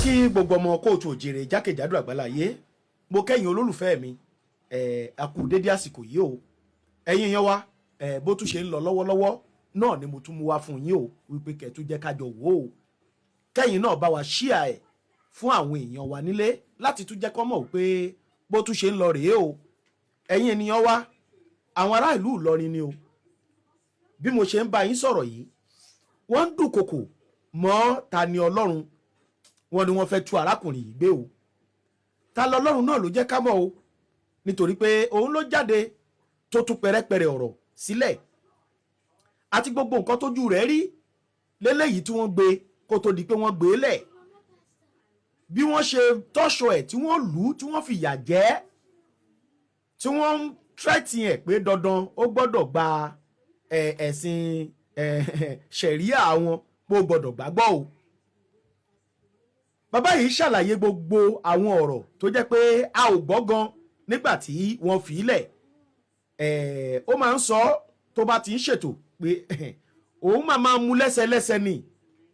Kí gbogbo ọmọ kóòtù òjèrè jákèjádò àgbáláyé, mo kẹ́yìn olólùfẹ́ mi, ẹ̀ a kú dédé àsìkò yìí o. Ẹ̀yin yẹn wá ẹ̀, bó tún ṣe ń lọ lọ́wọ́lọ́wọ́ náà ni mo tún mú wá fún yín o, wípé kẹ́ tún jẹ́ kájọ wò ó, kẹ́yìn náà bá wa ṣíà ẹ̀ fún àwọn èèyàn wa nílé láti tún jẹ́ kó mọ̀ pé bó tún ṣe ń lọ rèé o. Ẹ̀yin ènìyàn wa, àwọn ará ìlú Ìlọrin ni o. Bí mo ṣe ń bá yín sọ̀rọ̀ yìí, wọ́n ń dúnkokò mọ́ Tani Ọlọ́run. Wọ́n ní wọ́n fẹ́ tú arákùnrin yìí gbé o. Ta lọ́lọ́run náà ló jẹ́ ká mọ̀ o, nítorí pé òun ló jáde tó tún pẹ̀rẹ́pẹ̀rẹ́ ọ̀rọ̀ sílẹ̀ àti gbogbo nǹkan tójú rẹ̀ rí léléyìí tí wọ́n gbé kó tó di pé wọ́n gbé e lẹ̀, bí wọ́n ṣe tọ́ṣọ ẹ̀, tí wọ́n lù ú, tí wọ́n fìyà jẹ, tí wọ́n ń threaten ẹ̀ pé dandan ó gbọ́dọ̀ gba ẹ̀sìn ṣẹ̀ríà wọn, pé ó gbọ́dọ̀ gbàgbọ́ o. Bàbá yìí ṣàlàyé gbogbo àwọn ọ̀rọ̀ tó jẹ́ pé a ò gbọ́ gan nígbà tí wọ́n fi í lẹ̀. Ó máa ń sọ tó bá ti ń ṣètò pé òun máa máa mú lẹ́sẹlẹ́sẹ ni,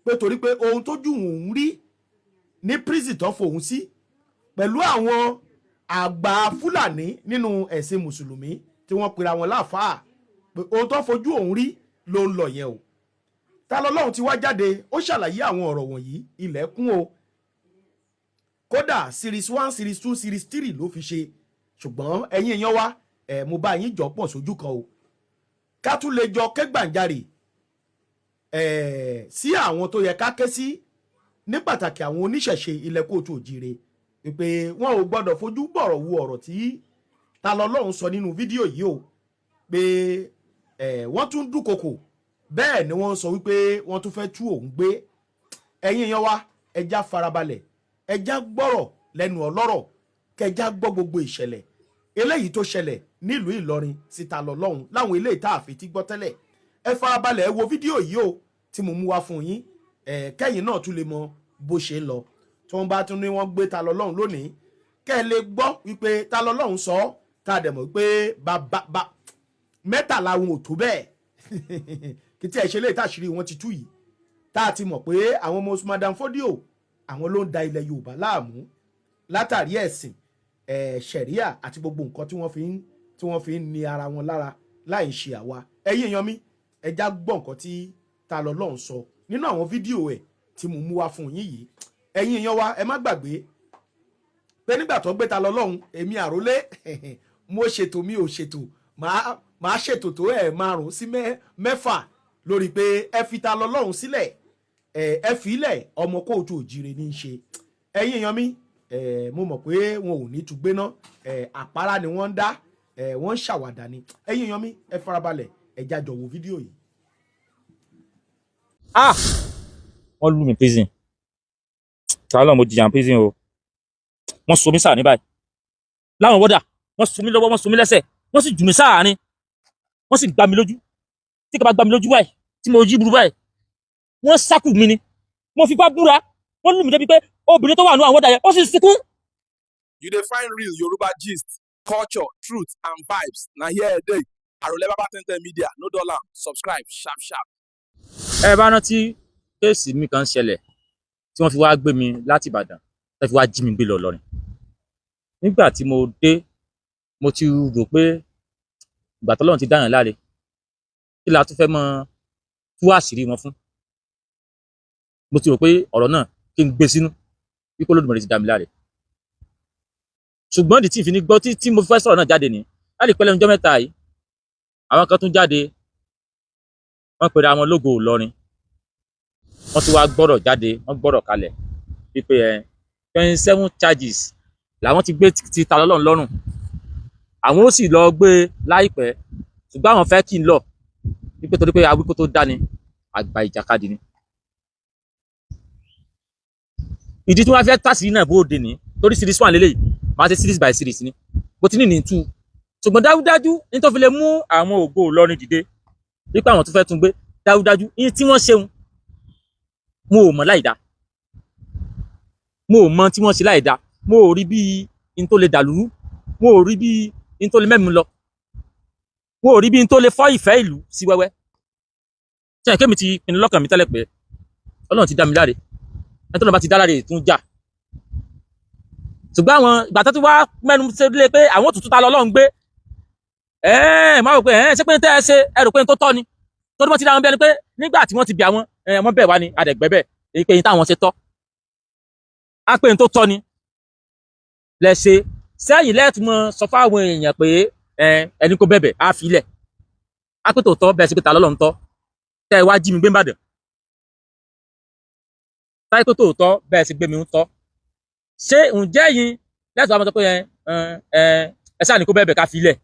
pé torí pé ohun tójú òun rí ní prison tó fòun sí pẹ̀lú àwọn àgbà Fúlàní nínú ẹ̀sìn Mùsùlùmí tí wọ́n pera wọn láàfáà, pé ohun tó fojú òun rí ló ń lọ yẹn o. Ta lọ́lọ́run ti wá jáde, ó ṣàlàyé àwọn ọ̀rọ̀ wọ̀nyí ilẹ̀kùn o. Kódà series one, series two, series three ló fi ṣe. Ṣùgbọ́n ẹ̀yin èèyàn wa ẹ̀, mo bá yín jọ pọ̀ sójú kan o, ká tún lè jọ ké gbàǹjarè ẹ̀ sí àwọn tó yẹ ká ké sí, ní pàtàkì àwọn oníṣẹ̀ṣe ilẹ̀ kóòtù òjìire, wípé wọn ò gbọ́dọ̀ fojú bọ̀rọ̀ wo ọ̀rọ̀ tí Ta lọ́lọ́run sọ nínú fídíò yìí o, pé ẹ̀ wọ́n tún dúnkokò, bẹ́ẹ̀ ni wọ́n sọ wípé wọ́n tún fẹ́ tú òun gbé. Ẹ̀yin èèyàn wa, ẹja farabalẹ̀, ẹja gbọ́rọ̀ lẹ́nu ọlọ́rọ̀, kẹjá gbọ́ gbogbo ìṣẹ̀lẹ̀ eléyìí tó ṣẹlẹ̀ nílùú Ìlọrin sí Ta lọ́lọ́run láwọn eléyìí tá a fi ti gbọ́ tẹ́lẹ̀. Ẹ farabalẹ̀, ẹ wo fídíò yìí o tí mo mú wá fún yín ẹ, kẹ́yìn náà tún lè mọ bó ṣe ń lọ. Tí wọ́n bá tún ní wọ́n gbé Ta lọ́lọ́run lónìí, kẹ́ ẹ lè gbọ́ wípé Ta lọ́lọ́run sọ ọ́, tá a dẹ̀ mọ̀ wípé bàbá mẹ́tàlá wọn ò tó bẹ́ẹ̀ kí tí ẹ ṣe léyìí táṣìírí wọn ti tú yìí, tá a ti mọ̀ pé àwọn ọmọ Usman Dan Fodio, àwọn ló ń da ilẹ̀ Yorùbá láàmú látàrí ẹ̀sìn ẹ̀ ṣẹ̀ríà àti gbogbo nǹkan tí wọ́n fi ń ní ara wọn lára láì ṣe àwa. Ẹ̀yin èèyàn mi, ẹ já gbọ́ nǹkan tí Ta lọ́lọ́run sọ nínú àwọn fídíò ẹ̀ tí mo mú wá fún yín yìí. Ẹ̀yin èèyàn wa, ẹ má gbàgbé pé nígbà tó gbé Ta lọ́lọ́run, èmi àrólé mo ṣètò, mi ò ṣètò, màá ṣètò tó ẹ̀ márùn sí mẹ́fà lórí pé ẹ fi Ta lọ́lọ́run sílẹ̀, ẹ fi ilẹ̀, ọmọ kóòtù òjìrè ní í ṣe. Ẹ̀yin èèyàn mi, mo mọ̀ pé wọn ò ní tún gbéná, àpárá ni wọ́n ń dá, wọ́n ń ṣàwàdà ni. Ẹ̀yin èèyàn mi, ẹ farabalẹ̀, ẹ já jọ wo fídíò yìí. Ah, wọ́n lù mí prison. Tààlọ́ mo jìyà prison o. Wọ́n so mí sáà ní báyìí láwọn wọ́dà, wọ́n so mí lọ́wọ́, wọ́n so mí lẹ́sẹ̀, wọ́n sì jù mí sáàárín, wọ́n sì gbá mi lójú. Tí kò bá gbá mi lójú báyìí tí mo yí burú báyìí, wọ́n sákù mi ni. Mo fipá búra. Wọ́n lù mí débi pé obìnrin tó wà nù àwọn wọ́dà yẹn, ó sì sunkún. You dey find real Yoruba gist, culture, truth and vibes. Na here e dey. Arole Baba Ten Media, no dull am. Subscribe sharp sharp. Ẹ bá rántí case mi kan ṣẹlẹ̀ tí wọ́n fi wá gbé mi láti Ìbàdàn, tó fi wá jí mi gbé lọ Ìlọrin. Nígbà tí mo dé, mo ti rò pé ìgbà tọ́lọ́run ti dáyàn láre, kí la tún fẹ́ mọ tú àṣírí wọn fún? Mo ti rò pé ọ̀rọ̀ náà, kí n gbé sínú wípé Olódùmarè ti dá mi láre. Ṣùgbọ́n ìdí tí ìfi ní gbọ́ tí mo fẹ́ sọ̀rọ̀ náà jáde ní láti pẹ́ lẹ́nu ọjọ́ mẹ́ta yìí, àwọn kan tún jáde, wọ́n pera wọn lógo Ìlọrin. Wọ́n tún wá gbọ́rọ̀ jáde, wọ́n gbọ́rọ̀ kalẹ̀ wípé ẹ 27 charges làwọn ti gbé ti Ta lọ́lọ́run lọ́rùn, àwọn ó sì lọ gbé láìpẹ́, ṣùgbọ́n àwọn fẹ́ kí n lọ wípé torí pé awíkó tó dání àgbà ìjàkadì ni. Ìdí tí wọ́n fẹ́ tàṣírí náà bóde ní torí series one lélẹ́yìí, máa ṣe series by series ni bó ti ní ní two. Ṣùgbọ́n dájúdájú ní tó fi lè mú àwọn ògo Ìlọrin dìde wípé àwọn tó fẹ́ tún gbé, dájúdájú ní tí wọ́n ṣeun, mo ò mọ̀ láì dá, mo ò mọ̀ tí wọ́n ṣe láì dá. Mo ò rí bí n tó lè dàlúrú, mo ò rí bí n tó lè mẹ́mi lọ, mo ò rí bí n tó lè fọ́ ìfẹ́ ìlú sí wẹ́wẹ́. Ṣé kémi ti pinnu lọ́kàn mi tẹ́lẹ̀ pé Ọlọ́run ti dá mi láre, ẹni tó lọ́n bá ti dá láre tún jà. Ṣùgbọ́n àwọn ìgbà tó ti wá mẹ́nu lé pé àwọn òtútù ta lọ́lọ́run gbé, ẹ̀ẹ́n máa rò pé ẹ̀ẹ́n ṣé pé tẹ́ ẹ ṣe, ẹ rò pé tó tọ́ ni, torí wọ́n ti dá wọn bí ẹni pé nígbà tí wọ́n ti bí àwọn ẹ̀ wọ́n bẹ̀ wá ni adẹ̀gbẹ́ bẹ̀ èyí pé yín táwọn ṣe tọ́ á pé tó tọ́ ni lẹ ṣe sẹ́yìn lẹ́ẹ̀tún sọ fáwọn èèyàn pé ẹni kó bẹ̀bẹ̀ á fi ilẹ̀ á pé tòótọ́ bẹ́ẹ̀ sí pé ta lọ́lọ́run tọ́ tẹ́ ẹ wá jí mi gbé Ìbàdàn táyé pé tòótọ́ bẹ́ẹ̀ sì gbé mi ń tọ́. Ṣé ǹjẹ́ yín lẹ́tọ̀ọ́ àwọn sọ pé ẹ ẹ ẹ sáà ní kó bẹ̀bẹ̀ ká fi ilẹ̀,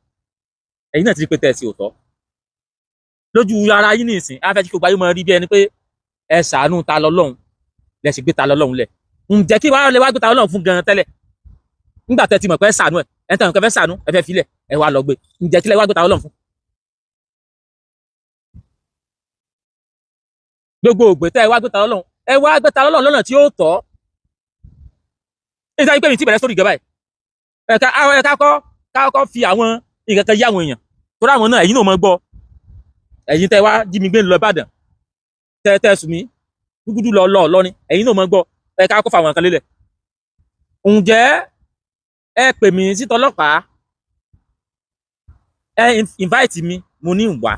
ẹ̀yin náà ti rí pé tẹ̀ sí òótọ́ lójú ara yín nìsín, á fẹ́ kí gbogbo ayé máa rí bí ẹni pé ẹ ṣàánú ta lọ́lọ́run lẹ sì gbé ta lọ́lọ́run lẹ̀. Ǹjẹ́ kí wàá lè wá gbé ta lọ́lọ́run fún gan tẹ́lẹ̀ nígbà tẹ́ ti mọ̀ pé ẹ ṣàánú ẹ ẹ tẹ́ mọ̀ pé ẹ fẹ́ ṣàánú ẹ fẹ́ filẹ̀ ẹ wá lọ gbé, ǹjẹ́ kí lẹ wá gbé ta lọ́lọ́run fún? Gbogbo ògbé tẹ́ ẹ wá gbé ta lọ́lọ́run, ẹ wá gbé ta lọ́lọ́run lọ́nà tí ó tọ́. Nígbà pé mi ti bẹ̀rẹ̀ sórí ìjọba ẹ̀ ẹ̀ka ẹ̀ka kọ́ ká kọ́ fi àwọn nǹkan kan yí àwọn èèyàn torí àwọn náà ẹ̀yin náà mọ̀ gbọ́. Ẹ̀yin tẹ́ wá jí mi gbé lọ Ìbàdàn tẹ́ tẹ́ sùn mí gúgúdú lọ lọ lọ́ni, ẹ̀yin náà mọ̀ gbọ́. Ẹ̀ka kọ́ fa àwọn nǹkan lélẹ̀. Ǹjẹ́ ẹ pè mí sí tọlọ́pàá, ẹ invite mi, mo ní wá.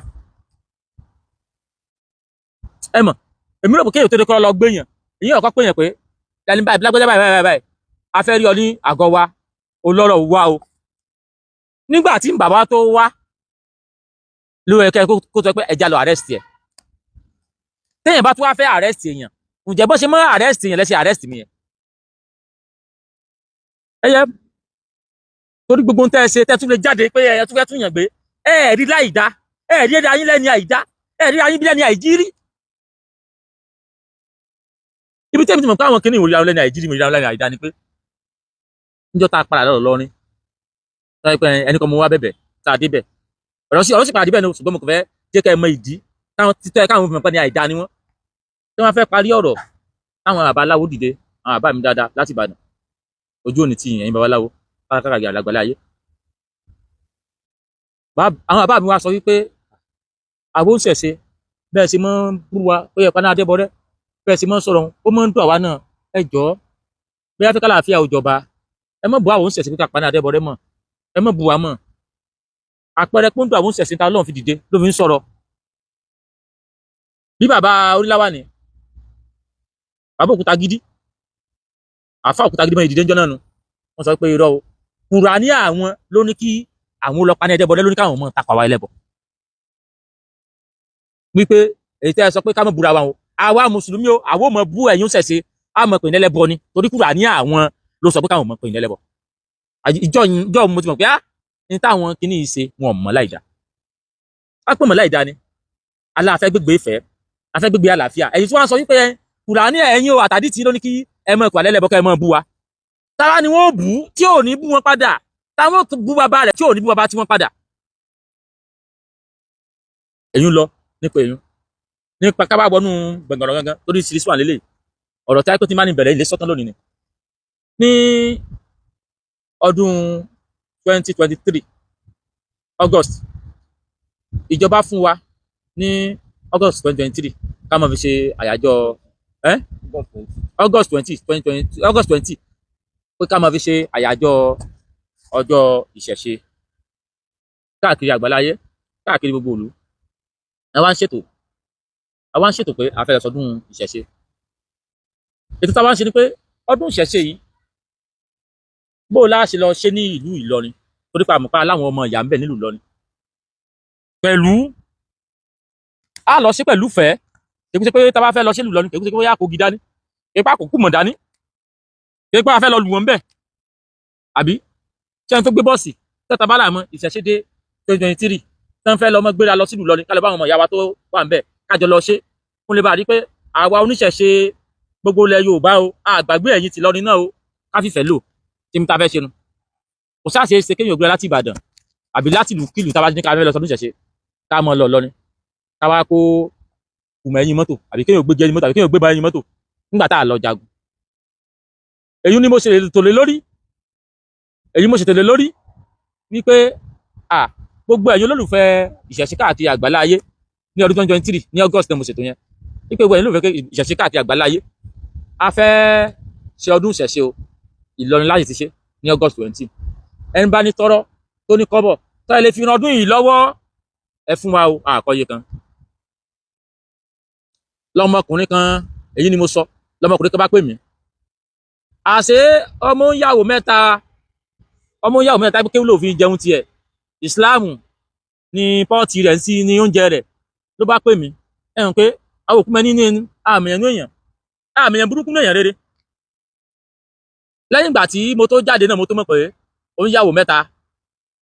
Ẹ mọ̀ èmi rò pé kéèyàn tó dé kọ́ lọ gbéyàn, ìyẹn ọ̀kọ́ péyàn pé ẹni báyìí lágbájá báyìí báyìí báyìí a fẹ́ rí ọ ní àgọ́ wa olọ́rọ̀ wá o. Nígbà tí bàbá tó wá ló yẹ kẹ́ kó sọ pé ẹja lọ arrest ẹ̀. Téèyàn bá tún wá fẹ́ arrest èèyàn, ǹjẹ́ bó ṣe mọ́ arrest èèyàn lẹ́sẹ̀ arrest mi yẹn? Ẹ yẹ torí gbogbo ohun tẹ́ ẹ ṣe tẹ́ tún lè jáde pé ẹ tún fẹ́ tún yàn gbé, ẹ rí láìdá, ẹ rí ayín lẹ́ni àìdá, ẹ rí ayín bí lẹ́ni àìjírí. Ibi tẹ́mi ti mọ̀ pé àwọn kìnìún ìwòye àwọn lẹ́ni àìjírí ìwòye àwọn lẹ́ni àìdá ni pé níjọ́ tá a padà lọ́rọ̀ lọ́rin táyé pé ẹni kan mo wá bẹ̀bẹ̀ tá a débẹ̀ ọ̀rọ̀ sí padà débẹ̀ ni, ṣùgbọ́n mo kàn fẹ́ jẹ́ ká ẹ mọ ìdí táwọn títọ́ ẹ káwọn fi mọ̀ pé ní àìdá ni wọ́n. Tí wọ́n fẹ́ parí ọ̀rọ̀ táwọn babaláwo dìde, àwọn bàbá mi dáadáa láti Ìbàdàn, ojú òní ti ẹ̀yin babaláwo kárakára àgbàlá ayé. Àwọn bàbá mi wá sọ wípé àwọn oníṣẹ̀ṣe bẹ́ẹ̀ sì máa ń bú wa ó yẹ paná adébọrẹ́ bẹ́ẹ̀ sì máa ń sọ̀rọ̀ ó máa ń dùn àwa náà, ẹ jọ̀ọ́ bóyá fẹ́ kálàáfíà ò jọba ẹ má bú àwọn oníṣẹ̀ṣe pé ká paná adébọrẹ́ mọ́, ẹ má bú wa mọ́. Àpẹẹrẹ pọ́ńdù àwọn oníṣẹ̀ṣe ta Ọlọ́run fi dìde ló fi ń sọ̀rọ̀. Bí bàbá oríláwà ní bàbá òkúta gidi, àfa òkúta gidi mọ́ ìdìde ńjọ́ náà nu, wọ́n sọ pé irọ́ o, Kùránì àwọn ló ní kí àwọn ọlọ́pàá ní ẹdẹ́bọdẹ́ ló ní káwọn mọ̀ takọ̀ àwa ẹlẹ́bọ. Wípé èyí tẹ́ ẹ sọ pé ká má búra wa o, àwa mùsùlùmí o, àwọn ò mọ̀ bú ẹ̀yin ṣẹ̀ṣe, á mọ̀ pé ní ẹlẹ́bọ ni, torí Kùránì àwọn ló sọ pé káwọn mọ̀ pé ní ẹlẹ́bọ. Ìjọ ìjọ mo ti mọ̀ pé á ní táwọn kìíní yìí ṣe wọn mọ̀ láìda. Á pè mọ̀ láìda ni, aláàfẹ́ gbégbé ìfẹ́, afẹ́ gbégbé àlàáfíà. Ẹ̀yin tí wọ́n sọ wípé Kùránì ẹ̀yin o àtàdí tí ló ní kí ẹ mọ̀ ìpàlẹ́ ẹlẹ́bọ kẹ́ ẹ mọ̀ bú wa. Tara ni wọ́n bú tí ò ní bú wọn padà, táwọn bú bàbá rẹ̀ tí ò ní bú bàbá tí wọ́n padà. Èyí ń lọ nípa èyí nípa ká bá wọnú gbọ̀ngàn gangan torí series one lélẹ̀ ọ̀rọ̀ tí a ti máa ní bẹ̀rẹ̀ ilé sọ́tán lónìí ni. Ní ọdún 2023 August, ìjọba fún wa ní August 2023 ká máa fi ṣe àyájọ́ August 20 2020 August 20 pé ká máa fi ṣe àyájọ́ ọjọ́ ìṣẹ̀ṣe káàkiri àgbáláyé, káàkiri gbogbo ìlú. Àwa ń ṣètò pé a fẹ́ lọ sọdún ìṣẹ̀ṣe. Ètò táwa ń ṣe ni pé ọdún ìṣẹ̀ṣe yìí bó la ṣe lọ ṣe ní ìlú Ìlọrin, torí pa àmọ̀pá aláwọn ọmọ ìyá ń bẹ nílùú Ìlọrin. Pẹ̀lú a lọ ṣe pẹ̀lú fẹ́, kì í ṣe pé tá a bá fẹ́ lọ ṣe ìlú Ìlọrin, kì í ṣe pé bóyá kò gi dání, kì í pa kò kú mọ̀ dání, kì í pa a fẹ́ lọ lù wọ́n bẹ̀. Àbí ṣé ẹni tó gbé bọ́ọ̀sì tẹ́ta bá làmọ́ ìṣẹ̀ṣe dé 2023 tán fẹ́ lọ mọ́ gbéra lọ sílùú Ìlọrin ká lọ bá àwọn ọmọ ìyá wa tó wà ń bẹ̀ kájọ lọ ṣe kó lè bá rí pé àwa oníṣẹ̀ṣe gbogbo ilẹ̀ Yorùbá o, àgbàgbé ẹ̀yìn ti Ìlọrin náà o, ká fìfẹ́ lò tí mi ta fẹ́ ṣe nu. Kò sáà ṣe é ṣe kéèyàn gbéra láti Ìbàdàn àbí láti ìlú kílù tá a bá ní ká fẹ́ lọ sọdún ìṣẹ̀ṣe ká mọ́ lọ Ìlọrin ká wá kó kùmọ̀ ẹ̀yìn mọ́tò àbí kéèyàn gbé jẹ́yìn mọ́tò àbí kéèyàn gbé bá ẹ̀yìn mọ́tò nígbà tá a lọ jagun. Èyí ni mo ṣe tò lé lórí, èyí mo ṣe tò lé lórí wípé à gbogbo ẹ̀yin olólùfẹ́ ìṣẹ̀ṣe káàkiri àgbáláyé ní ọdún 2023 ní August ni mo ṣètò yẹn wípé gbogbo ẹ̀yin olólùfẹ́ ìṣẹ̀ṣe káàkiri àgbáláyé a fẹ́ ṣe ọdún ìṣẹ̀ṣe o, Ìlọrin láti ti ṣe. Ní August 20, ẹni bá ní tọ́rọ́ tó ní kọ́bọ̀ tó ẹ lè fi ran ọdún yìí lọ́wọ́, ẹ fún wa o. Àkọyé kan lọmọkùnrin kan, èyí ni mo sọ, lọmọkùnrin kan bá pè mí. Àṣé ọmọ ń yàwó mẹ́ta, ọmọ ń yàwó mẹ́ta, kéwù ló fi jẹun tiẹ̀, ìsìláàmù ní pọ́ọ̀tì rẹ̀ ń sí ní oúnjẹ rẹ̀. Ló bá pè mí, ẹ hàn pé àwọn òkú mẹ́ni ní àmì ẹ̀nu èèyàn, àmì ẹ̀ burúkú ní èèyàn rere. Lẹ́yìn ìgbà tí mo tó jáde náà, mo tó mọ̀ pé ó ń yàwó mẹ́ta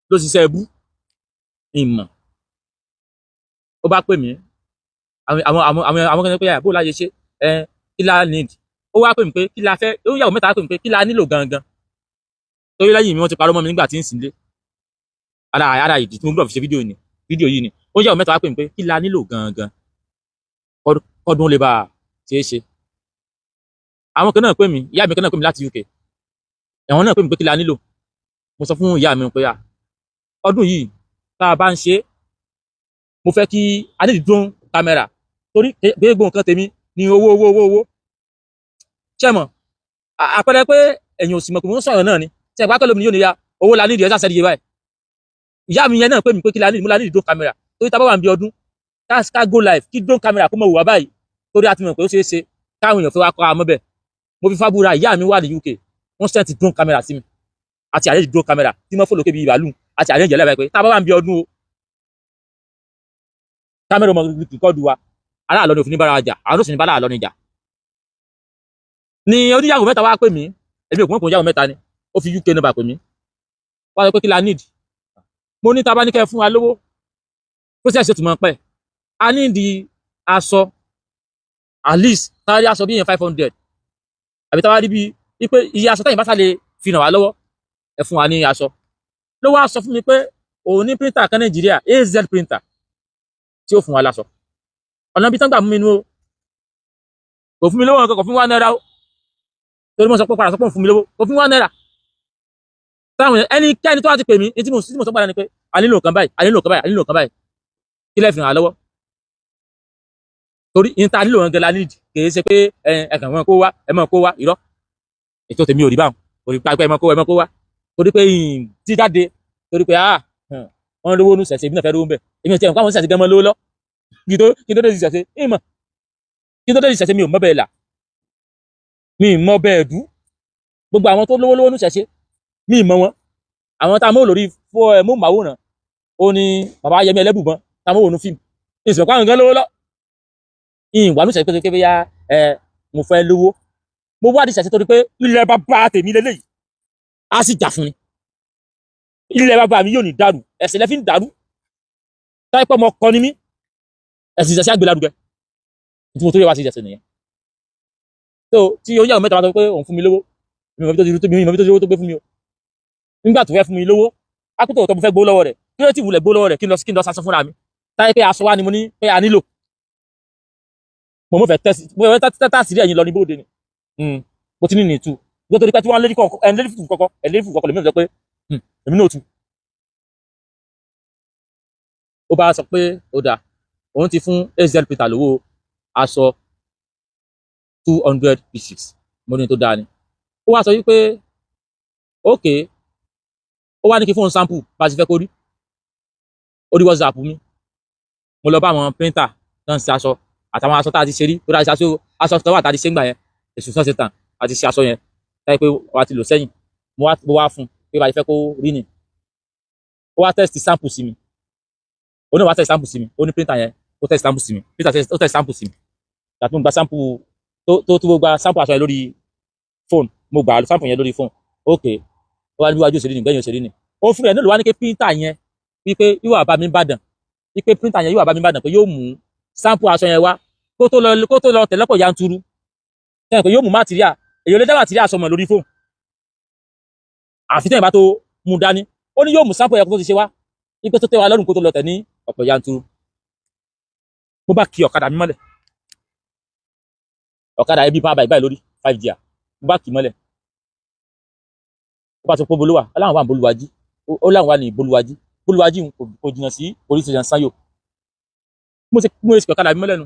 ló ṣiṣẹ́ ẹbú ìmọ̀. Ó bá pè mí, àwọn kan ní pé bó láyé ṣe ẹ, kí la need? Ó wá pè mí pé kí la fẹ́. Ó ń yàwó mẹ́ta, pè mí pé kí la nílò gangan, torí lẹ́yìn mi wọ́n ti parọ́ mọ́ mi nígbà tí ń sìn lé ara ìdí tí mo gbọ́dọ̀ fi ṣe fídíò ni fídíò yìí ni. Ó ń yàwó mẹ́ta, wá pè mí pé kí la nílò gangan kọ́dún lè bá a ṣeé ṣe. Àwọn kan náà pè mí, ìyá mi kan náà pè mí láti UK, ẹ̀wọ̀n náà pè mí pé kí la nílò. Mo sọ fún ìyá mi pé à, ọdún yìí tá a bá ń ṣe, mo fẹ́ kí a ní drone camera, torí gbogbo nǹkan tèmi ní owó, owó, owó, owó. Ṣé mọ̀ àpẹẹrẹ pé ẹ̀yin ò sì mọ̀ pé mo ń sọ̀rọ̀ náà ni ṣe ìpá pẹ̀lú mi yóò ní ya owó la nídìí, ẹ̀ sá sẹ́ni yé báyìí. Ìyá mi yẹn náà pè mí pé kí la nídìí. Mo la nídìí drone camera, torí tá a bá wà níbi ọdún, ká go live, kí drone camera kó mọ̀ wò wá báyìí, torí a ti mọ̀ pé ó ṣeé ṣe káwọn èèyàn fẹ́ wá kọ́ àmọ́ bẹ́ẹ̀. Mo fi fábúra, ìyá mi wà ní UK, wọ́n send drone camera sí mi àti arrange drone camera tí mo fò lókè bíi ìbàlù àti arrange ẹlẹ́bàá pé tá a bá wà níbi ọdún o, camera ọmọ record wa. Aláàlọ́ ni òfin ní bára jà, àwọn òsì ní bá aláàlọ́ ni jà. Ni oníyàwó mẹ́ta wá pè mí, èmi ò kún kún yàwó mẹ́ta ni. Ó fi UK number pè mí, wá sọ pé kí la need. Mo ní tá a bá ní kẹ́ ẹ fún wa lówó, process yóò tún mọ́ pẹ́. A ní di aṣọ, at least tá a rí aṣọ bí yẹn 500, àbí tá a bá rí bí wípé iye aṣọ táyìn bá sá lè fi ràn wá lọ́wọ́, ẹ fún wa ní aṣọ. Ló wá sọ fún mi pé òun ní printer kan Nàìjíríà, AZ printer, tí ó fún wa láṣọ. Ọ̀nà bí tán gbà mú mi nú o, kò fún mi lówó nǹkan, kò fún wa náírà o, torí mo sọ pé padà sọ pé òun fún mi lówó, kò fún wa náírà. Táwọn ẹnikẹ́ni tó wá ti pè mí, tí mo sọ padà ni pé a nílò nǹkan báyìí, a nílò nǹkan báyìí, a nílò nǹkan báyìí, kí lẹ́ fi ràn án lọ́wọ́? Torí ní ta nílò gangan la need, kì í ṣe pé ẹ kàn mọ́ kó wá, ẹ mọ́ kó wá. Irọ́, ètò tèmi ò rí báwọn, kò rí pé ẹ mọ́ kó wá, ẹ mọ́ kó wá, torí pé jíjáde, torí pé ah, wọ́n lówó nù sẹ̀sẹ̀, èmi náà fẹ́ lówó ń bẹ̀. Èmi ò tiẹ̀ nǹkan àwọn sẹ̀sẹ̀ gan mọ́ lówó lọ. Kí tó dé sí sẹ̀sẹ̀ ìmọ̀, kí tó dé sí sẹ̀sẹ̀, mi ò mọ̀ bẹ́ẹ̀ là, mi ì mọ̀ bẹ́ẹ̀ dú. Gbogbo àwọn tó lówó lówó nù sẹ̀sẹ̀, mi ì mọ̀ wọn. Àwọn tá a mọ̀ lórí fún ẹ móhùnmáwòrán, ó ní bàbá Yẹmí Ẹlẹ́bùbọn tá a mọ̀ wò nù fíìmù, ìsìnkú àwọn gan lówó lọ. Ìwà nù sẹ̀sẹ̀ pé bóyá ẹ mo fẹ́ lówó, mo wádìí sẹ̀sẹ̀ torí pé ilẹ̀ bàbá tèmi lélẹ́yìí, á sì jà fún ni. Ilẹ̀ bàbá mi yóò ní dàrú, ẹ̀sìn lẹ́fí ń dàrú. Táyé pé ọmọ kọ ni mí, ẹ̀sìn ìṣẹ̀ṣẹ̀ àgbélárugẹ tí mo tó yẹ wá sí ìṣẹ̀ṣẹ̀ nìyẹn. Tó tí oníyàwó mẹ́ta bá sọ pé òun fún mi lówó, mi ò mọ̀ bí tó ti rí, mi ò mọ̀ bí tó ti rí owó tó gbé fún mi o. Nígbà tó fẹ́ fún mi lówó, ákútò tó mo fẹ́ gbó lọ́wọ́ rẹ̀, kí ló ti wulẹ̀ gbó lọ́wọ́ rẹ̀? Kí n lọ sasọ fúnra mi. Táyé pé aṣọ wa ni mo ní pé a nílò, mo mọ̀ fẹ́ tẹ́sí, mo fẹ́ tẹ́tà sí ẹ̀yìn lọ ní bóde ni mo ti ní nìtú nítorí pé tí wọ́n lérí kọ̀ọ̀kan, ẹ̀ lérí fùfú kọ̀ọ̀kan, ẹ̀ lérí fùfú kọ̀ọ̀kan, lèmi ò sọ pé èmi náà tu. Ó bá sọ pé ó dáa, òun ti fún AZ Peter lówó aṣọ 200 pieces. Mo ní tó dáa ni. Ó wá sọ wípé ok, ó wá ní kí fóun sample bá a ti fẹ́ kó rí orí WhatsApp mi. Mo lọ bá àwọn printer tó ń ṣe aṣọ àtàwọn aṣọ tá a ti ṣe rí, tó dáa ṣe aṣọ, aṣọ tó wà tá a ti ṣe ń gbà yẹn, èṣù sàn ṣe tàn, a ti ṣe aṣọ yẹn táyé pé wàá ti lò sẹ́yìn. Mo wá fún un pé bá a ti fẹ́ kó rí ni. Ó wá test sample sí mi, ó náà wá test sample sí mi. Ó ní printer yẹn, ó test sample sí mi, printer test, ó test sample sí mi. Tàbí mo gba sample tó gba sample aṣọ yẹn lórí phone, mo gbà sample yẹn lórí phone. Ok, ó wá ní wájú òṣèré ni, gbẹ̀yìn òṣèré ni. Ó fún ẹ̀ náà ló wá ní pé printer yẹn wípé yóò wá bá mi Ìbàdàn, wípé printer yẹn yóò wá bá mi Ìbàdàn, pé yóò mú sample aṣọ yẹn wá kó tó lọ tẹ̀lẹ́pọ̀ yanturu sẹ́yìn, pé yóò mú material. Èyí ò lè dá material aṣọ mọ̀ lórí phone, àfi tẹ́yìn bá tó mú dání. Ó ní yóò mú sample yẹn kó tó ti ṣe wá, wípé tó tẹ́ wa lọ́rùn kó tó lọ tẹ̀ ní ọ̀pọ̀ yanturu. Mo bá kí ọ̀kadà mi mọ́lẹ̀, ọ̀kadà ẹbí bá báyìí lórí 5 gear, mo bá kì í mọ́lẹ̀. Ó bá sọ pé bolúwà, ó láwọn wà ní Bolúwájí, ó láwọn wà ní Bolúwájí. Bolúwájí kò jìnnà sí police station Sanyo. Mo ṣe ọ̀kadà mi mọ́lẹ̀ nu,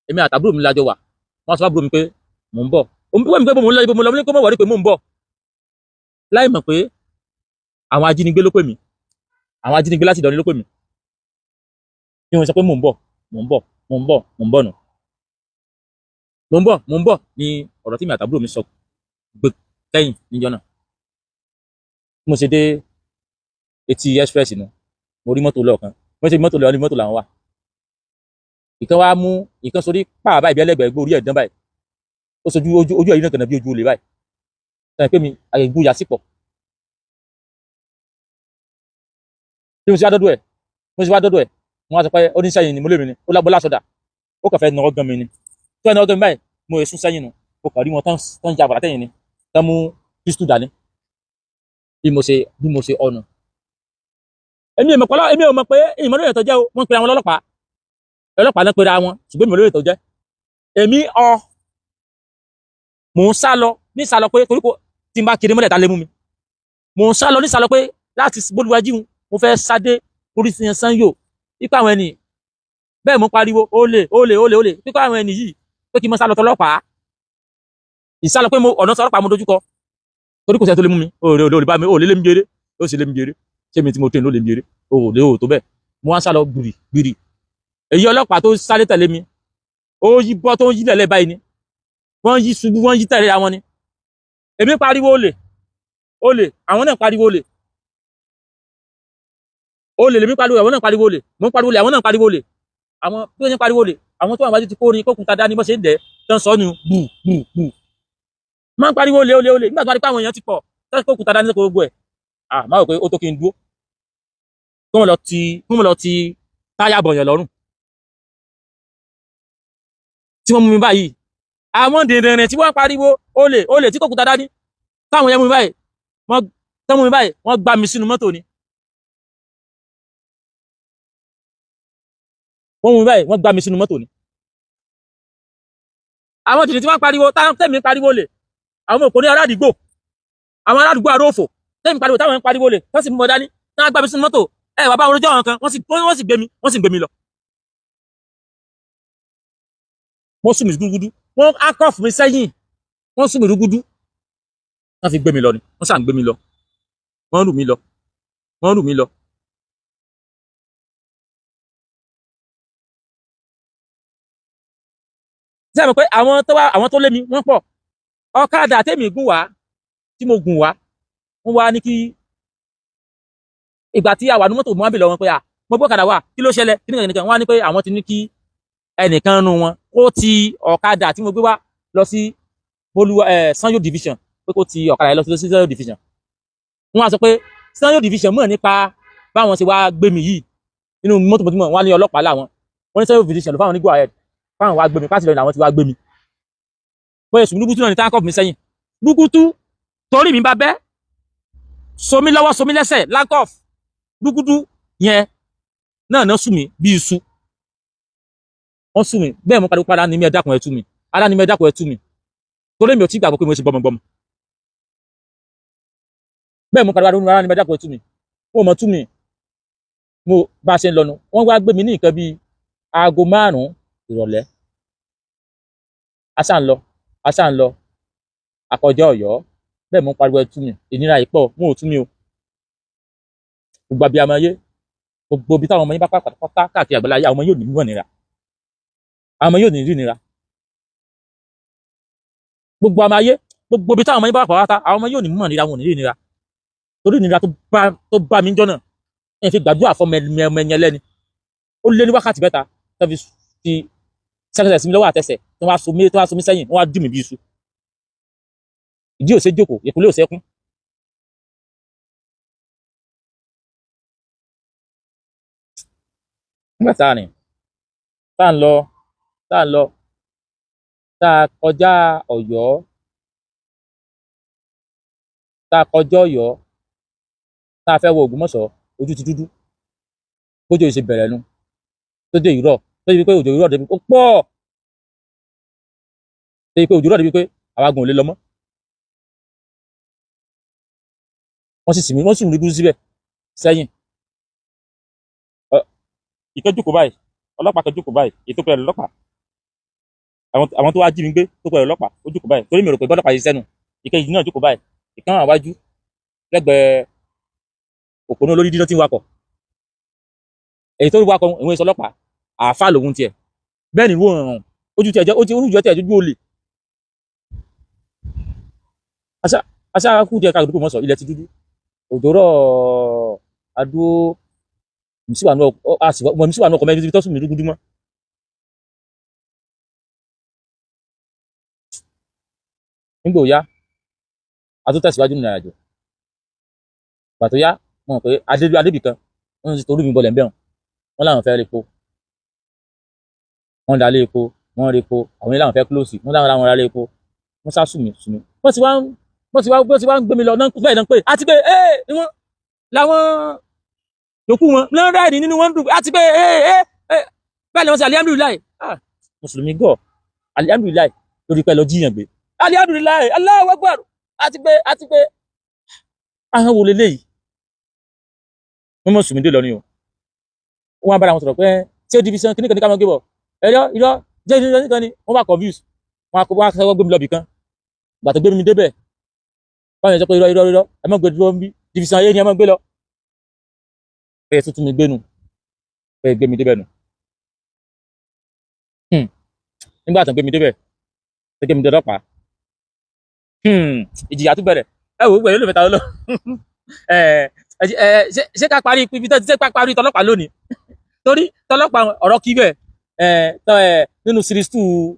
èmi àtàbúrò mi lájọ wà. Wọ́n sọ fún àbúrò mi pé mò ń bọ̀. Ó ń pè mí pé mò ń lọ ibo mo lọ, mo ní kó mọ̀ wọ́rí pé mò ń bọ̀. Láì mọ̀ pé àwọn ajínigbé ló pè mí, àwọn ajínigbé láti Ìlọrin ló pè mí. Bí wọ́n sọ pé mò ń bọ̀, mò ń bọ̀, mò ń bọ̀, mò ń bọ̀ nù, mò ń bọ̀, mò ń bọ̀ ní ọ̀rọ̀ tí mi àtàbúrò mi sọ gbé kẹ́yìn níjọ́ náà. Bí mo ṣe dé etí express nu, mo rí mọ́tò lọ́ọ̀kan, mo ṣe mọ́tò lọ́ọ̀ ní mọ́tò làwọn wà. Ìkan wá mú ìkan sórí pàà báyìí bí ẹlẹ́gbẹ̀ẹ́ gbé orí ẹ̀ dán báyìí, ó sojú ojú ojú ẹ̀yìn náà kànáà bí ojú olè báyìí, sọ pé mi àyè ìgbóyà sí pọ̀. Bí mo ṣe wá dọ́dọ̀ ẹ̀, mo ṣe wá dọ́dọ̀ ẹ̀, mo wá sọ pé ó ní sẹ́yìn ni mo lé mi ni, ó lágbó lásọdà, ó kàn fẹ́ nà ọ́ gan mi ni, tó ẹ̀ nà ọ́ gan mi báyìí, mo yẹ sún sẹ́yìn nu, mo kàn rí wọn tán tán ya bàtà tẹ̀yìn ni, tán mú pistol dání. Bí mo ṣe ọ̀nà, èmi ò mọ̀ pé, èmi ò mọ̀ pé ìmọ̀ lóye tó jẹ́ o. Wọ́n pe àwọn ọlọ́pàá, ọlọ́pàá náà pera wọn, ṣùgbọ́n ìmọ̀ lóye tó jẹ́. Èmi ọ mò ń sá lọ ní sá lọ pé torí kò tí n bá kiri mọ́lẹ̀ ta lé mú mi. Mò ń sá lọ ní sá lọ pé láti Bólúwájíhun mo fẹ́ sáde orí Sanyo ipa àwọn ẹni bẹ́ẹ̀. Mo pariwo olè, olè, olè, olè, pípa àwọn ẹni yìí pé kí n mọ sá lọ tọlọ́pàá, ìsálọ pé mo ọ̀nà sọlọ́pàá mo dojúkọ, torí kò sẹ́ni tó lè mú mi. Òòlè òòlè bá mi, òòlè lé mi jèrè, ó sì lé mi jèrè. Ṣé mi tí mo tẹ̀ ló lé mi jèrè? Òòlè ò tó bẹ́ẹ̀. Mo wá ń sá lọ gbìrì gbìrì. Èyí ọlọ́pàá tó sáré tẹ̀lé mi, ó yí bọ́ tó ń yí lẹ̀lẹ́ báyìí ni wọ́n yí ṣubú, wọ́n yí tẹ̀lé àwọn ni. Èmi pariwo olè, olè, àwọn náà pariwo olè, olè. Lèmi pariwo, àwọn náà pariwo olè. Mo ń pariwo olè, àwọn náà pariwo olè. Àwọn bí wọ́n ṣe ń pariwo olè, àwọn tó wà wájú ti kó ní kókun ta dání, bó ṣe ń dẹ̀ tán sọ nù bù bù bù. Máa ń pariwo olè, olè, olè. Nígbà tó wá rí pé àwọn èèyàn ti pọ̀ tán kókun ta dání sóko gbogbo ẹ̀, ah, máa rò pé ó tó kí n dúró, kí wọ́n lọ ti táyà bọ̀yàn lọ́rùn tí wọ́n mú mi báyìí. Àwọn dìndìnrìn tí wọ́n pariwo olè, olè tí kòkúta dání, táwọn yẹn mú mi báyìí, wọ́n tán mú mi báyìí, wọ́n gbá mi sínú mọ́tò ni. Wọ́n mú mi báyìí, wọ́n gbá mi sínú mọ́tò ni. Àwọn dìndìnrìn tí wọ́n pariwo, táwọn tẹ̀mí pariwo olè, àwọn òpó ní aládùúgbò, àwọn aládùúgbò àrófò tẹ̀mí pariwo, táwọn ń pariwo olè, wọ́n sì mú mi dání, táwọn gbá mi sínú mọ́tò. Ẹ wà bá wọn rojọ́ àwọn kan, wọ́n sì gbé mi, wọ́n sì gbé mi lọ. Wọ́n sún mi rúgúdú, wọ́n handcuff mi sẹ́yìn, wọ́n sún mi rúgúdú, wọ́n fi gbé mi lọ ni. Wọ́n sàn gbé mi lọ, wọ́n rù mí lọ, wọ́n rù mí lọ. Ṣé ẹ mọ̀ pé àwọn tó wá, àwọn tó lé mi, wọ́n pọ̀. Ọ̀kadà tèmi gùn wá, tí mo gùn wá, wọ́n wá ní kí ìgbà tí a wà ní mọ́tò, mo wá bì lọ wọn pé à mo gbọ́kadà wá, kí ló ṣẹlẹ̀, kí nìkan nìkan. Wọ́n á ní pé àwọn ti ní kí ẹnìkan nu wọn kó ti ọ̀kadà tí mo gbé wá lọ sí Bolúwa ẹ Sanyo division, pé kó ti ọ̀kadà yẹn lọ sí Sanyo division. Wọ́n á sọ pé Sanyo division mọ̀ nípa báwọn ṣe wá gbé mi yìí nínú mọ́tò mọ́tò. Wọ́n á ní ọlọ́pàá làwọn, wọ́n ní Sanyo division ló fáwọn ní go ahead fáwọn wá gbé mi pàṣẹ lọ́nà, àwọn ti wá gbé mi. Bóyá sùn rúgútú náà ní táǹkọ̀ mi sẹ́yìn rúgútú, torí mi bá bẹ́ somi lọ́wọ́, somi lẹ́sẹ̀ láńkọ̀f rúgúdú yẹn náà náà sùn mí bí iṣu. Wọ́n sùn mí bẹ́ẹ̀, mo pariwo padà ní mi, ẹ dákun, ẹ tú mi, ara ní mi, ẹ dákun, ẹ tú mi, torí mi ò tí gbàgbọ́ pé mo ṣe gbọmọgbọmọ. Bẹ́ẹ̀ mo pariwo ara ní mi, ẹ dákun, ẹ tú mi. Wọ́n mọ̀ tú mi. Mo bá a ṣe ń lọnu, wọ́n wá gbé mi ní nǹkan bíi aago 5 ìrọ̀lẹ́. Aṣá ń lọ, aṣá ń lọ, àkọjá Ọ̀yọ́. Bẹ́ẹ̀ mo ń pariwo ẹ tú mi, ìnira yìí pọ̀. Wọn ò tú mi o. Gbogbo abiyamọ ayé, gbogbo ibi táwọn ọmọ yín bá pàpàpàpà káàkiri àgbàlá ayé, àwọn ọmọ yóò ní mọ̀ nira, àwọn ọmọ yóò ní rí nira. Gbogbo ọmọ ayé, gbogbo ibi táwọn ọmọ yín bá pàpàpàpà, àwọn ọmọ yóò ní mọ̀ nira, wọn ò ní rí nira, torí ìnira tó bá mi jọ náà ẹ̀ fi gbàdúrà fọmọ ẹni ẹni ẹlẹ́ni. Ó lé ní wákàtí 3 tó fi fi sẹ́kẹsẹ̀ sí mi lọ́wọ́ àtẹsẹ̀, tó wá so mí sẹ́yìn, wọ́n wá dì mí bí iṣu. Ìdí ò ṣe jókòó, ìkúlé ò ṣe kún. Nígbà tá a rìn, tá a ń lọ, tá a ń lọ, tá a kọjá Ọ̀yọ́, tá a kọjá Ọ̀yọ́, tá a fẹ́ wọ Ògbómọ̀ṣọ́, ojú ti dúdú. Bójú yìí ṣe bẹ̀rẹ̀ nu tó dé ìrọ̀, tó yẹ pé òjò ìrọ̀ débi ó pọ̀, tó yẹ pé òjò ìrọ̀ débi pé àwa gan ò lè lọ mọ́. Wọ́n sì sì mí, wọ́n sì mú dúdú síbẹ̀ sẹ́yìn. Ìkan jókòó báyìí, ọlọ́pàá kan jókòó báyìí, èyí tó pẹ̀lú ọlọ́pàá, àwọn tó wá jí mi gbé tó pẹ̀lú ọlọ́pàá, ó jókòó báyìí, torí mi rò pé bọ́lọ́pàá yìí sẹ́nu. Ìkejì náà jókòó báyìí, ìkan wà wájú. Lẹ́gbẹ̀ẹ́ òpónà olórí dídán tí ń wakọ̀, èyí tó ń wakọ̀ ìwé ìsọlọ́pàá àáfà lòun tiẹ̀ bẹ́ẹ̀ ni wọ́n rùn ojú tiẹ̀ jẹ́ ojú tiẹ̀ jójú olè. Aṣá kú díẹ̀ káàkiri kò mọ̀ sọ, ilẹ̀ ti dúdú, òjò rọ̀, adúó mùsíwà náà ọkọ̀ mẹ́rin tó sùn mí dúdú mọ́. Nígbà ó yá, a tún tẹ̀síwájú nínú ìrìnàjò. Ìgbà tó yá, mo mọ̀ pé adébì kan wọ́n ti torí mi bọlẹ̀ ń bẹ̀rùn, wọ́n láwọn fẹ́ repo, wọ́n dalé epo, wọ́n repo, àwọn yẹn láwọn fẹ́ close, wọ́n láwọn láwọn ralé epo. Wọ́n sá sùn mí sùn mí, wọ́n ti wá ń gbé mi lọ náà bẹ́ẹ̀ náà pé àti pé ee ni wọ́n làwọn yòókù wọn náà rẹ́ẹ̀dì nínú wọn dùn àti pé ee ee ee bẹ́ẹ̀ ni wọ́n ṣe alihamdulilayi. Ah, mùsùlùmí gọ̀, alihamdulilayi lórí pẹ́ lọ jíyàn gbé, alihamdulilayi, Allahu Akbar, àti pé ahọ́n wo leléyìí? Wọ́n mọ̀ sùn mí dé lọ ni o. Wọ́n á bára wọn sọ̀rọ̀ pé ṣé division kìnnìkan ní ká máa gbé bọ̀ ẹ̀rọ irọ́ jẹ́ ìdíjọ́ nìkan ni wọ́n bá confuse wọn á wọ́n á sọ gbé mi lọ bì kan. Gbà tó gbé mi débẹ̀, báwọn yẹn sọ pé irọ́ irọ́ irọ́, ẹ má gbé dúró ń bí, division ayé ni ẹ má gbé lọ. Bẹ́ẹ̀ tuntun mi gbénu, bẹ́ẹ̀ gbé mi débẹ̀ nù. Nígbà tó gbé mi débẹ̀, tó gbé mi dé ọlọ́pàá, ìjìyà tún bẹ̀rẹ̀. Ẹ wò ó gbẹ̀yìn olùfẹ́ ta lọ. Ẹ ẹ, ṣé ká parí ibi tó ṣe ká parí tọlọ́pàá lónìí? Torí tọlọ́pàá ọ̀rọ̀ kí bẹ́ẹ̀ ẹ tọ́ ẹ nínú series 2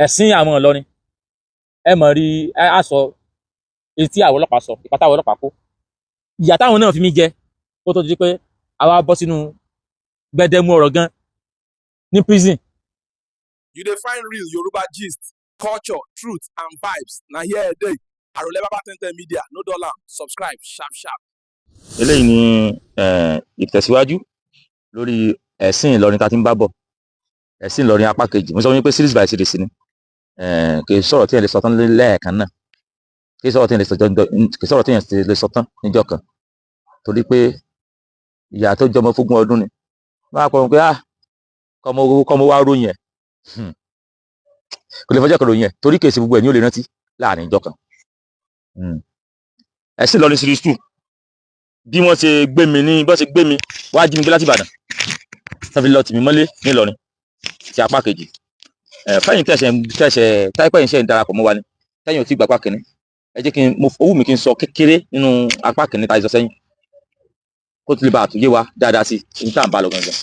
ẹ̀sìn àwọn Ìlọrin, ẹ mọ̀ rí ẹ á sọ etí àwọn ọlọ́pàá sọ ìpátá àwọn ọlọ́pàá kó ìyà táwọn náà fi mí jẹ kó tó di pé àwa bọ́ sínú gbẹdẹmú ọ̀rọ̀ gan ní prison. You dey find real Yoruba gist, culture, truth and vibes. Na here e dey. Arole Baba Ten Media, no dull am. Subscribe sharp sharp. Eléyìí ni ìtẹ̀síwájú lórí ẹ̀sìn Ìlọrin tá a ti ń bá bọ̀, ẹ̀sìn Ìlọrin apá kejì. Mo sọ fún yín pé series by series ni. Kì í sọ̀rọ̀ tí yẹn lè sọ tán lẹ́ẹ̀kan náà, kì í sọ̀rọ̀ tí yẹn lè sọ tán níjọ́ kan, torí pé ìyá tó jọmọ fógún ọdún ni wọ́n á kọ́ pé ah, kọ́mọ wá ròyìn ẹ̀, kò lè fọjọ́ kan ròyìn ẹ̀, torí kì í ṣe gbogbo ẹ̀ ní ó lè rántí láàrin ìjọ kan. Ẹ̀sìn Ìlọrin series 2, bí wọ́n ṣe gbé mi ní bí wọ́n ṣe gbé mi wá jí mi gbé láti Ìbàdàn tó fi lọ tì mí mọ́lé nílọrin ti apá kejì. Fẹ́yìn tẹ̀sẹ̀ tẹ̀sẹ̀ táìpẹ́ yìí ṣe ń darapọ̀ mọ́ wa ni, tẹ́yìn ò tí gba apá kìíní, ẹ jẹ́ kí n mo owó mi kí n sọ kékeré nínú apá kìíní tá a sọ sẹ́yìn, kó tó lè bá àtúnyé wa dáadáa sí i ní tá à ń bá lọ gangan,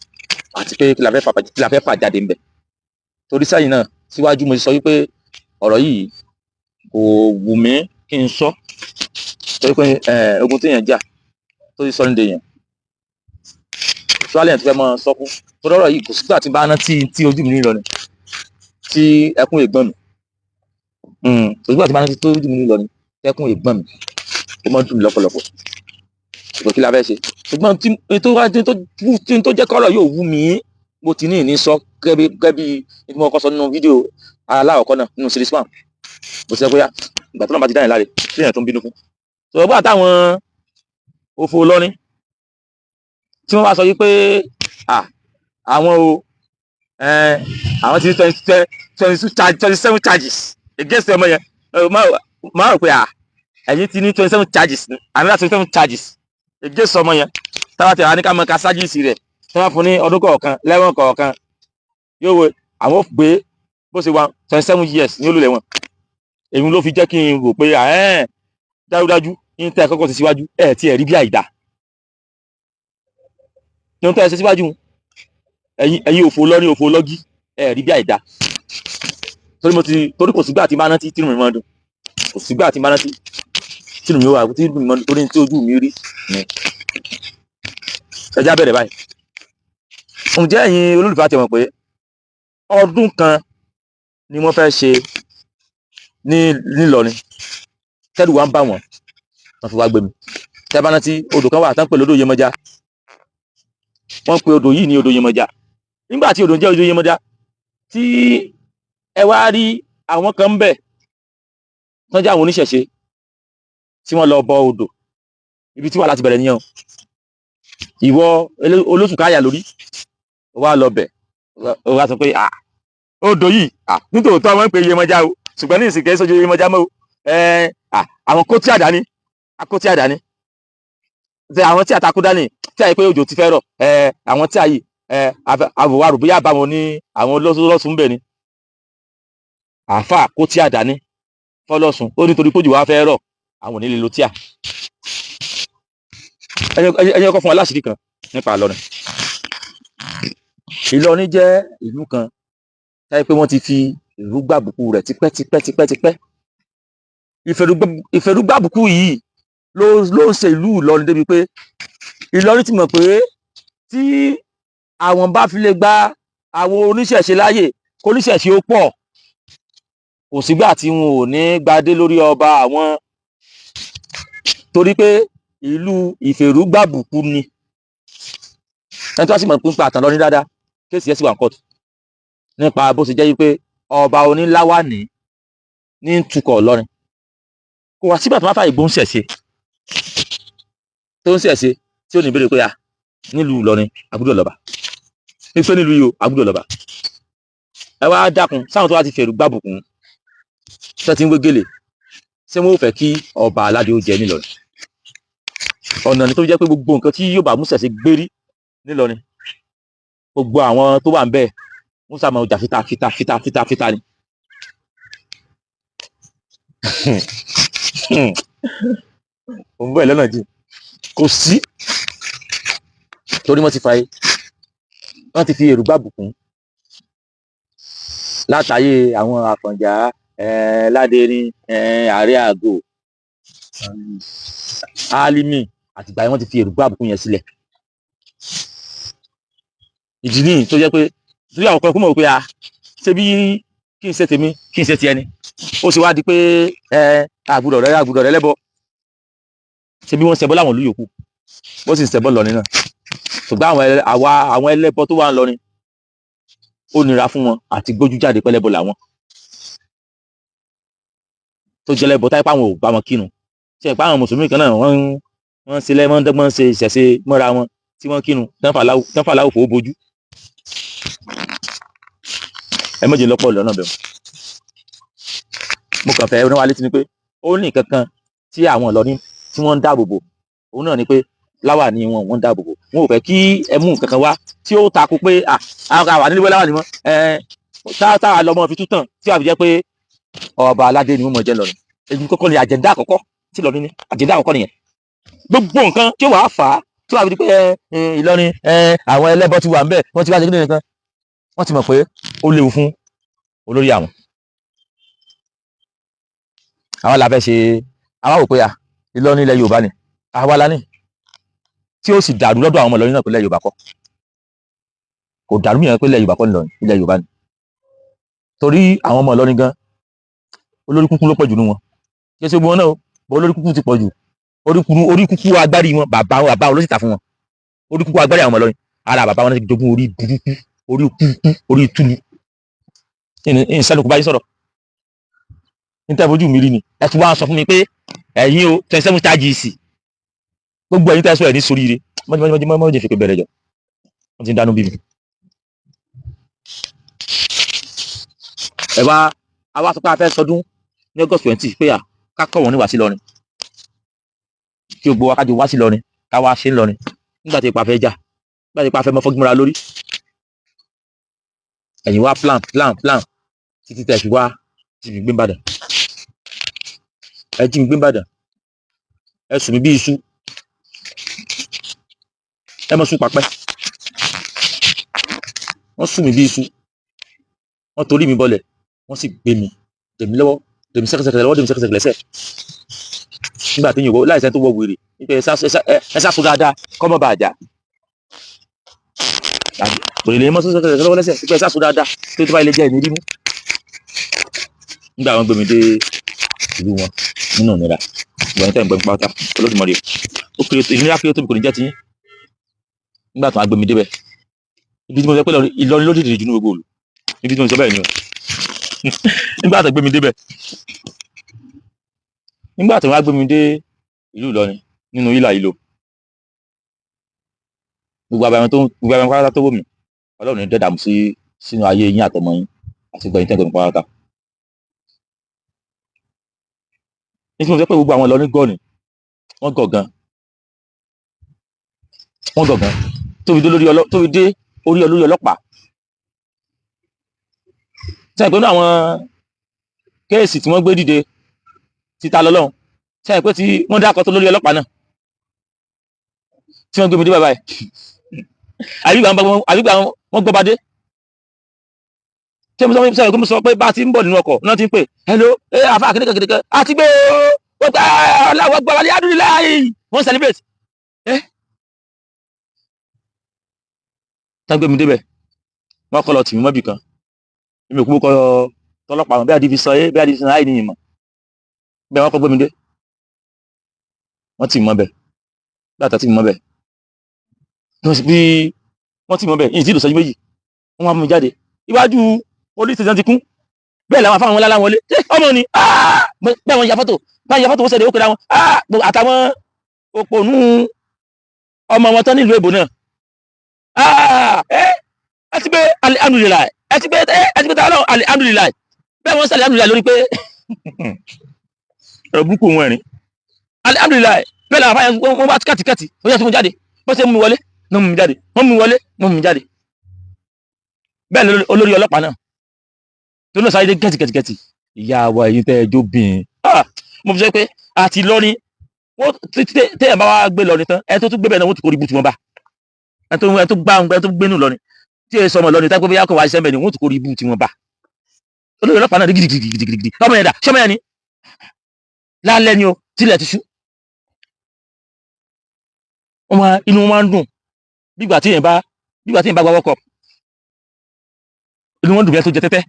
àti pé kí la fẹ́ fà jáde ńbẹ̀. Torí sẹ́yìn náà síwájú, mo ti sọ wípé ọ̀rọ̀ yìí kò wù mí kí n sọ, torí pé ogun téèyàn jà tó ti sọ ní dèèyàn tíwálẹ̀ tó fẹ́ mọ́ sọ fún, torí ọ̀rọ̀ yìí kò sígbà tí bá rántí tí ojú mi ní lọ ni tí ẹkún ègbọ́n mi. Kò sígbà tí bá rántí tí ojú mi ní lọ ni tí ẹkún ègbọ́n mi, ó máa ń dùn mí lọ́pọ̀lọpọ̀. Ṣùgbọ́n kí la fẹ́ ṣe? Ṣùgbọ́n tí tó wá tí tó jẹ́ kọ́rọ̀ yóò wú mi, mo ti ní ìní sọ gẹ́gẹ́ bí tí mo kọ́ sọ nínú fídíò aláwọ̀kọ́ náà nínú series 1. Mo ti sọ pé ìgbà tó náà bá ti dáyìn láre tí èèyàn tó ń bínú fún ṣùgbọ́n bá táwọn òfò lọ́rin tí wọ́n bá sọ yí pé àwọn o, àwọn ti 22 charge, 27 charges against ọmọ yẹn, máa rò pé ẹ̀yin ti ní 27 charges, another 27 charges against ọmọ yẹn. Táwa tẹ̀ wá ní ká mọ ká charges rẹ̀ tí wọ́n fún ní ọdún kọ̀ọ̀kan lẹ́wọ̀n kọ̀ọ̀kan, yóò wo àwọn ò gbé bó ṣe wà 27 years ní olùlẹ̀ wọn. Èmi ló fi jẹ́ kí n rò pé dájúdájú ní tẹ́ ẹ kọ́kọ́ ti síwájú ẹ̀ tí ẹ̀ rí bí àìdá ní tẹ́ ẹ ṣe síwájú. Ẹ̀yin òfò lọ́ní òfò lọ́gí, ẹ̀ rí bí àìdá, torí mo ti torí kò sígbà tí máa rántí tínú mi máa dùn, kò sígbà tí máa rántí tínú mi wà tínú mi máa dùn, torí tí ojú mi rí ni. Ẹ já bẹ̀rẹ̀ báyìí. Ǹjẹ́ ẹ̀yin olólùfẹ́ àti ẹ̀mọ̀ pé ọdún kan ni wọ́n fẹ́ ṣe ní nílọrin, tẹ́rù wa ń bà wọ́n, wọ́n fi wá gbé mi. Tẹ́ bá rántí, odò kan wà tán pè lódò Yemọja. Wọ́n pe odò yìí ní odò Yemọja. Nígbà tí odò ń jẹ́ odò Yemọja, tí ẹ wá rí àwọn kan ń bẹ̀ tán jẹ́ àwọn oníṣẹ̀ṣe tí wọ́n lọ bọ odò, ibi tí wàhálà ti bẹ̀rẹ̀ nìyẹn o. Ìwọ olóṣù káyà lórí, ó wá lọ bẹ̀, ó wá sọ pé ah, odò yìí, ah, nítòótọ́ wọ́n ń pè Yemọja o, ṣùgbọ́n ní ìsìnkẹ́ sójú Yemọja mọ́ o. Ẹ ah, àwọn kó tí àdá ní Akó tí a dání tẹ àwọn tí àtakú dání tí àyè pé òjò ti fẹ́ rọ̀ ẹ àwọn tí àyè ẹ àwòwárò bóyá bá wọn ní àwọn lọ́sùn bẹ̀ ni. Àáfà kó tí a dání fọlọ́sùn ó nítorí pójò wá fẹ́ rọ̀ àwọn ò ní lè lo tíà. Ẹ jẹ́ kó fún wa láṣìírí kan nípa Ìlọrin. Ìlọrin jẹ́ ìlú kan táyé pé wọ́n ti fi ìlú gbàbùkù rẹ̀ tipẹ́ tipẹ́ tipẹ́ tipẹ́. Ìfẹ̀rúgbàbùkù yìí ló ń ṣe ìlú Ìlọrin débi pé Ìlọrin ti mọ̀ pé tí àwọn bá fi lè gba àwọn oníṣẹ̀ṣe láàyè kó oníṣẹ̀ṣe ó pọ̀, kò sígbà tí wọn ò ní gbadé lórí ọba àwọn, torí pé ìlú ìfẹ̀rúgbàbùkù ni. Ẹni tó bá sì mọ̀ nípa àtàn Ìlọrin dáadáa, case yẹn sì wà ní kóòtù nípa bó ṣe jẹ́ wípé ọba oníláwàní ní ń tukọ̀ Ìlọrin. Kò wá sígbà tó máa fàyè gbóhùn ṣẹ̀ṣe tó ń ṣẹ̀ṣe tí ó ní ìbéèrè pé a nílùú Ìlọrin àgúdọ̀ lọ́ba, nífẹ̀ẹ́ nílùú yìí o àgúdọ̀ lọ́ba. Ẹ wá dákun, sáwọn tó wá ti fẹ̀rù gbàbùkún tó ti ń wé gèlè, ṣé wọn ò fẹ́ kí ọba aládé ó jẹ nílọrin? Ọ̀nà ni tó jẹ́ pé gbogbo nǹkan tí yóò bá mú ṣẹ̀ṣe gbérí nílọrin, gbogbo àwọn tó wà ń bẹ̀ wọ́n sá máa jà fita fita fita fita fita ni. Òun bẹ́ẹ̀ lọ́nà jìn kò sí, torí wọ́n ti fa wọ́n ti fi èrò gbàbùkún látàyè àwọn Àfọ̀njá, Ládẹrin, Ààrẹ Àgọ́, Álímì, àtìgbà yẹn wọ́n ti fi èrò gbàbùkún yẹn sílẹ̀. Ìdí nìyí tó jẹ́ pé torí àwọn kan kó mọ̀ pé a ṣe bí kí n ṣe tèmi kí n ṣe tiẹ̀ ni, ó sì wá di pé àgùdọ̀ rẹ lẹ́bọ. Ṣe bí wọ́n ṣẹbọ láwọn ìlú yòókù, wọ́n sì ń ṣẹbọ lọ́rin náà, ṣùgbọ́n àwọn ẹlẹ́bọ tó wà ń lọrin ó nira fún wọn àti gbójú jáde pẹ́lẹ́bọ làwọn tó jẹ́ lẹ́bọ táyé páwọn ò bá wọn kírun. Ṣe é páwọn mùsùlùmí kan náà wọ́n ń ṣe lẹ́mọ́ dọ́gbọ́n ṣe ìṣẹ̀ṣe mọ́ra wọn tí wọ́n kírun tán fàlàwò fòó bojú. Ẹ mọ̀jẹ̀ lọ́pọ̀ lọ́nà bẹ̀rù. Mo kàn fẹ́ rán wa létí ni pé ó ní nǹkan kan tí àwọn Ìlọrin tí wọ́n ń dáàbò bò, òun náà ni pé láwàní wọn wọ́n ń dáàbò bò. Wọn ò fẹ́ kí ẹ mú nǹkan kan wá tí ó takò pé àwa nílé láwàní mọ́, táwa lọ́mọ fi tútàn tí wàá fi jẹ́ pé ọba aládé ni wọ́n mọ̀ jẹ́ lọ́rin. Èyí kọ́kọ́ ni àjẹ̀ndá àkọ́kọ́ tí Ìlọrin ní, àjẹ̀ndá àkọ́kọ́ nìyẹn. Gbogbo nǹkan tí wàá fà á tí wàá fi di pé Ìlọrin àwọn ẹlẹ́bọ ti wà ń bẹ̀, wọ́n ti wá ṣe kí nìkan, wọ́n ti mọ̀ pé ó léwu fún olórí àwọn. Àwa la fẹ́ ṣe, àwa wò pé à Ìlọrin ilẹ̀ Yorùbá ni àwa la ní, tí ó sì dàrú lọ́dọ̀ àwọn ọmọ Ìlọrin náà pé ilẹ̀ Yorùbá kọ́, kò dàrú mìíràn pé ilẹ̀ Yorùbá kọ́ Ìlọrin, ilẹ̀ Yorùbá ni. Torí àwọn ọmọ Ìlọrin gan olórí kúkú ló pọ̀ jù nínú wọn, kí ṣe gbogbo wọn náà o, bọ́ olórí kúkú ti pọ̀ jù. Orí kúkú agbárí wọn, bàbá wọn ló sì tà fún wọn. Orí kúkú agbárí àwọn ọmọ Ìlọrin, ara bàbá wọn ti jogún orí burúkú, orí kúkú, orí túlù. Ìsẹ́nu kò bá yín sọ̀rọ̀ níta ìfojú mi rí ni ẹ ti wá sọ fún mi pé ẹ̀yin o 27 charges gbogbo ẹ̀yin tẹ́ sọ ẹ̀ ní soríire. Mọ́jú fi pé bẹ̀rẹ̀ jọ, wọ́n ti ń dánú bí mi. Ẹ wá àwa sọ pé a fẹ́ sọdún ní August 20 pé à ká kọ̀ wọ́n ní wá sí Ìlọrin, kí gbogbo wa kájọ wá sí Ìlọrin, ká wá ṣe ń lọrin nígbà tí ipa fẹ́ jà, nígbà tí ipa fẹ́ mọ́ fọ́gbọ́nra lórí. Ẹ̀yin wá plan plan plan títí tẹ̀ fi wá jí mi gbé Ìbàdàn. Ẹ jí mi gbé Ìbàdàn, ẹ sùn mí bí iṣu, ẹ mọ̀ sùn papẹ́. Wọ́n sùn mí bí iṣu, wọ́n torí mi bọlẹ̀, wọ́n sì gbé mi dèmí lọ́wọ́, dèmí sẹ́kẹsẹkẹ lọ́wọ́, dèmí sẹ́kẹsẹkẹ lẹ́sẹ̀. Nígbà tí yìnbọn láìsẹ́ tó wọ wèrè nípa ẹ sá sùn dáadáa kọ́ mọ́ bàjá. Òrèlè lè mọ́ sẹ́kẹsẹkẹ lọ́wọ́ lẹ́sẹ̀ nípa ẹ sá sùn dáadáa tó bá ilé jẹ́ ìnírí mú. Nígbà wọn gbé mi dé ìlú wọn nínú ìnira, ìwà ní tẹ̀ ń gbẹ́ pátá Olódùmarè ó kéré ìnira kéré tóbi kò ní jẹ́ tiyín. Nígbà tí wọ́n gbé mi débẹ̀, ibi tí mo sọ pé Ìlọrin ló dìde jù ní gbogbo òlu, ibi tí mo sọ bẹ́ẹ̀ ni o. Nígbà tí wọ́n gbé mi débẹ̀, nígbà tí wọ́n gbé mi dé ìlú Ìlọrin nínú ìlà ìlò, gbogbo abẹ́rẹ́ tó gbogbo abẹ́rẹ́ pátá tó wò mí, Ọlọ́run ní dẹ́dàmú sí sínú ayé yín àtọmọ yín àti gbẹ̀yìn tẹ́gbẹ̀mí pátá. Ní tí mo sọ pé gbogbo àwọn Ìlọrin gọ́ọ̀nì, Wọ́n gọ̀ gan, wọ́n gọ̀ gan, tó fi dé lórí ọlọ́, tó fi dé orí olórí ọlọ́pàá. Sẹ́yìn pé nínú àwọn case tí wọ́n gbé dìde títa lọ́lọ́run, sẹ́yìn pé tí wọ́n dákọ̀ tó lórí ọlọ́pàá náà tí wọ́n gbé mi dé bàbá ẹ̀, àbígbà wọ́n gbọ́ bá dé, tí mo sọ sẹ́yìn pé mo sọ pé bá a ti ń bọ̀ nínú ọkọ̀ náà ti ń pè, "Hello, ẹ àfa kìnìkan kìnìkan àti gbé o." Wọ́n gbé ọláwọ́ gbọ́ wálé adúláyé, wọ́n celebrate ẹ́ tá gbé mi débẹ̀. Wọ́n kọ́ lọ tì mí mọ́bì kan, èmi ò kú kọ́ tọlọ́pàá wọn bí àdìbí sọ é, bí àdìbí sọ áì ní ìmọ̀ bẹ́ẹ̀. Wọ́n kọ́ gbé mi dé, wọ́n tì mí mọ́ bẹ̀. Bí àtà tì mí mọ́ bẹ̀, bí wọ́n tì mí mọ́ bẹ̀ yìí tí ìlú sọ́jú méjì, wọ́n wá mú mi jáde. Iwájú police station ti kún bẹ́ẹ̀, làwọn afáwọn ńlá wọlé. Ṣé ọmọ ni bẹ́ẹ̀? Wọ́n ya fọ́tò báyìí, ya fọ́tò, wọ́n sẹ́dẹ̀ ó pera wọn àtàwọn òpònú ọmọ wọn tán nílùú èbò náà. Ẹ ti gbé, alihamudulilayi, ẹ ti gbé, ẹ ti gbé tàwọn, alihamudulilayi. Bẹ́ẹ̀ wọ́n sàlẹ̀ alihamudulilayi lórí pé ọ̀rọ̀ burúkú òun ẹ̀rín alihamudulilayi. Bẹ́ẹ̀ làwọn afáyẹ wọn bá kàtìkàtì ó yẹ tó mú jáde. Bó ṣe mú mi wọlé ní mú mi jáde, wọ́n mú mi wọlé, wọ́n mú mi jáde. Bẹ́ẹ̀ ni olórí ọlọ́pàá náà tó náà sáré dé gẹ̀tìgẹ̀tìgẹ̀tì. Ìyá wa, èyí tẹ́ ẹ jó bìn, mo fi sọ pé àti lọ́rin wọ́n téèyàn bá wá gbé lọ́rin tán, ẹ tó tún gbé bẹ́ẹ̀ náà, wọ́n ti kórìí bùtù wọn bá ẹ tó, ẹ tó gbá, ẹ tó gbénú lọ́rin tí ẹ sọmọ lọ́rin tágbé bóyá kò wá ṣiṣẹ́ bẹ́ẹ̀ ni, wọ́n ti kórìí bùtù wọn bá. Olórí ọlọ́pàá náà dé gidigidigidigidi. Ọmọ yẹn dà? Ṣọmọ yẹn ni lálẹ́ ni o, tilẹ̀ ti ṣú. Wọ́n máa, inú wọn máa ń dùn bígbà tí èèyàn bá gba World Cup. Inú wọn dùn bí ẹ tó jẹ tẹ́tẹ́.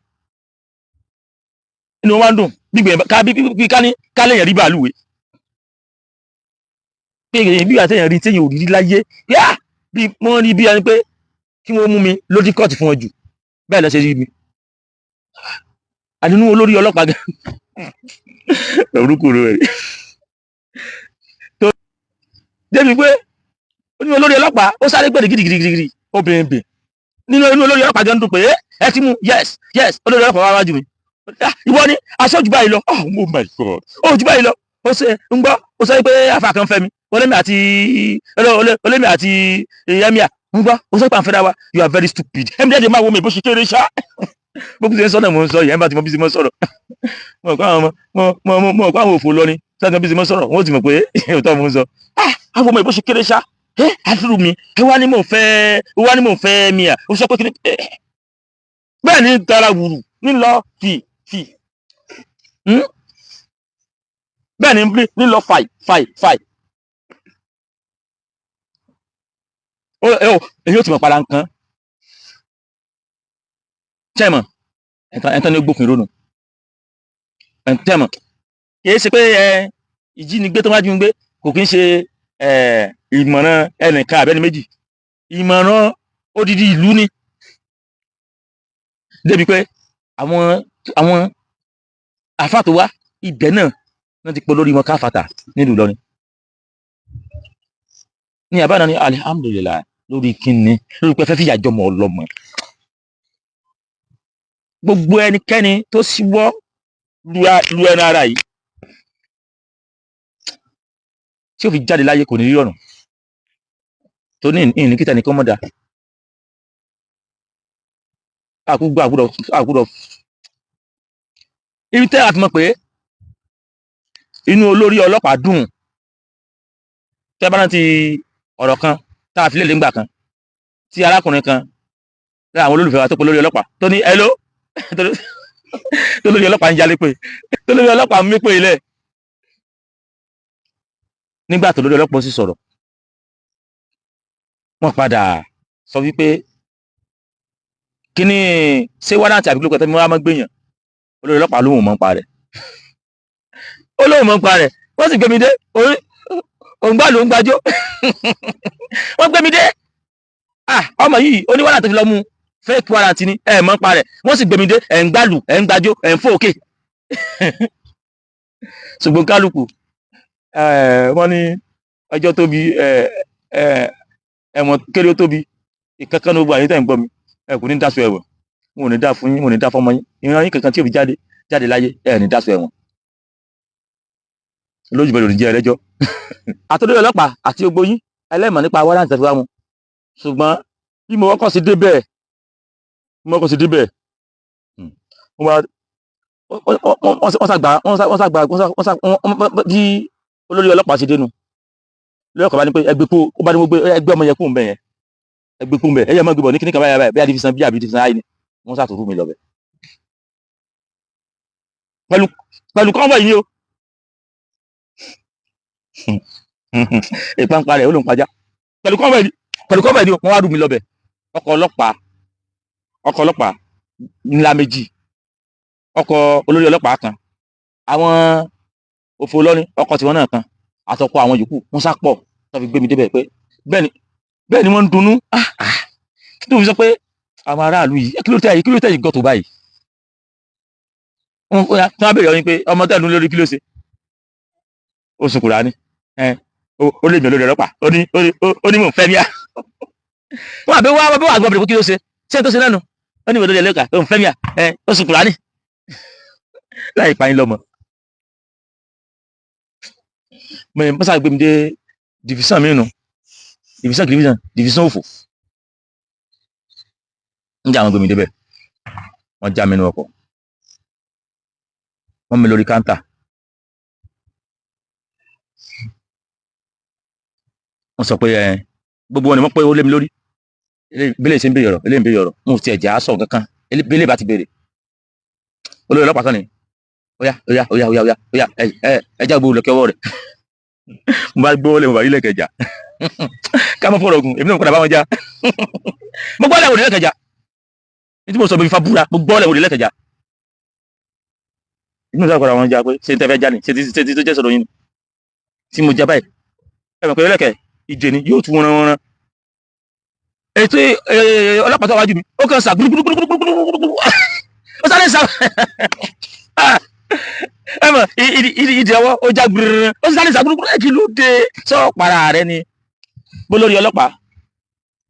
Inú wọn máa ń dùn bígbà ká bí ká ní ká lèèyàn rí bàálù wé pé èèyàn, bígbà tí èèyàn rí téèyàn ò rí láyé yá, bí wọ́n rí bí ẹni pé kí wọ́n mú mi lódì kọ́ọ̀tù fún wọn jù bẹ́ẹ̀ lọ ṣe rí mi. Àdínú olórí ọlọ́pàá gan orúkọ rẹ̀ tó débi pé ó ní olórí ọlọ́pàá ó sáré gbẹ̀dẹ̀ gidigidigidi. Obìnrin bìn nínú inú olórí ọlọ́pàá gan dùn pé ẹ ti mú. Yes, olórí ọlọ́pàá wá wájú mi. "Ah, ìwọ ni aṣọ jù báyìí lọ." Oh my God, ó jù báyìí lọ. Ó ṣe ń gbọ́, ó sọ pé afa kan fẹ́ mi, olómi àti emir ń gbọ́, ó sọ pé à ń fẹ́ra wa. "You are very stupid." Ẹ̀mí jáde máa wo mi bó ṣe kéré ṣá. Bó ṣe ń sọ náà mo ń sọ yìí. Ẹ̀ bá ti mọ bí ṣe mọ́ sọ̀rọ̀, mo kọ́ àwọn òfò lọ ni sáà bí ṣe mọ́ sọ̀rọ̀, wọ́n ti mọ̀ pé òótọ́ mo ń sọ. Ah, àwọn ọmọ ìbò ṣe kéré ṣá. Ẹ àdúrú mi, ẹ wá ní mò ń fẹ́, ẹ wá ní mò ń fẹ́ mi à. Ó sọ pé kí ni bẹ́ẹ̀ ni tara wùrù nílọ fì fì, Bẹ́ẹ̀ ni nílọ fàì fàì fàì. Ó ẹ ó èyí ó ti mọ̀ padà nǹkan ṣe mọ̀ ẹ̀tàn ní gbófinró nù ṣe mọ̀. Kìí ṣe pé ẹ ìjínigbé tó wájú ń gbé, kò kí ń ṣe ẹ ìmọ̀ràn ẹnìkan àbẹ́ni méjì, ìmọ̀ràn odidi ìlú ni. Débi pé àwọn àfáà tó wá ibẹ̀ náà wọ́n ti pọ̀ lórí wọn káfàtà nílùú Ìlọrin ní àbáná ní alihamudulilayi. Lórí kíni? Lórí pé fẹ́ fìyà jọmọ ọlọ́mọ. Gbogbo ẹnikẹ́ni tó ṣíwọ́ lu ẹran ara yìí tí ó fi jáde láyé kò ní rí ọ̀run tó ní ìní kíta nìkan mọ̀dá àkúgbò àkúdọ̀ àkúdọ̀. Ibi tẹ́ àti mọ̀ pé inú olórí ọlọ́pàá dùn, tẹ́ bá rántí ọ̀rọ̀ kan tá a fi léde ńgbà kan tí arákùnrin kan lára àwọn olólùfẹ́ wa tó pe lórí ọlọ́pàá tó ní hello, tó lórí ọlọ́pàá ń jalè pé tó lórí ọlọ́pàá ń mí pé ilẹ̀. Nígbà tó lórí ọlọ́pàá sì sọ̀rọ̀, wọ́n padà sọ wípé kíní ṣé warrant àbí kílókè tó ní wọ́n á mọ́ gbéyàn. Olórí ọlọ́pàá lóhùn mọ́ ń pa rẹ̀, ó lóhùn mọ́ ń pa rẹ̀. Wọ́n sì gbé mi dé orí òǹgbà ló ń gbàjọ́. Wọ́n gbé mi dé. Ah, ọmọ yìí ó ní warrant tó fi lọ mú, fake warrant ni, ẹ̀ mọ́ ń pa rẹ̀. Wọ́n sì gbé mi dé, ẹ̀ ń gbàlù, ẹ̀ ń gbàjọ́, ẹ̀ ń fò òkè. Ṣùgbọ́n kálukú wọ́n ní ọjọ́ tóbi ẹ̀wọ̀n kéré ó tóbi ìkankan ní gbogbo àyè tẹ̀ ń gbọ́ mi. Ẹ kò ní dáṣọ ẹ̀wọ̀n, wọn ò ní dá fún yín, wọn ò ní dá fọmọ yín, ìran yín kankan tí ò fi jáde jáde láyé, ẹ ní dáṣọ ẹ̀wọ̀n. Lójú bẹ̀rẹ̀ òní jẹ́ ẹlẹ́jọ́. Àtọ́dọ́ ọlọ́pàá àti gbogbo yín ẹlẹ́mọ̀ nípa warrant tẹ̀síwá mu, ṣùgbọ́n bí mo kọ́kọ́ sí débẹ̀, bí mo kọ́kọ́ sí débẹ̀, wọ́n wá wọ́n ṣàgbà wọ́n ṣàgbà wọ́n ṣà wọ́n bí olórí ọlọ́pàá ṣe dénú lórí ọkọ̀ bá ní pé ẹgbẹ́ kú, ó bá ní mo gbé ẹgbẹ́ ọmọ yẹn kú ń bẹ̀ yẹn, ẹgbẹ́ kú ń bẹ̀, ẹ̀yẹ mọ́ gbé bọ̀ ní kíní kan báyìí báyìí, bẹ́ẹ̀ division B àbí division I ni. Wọ́n ṣàtúrú mi lọ bẹ̀ pẹ̀lú convoy yìí o. Ìpànpa rẹ̀ ó ló ń pajá pẹ̀lú convoy ni, pẹ̀lú convoy ni wọ́n wá rú mi lọ bẹ̀. Ọkọ̀ ọlọ́pàá ńlá méjì, ọkọ̀ olórí ọlọ́pàá kan, àwọn òfò lọ́ní ọkọ̀ tiwọn náà kan, àtọkọ àwọn yòókù, wọ́n sá pọ̀ tó fi gbé mi débẹ̀ pé bẹ́ẹ̀ ni wọ́n ń dunnú. Ah ah, tó fi sọ pé àwọn aráàlú yìí, kí ló tẹ̀ yìí, kí ló tẹ̀ yìí gọ́tò báyìí? Wọ́n tí wọ́n béèrè ọyìn pé ọmọ tẹ̀ lórí kí ló ṣe, ó sùn Kùránì ẹ, ó lè mi olórí ọlọ́pàá, ó ní mò ń fẹ́ mi à. Wọ́n àbí wọ́n àbí wọ́n àgbọ̀n bèrè pé kí ló ṣe, ṣé n tó ṣe lẹ́nu, ó ní olórí ọlọ́pàá ó ń fẹ́ mi à ẹ, ó sùn Kùránì láì pa yín lọ́mọ. Mo ní mọ́sá gbé mi dé division mi nù, division division division òfò ń jẹ́ àwọn gbé mi débẹ̀. Wọ́n já mi nínú ọkọ̀, wọ́n mi lórí counter, wọ́n sọ pé ẹ gbogbo wọn ni wọ́n pé ó lé mi lórí bílẹ̀ ṣe ń béèrè ọ̀rọ̀, eléyìí ń béèrè ọ̀rọ̀, wọn ò tiẹ̀ jẹ́ àásọ̀ kankan. Bílẹ̀ bá ti béèrè, olórí ọlọ́pàá kan ni, óyá óyá óyá óyá óyá óyá, ẹ ẹ ẹ já gbogbo lọ́kẹ́ ọwọ́ rẹ̀. Mo bá gbọ́ lé, mo bá rí lẹ́kẹ̀jà ká mọ́ fọ̀rọ̀ ogun, èmi náà padà bá wọn já. Mo gbọ́ lẹ́wọ̀n lẹ́kẹ̀jà ní tí mo sọ, mi fa búra, mo gbọ́ lẹ́wọ̀n lẹ́kẹ̀jà inú ìsàkóra wọn já pé ṣé n tẹ́ fẹ́ já ni, ṣé ti tó jẹ́ sọ̀rọ̀ yín ni tí mo já báyìí. Ẹ mọ̀ pé lẹ́kẹ̀ ìdè ni yóò tún wọn wọn ètò ọlọ́pàá tó wájú mi, ó kàn sà gbúgbúgbúgbúgbúgbúgbú, ó sáré sá. Ẹ mọ̀ ìdí ọwọ́ ó já gbúrúrú, ó sáré sá gbúrúgbúrú. Ẹ kí ló dé sọ para rẹ ni bó lórí ọlọ́pàá,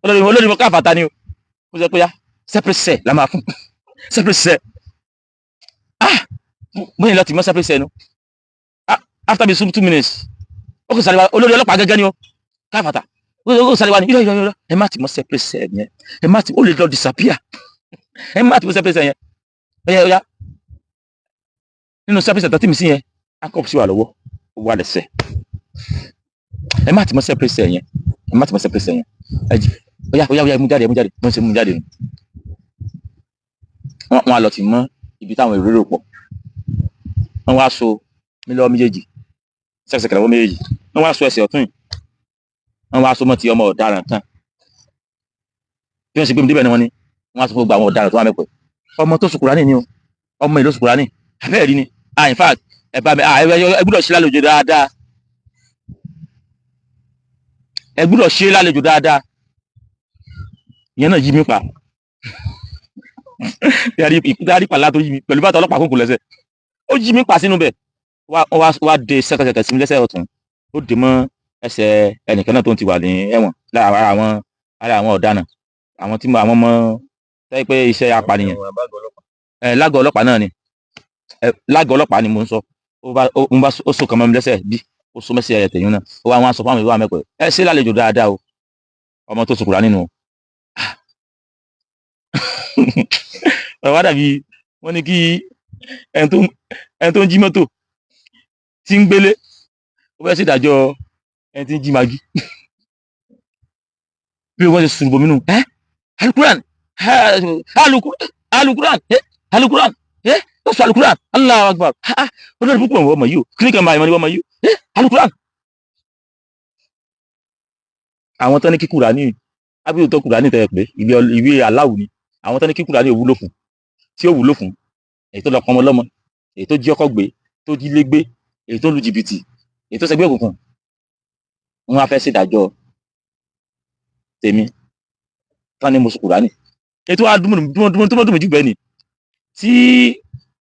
olórí mo káfàtà ni o. Ó sọ pé ya separate cell la máa fún, separate cell. Ah, mo ní láti mọ separate cell nu. Ah, after be some 2 minutes, ó kò sáré wa, olórí ọlọ́pàá gẹ́gẹ́ ni o káfàtà, ó kò sáré wa ni irọ́ irọ́ irọ́, ẹ má ti mọ separate cell yẹn, ẹ má ti, ó lè lọ disappear, ẹ má ti mọ separate cell yẹn. Ó yá ó yá, nínú separate cell tó tì mí sí yẹn, handcuff sí wà lọ́wọ́, ó wà lẹ́sẹ̀. Ẹ má ti mọ separate cell yẹn, ẹ má ti mọ separate cell yẹn, ẹ jì, ó yá ó yá ó yá, mú jáde, mú jáde. Bọ́n ṣe mú jáde nù, wọ́n á lọ tì mọ́ ibi táwọn èrò rò pọ̀. Wọ́n wá so mí lọ́wọ́ méjèèjì, sẹ́kẹsẹkẹ lọ́wọ́ méjèèjì. Wọ́n wá so ẹsẹ̀ ọ̀tún yìí, wọ́n wá so mọ́ ti ọmọ ọ̀daràn kan. Bí wọ́n ṣe gbé mi débẹ̀ ni wọ́n ní wọ́n á sọ fún gbogbo àwọn ọ̀daràn tó wà mẹ́pẹ́, ọmọ tó sùkúránì ni o, ọmọ ìlú sùkúránì abẹ́ẹ̀ rí ni. Ah, in fact, ẹ bá mi, ah, ẹ gbọ́dọ̀ ṣe lálejò dáadáa, ẹ gbọ́dọ̀ ṣe lálejò dáadáa. Ìyẹn náà yí mi pa dárí pàlà tó yí mi pẹ̀lú bàtà ọlọ́pàá kókò lẹ́sẹ̀, ó yí mi pa sínú bẹ̀. Wá de ṣẹ́kẹ̀ṣẹkẹ̀ sí mi lẹ́sẹ̀ ọ̀tún, ó dè mọ́ ẹsẹ̀ ẹnìkan náà tó ń ti wà ní ẹ̀wọ̀n lára àwọn ọ̀daràn, àwọn tí àwọn ọmọ tẹ́ pé iṣẹ́ apànìyàn ẹ lágọ̀ọ́ ọlọ́pàá náà ni, ẹ lágọ̀ọ́ ọlọ́pàá ni mò ń sọ. Ó bá ó ń bá ó so kàn mọ́ mi lẹ́sẹ̀ bí ó so mẹ́sẹ̀ ẹ̀ tẹ̀yún náà, ó wá wọn sọ fún àwọn ìwà mẹ́kọ̀ọ́, ẹ ṣe lálejò dáadáa o, ọmọ tó sùkúrà nínú o. Wá dàbí wọ́n ní kí ẹni tó ń jí mọ́tò tí ń gbélé, ó fẹ́ ṣèdájọ́ ẹni tí ń jí magi. Bí wọ́n ṣe sùn bomi nù ẹ́, alukuran, alukuran, alukuran, ẹ ó sọ alukuran, Allahu Akbar. Olórí púpọ̀ ọmọ yìí o, kí ni kan máa ìmọ̀ ni ọmọ yìí o, ẹ alukuran. Àwọn tán ní kí Kùránì ábíyò tó Kùránì tẹ̀ pé ìwé aláwù ni, àwọn tán ní kí Kùránì ò wúlò fún, tí ó wúlò fún èyí tó lọ pọnmọ lọ́mọ, èyí tó jí ọkọ gbé, tó jí lé gbé, èyí tó lu jìbìtì, èyí tó ṣẹgbẹ́ òkùnkùn, wọn á fẹ́ ṣèdájọ́ tèmi tán ní mo sọ Kùránì. Ètò àdúmọ̀dúnmọ̀ jù bẹ́ẹ̀ ni tí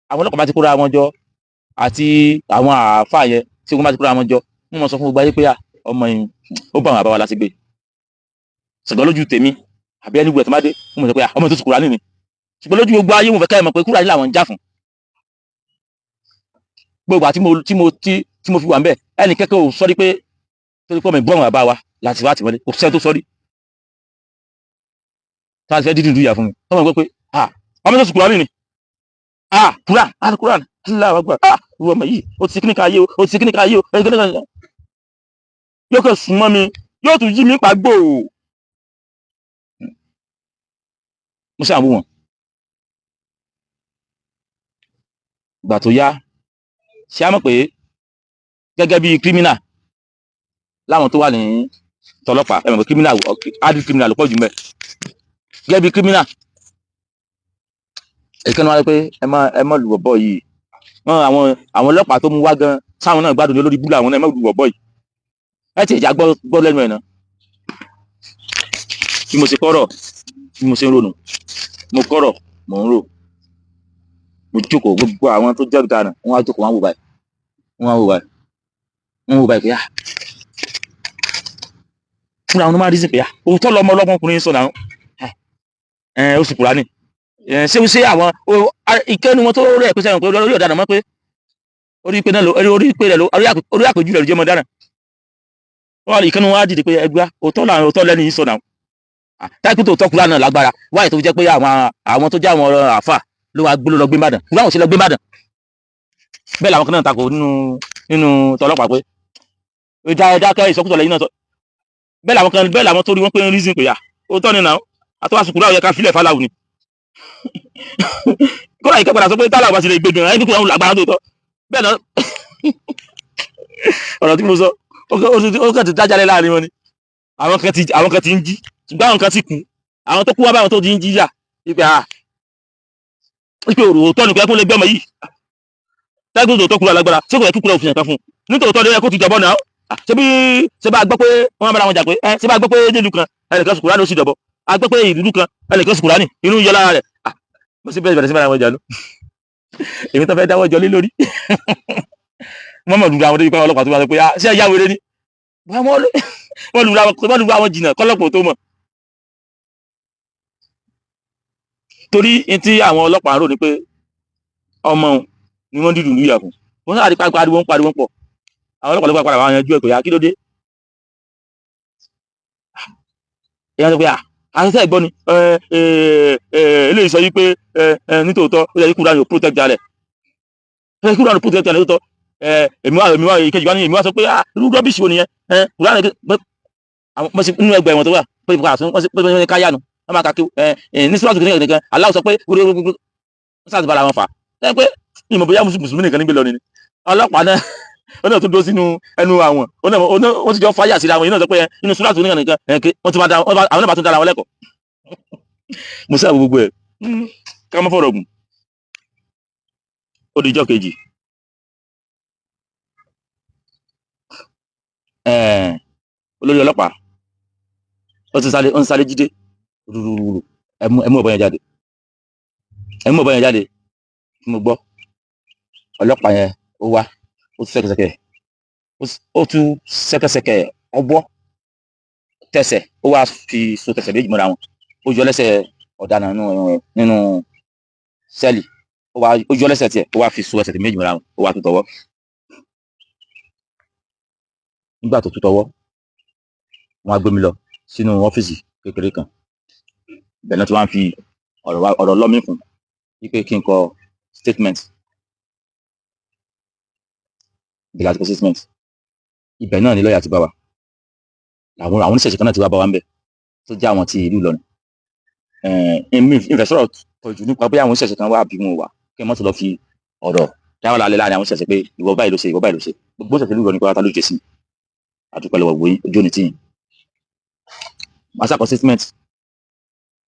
àwọn ọlọ́pàá bá ti kóra wọn jọ àti àwọn àáfàá yẹn, tí wọ́n bá ti kóra wọn jọ, wọ́n mọ̀ sọ fún gbogbo ayé pé ọmọ yìí ó bá àwọn àbáwá láti gbé. Ṣùgbọ́n lójú tèmi àbí ẹni gbogbo ẹ̀ tó bá dé, wọ́n mọ̀ sọ pé ọmọ tó sọ Kùránì ni. Ṣùgbọ́n lójú gbogbo ayé, wọn fẹ́ ká ẹ mọ̀ pé Kùránì làwọn ń jà fún. Gbogbo àti mo tí mo tí Tí mo fi wà ń bẹ̀, ẹnì kẹ́kẹ́ ò sọ́rí pé torí pé ọmọ ìbú àwọn bàbá wa láti wá àtìmọ́lé. Kò sẹ́ni tó sọ́rí tá a ti fẹ́ dídùn ìyà fún mi. Ọmọ ìgbọ́ pé, ah, ọmọ tó sùn Kùránì ni, ah, Kùrán, ah, Kùrán, Allahu Akbar, ah, ìwọ ọmọ yìí, ó ti kíníkà ayé o, ó ti kíníkà ayé o, ó ti kíníkà ayé o. Yóò kẹ́ sùn mọ́ mi, yóò tún yí mi pàgbó o. Mo ṣáà wò wọ́n. Ìgbà tó yá, ṣé á mọ̀ pé gẹ́gẹ́ bí kírímínà láwọn tó wà ní tọlọ́pàá, ẹ mọ̀ pé kírímínà, adult criminal ló pọ̀ jù mẹ́. Gẹ́gẹ́ bí kírímínà, ìkànnì wa pé ẹ má lù bọ̀bọ̀ yìí. Wọn àwọn ọlọ́pàá tó mú wá gan sáwọn náà gbádùn ní olórí búlù àwọn náà, ẹ má lù bọ̀bọ̀ yìí. Ẹ ti ìjà gbọ́ gbọ́ lẹ́nu ẹ̀ náà. Bí mo ṣe kọ́rọ̀, bí mo ṣe ń ronú, mo kọ́rọ̀, mò ń rò. Mo jókòó, gbogbo àwọn tó jẹ́ ọ̀daràn, wọ́n á jókòó, wọ́n á wò báyìí, wọ́n á wò báyìí, wọ́n wò báyìí pé, ah, fúnra wọn ló máa rí sí pé, ah, òótọ́ lọmọ ọlọ́mọkùnrin sọ náà. Ẹ ó sì Kùránì. Ẹ ṣé àwọn ìkẹ́nu wọn tó rẹ̀ pé sẹ́wọ̀n pé orí ọ̀daràn mọ́ pé orí pé náà ló orí pé rẹ̀ ló orí àpèjú rẹ̀ ló jẹ́ mọ́ dára. Wọ́n wá ìkẹ́nu wọn á dìde pé ẹgbẹ́ òótọ́ làwọn, òótọ́ lẹ́nu yìí sọ náà. Táìpù tó tọ́ Kùránì náà lágbára wáyé tó fi jẹ́ pé àwọn tó jẹ́ àwọn àfà ló wá gbóló lọ gbé Ìbàdàn, Kùránì ò sí lọ gbé Ìbàdàn. Bẹ́ẹ̀ làwọn kan náà takò nínú tọlọ́pàá pé ìdá ẹ̀dá kẹ́ ìsọkúsọ lẹ́yìn náà sọ. Bẹ́ẹ̀ làwọn kan, bẹ́ẹ̀ làwọn tó rí wọn pé ń reason pé à òótọ́ ni náà, àtọ́wà sùkúrú àwọn yẹ ká filẹ̀ fáláwù ni. Kódà ìkẹ́ padà sọ pé tálà bá ti lè gbé gan ẹni kúrò lágbára tó tọ́. Bẹ́ẹ̀ náà ọ̀rọ̀ tí mo sọ, ó kàn ti dájálẹ̀ láàrin wọn ni. Àwọn kan ti ń jí, ṣùgbọ́n àwọn kan ti kú. Àwọn tó kú wá báwọn tó ti ń jí yà wípé à wípé òótọ́ nìkan kó lè gbé ọmọ yìí tẹ́gbọ́n tó kúrò lágbára, ṣé kò yẹ kí kúrò òfin kan fún un nítòótọ́ ló yẹ kó ti jọ̀bọ́ náà? Ṣé bí ṣé bá gbọ́ pé wọ́n bára wọn jà pé ẹ ṣé bá gbọ́ pé nílùú kan ẹnìkan sùkúrà ló sì dọ̀bọ̀, a gbọ́ pé ìlú kan ẹnìkan sùkúrà ní inú yọ lára rẹ̀. Bó ṣe bẹ̀rẹ̀ sí bára wọn jà lọ, èmi tó fẹ́ dáwọ́ jọ lé lórí, wọ́n mọ̀ lùdú àwọn tó yí pé ọlọ́pàá tó wá sọ pé ṣé ẹ yá wèrè ni. Wọ́n lùdú àwọn jìnnà kọ́lọ́pọ̀ tó mọ̀, torí n tí àwọn ọlọ́pàá rò ní pé ọmọ ni wọ́n dídùn lùyà fún wọn sáà di pariwo ń pariwo ń pọ̀. Àwọn ọlọ́pàá ló padà wá yanjú ẹ̀ pé kí ló dé. Ìyá sọ pé àṣìṣe ẹ̀gbọ́n ni eléyìí sọ yìí pé nítòótọ́ ó yẹ kí Kúránì ò protect rẹ̀, ó yẹ kí Kúránì protect rẹ̀ nítòótọ́. Èmi wá ìkejì wá ní, èmi wá sọ pé irú rubbish wo nìyẹn? Kúránì nínú ẹgbẹ́ ẹ̀wọ̀n tó wà pé pé káyà nù wọ́n máa ka kí ní síwájú kìnìkan nìkan aláwọ̀ sọ pé wúrúwúrú wọ́n sáà ti bára wọn fà á pé ìmọ̀ bóyá mùsùlùmí nìkan nígbè lọ ni ọlọ́pàá náà ó náà tún dó sínú ẹnu àwọn, ó ti jọ fáyà síra àwọn yìí náà sọ pé nínú síwájú kìnìkan nìkan wọ́n ti máa da àwọn náà bá tún dára wọn lẹ́kọ̀ọ́. Mo sábà gbogbo ẹ̀ ká má fọ̀rọ̀ gùn. Ó di ijọ́ kejì, olórí ọlọ́pàá ó ti sáré, ó ń sáré jíde rúrúrú, ẹmú ọ̀bọ yẹn jáde, ẹmú ọ̀bọ yẹn jáde. Mo gbọ́ ọlọ́pàá yẹn ó wá, ó tú ṣẹ̀kẹ̀ṣẹ̀kẹ̀, ó tú ṣẹ̀kẹ̀ṣẹ̀kẹ̀ ọwọ́ tẹsẹ̀, ó wá fi so tẹsẹ̀ méjì mọ́ra wọn, ó yọ lẹ́sẹ̀ ọ̀daràn nínú sẹ́ẹ̀lì, ó wá ó yọ lẹ́sẹ̀ tiẹ̀, ó wá fi so ẹsẹ̀ méjì mọ́ra wọn, ó wá tú tọwọ́. Nígbà tó tú tọwọ́, wọ́n á gbé mi lọ sínú ọ́fíìsì kékeré kan. Ibẹ̀ náà tí wọ́n á fi ọ̀rọ̀ lọ́ mi fún wípé kí n kọ statement. Ibẹ̀ láti kọ statement. Ibẹ̀ náà ni lọ́ọ̀yà ti bá wa, àwọn oníṣẹ̀ṣe kan náà ti wá bá wa ń bẹ̀ tó jẹ́ àwọn ti ìlú Ìlọrin. Èmi ìfẹ́ sọ̀rọ̀ pọ̀jù nípa bóyá àwọn oníṣẹ̀ṣe kan wá bí wọn wà, kí n mọ́tò lọ fi ọ̀rọ̀ dáwọ́ lálẹ́ láàrin àwọn oníṣẹ̀ṣe pé ìwọ báyìí ló ṣe, ìwọ báyìí ló ṣe. Gbogbo oníṣẹ̀ṣe ìlú Ìlọrin pátá ló jẹ́ sí mi. Àdúpẹ́ lọ́wọ́ gbogbo yín, ojú òní tì yín. Màá ṣàkọ statement.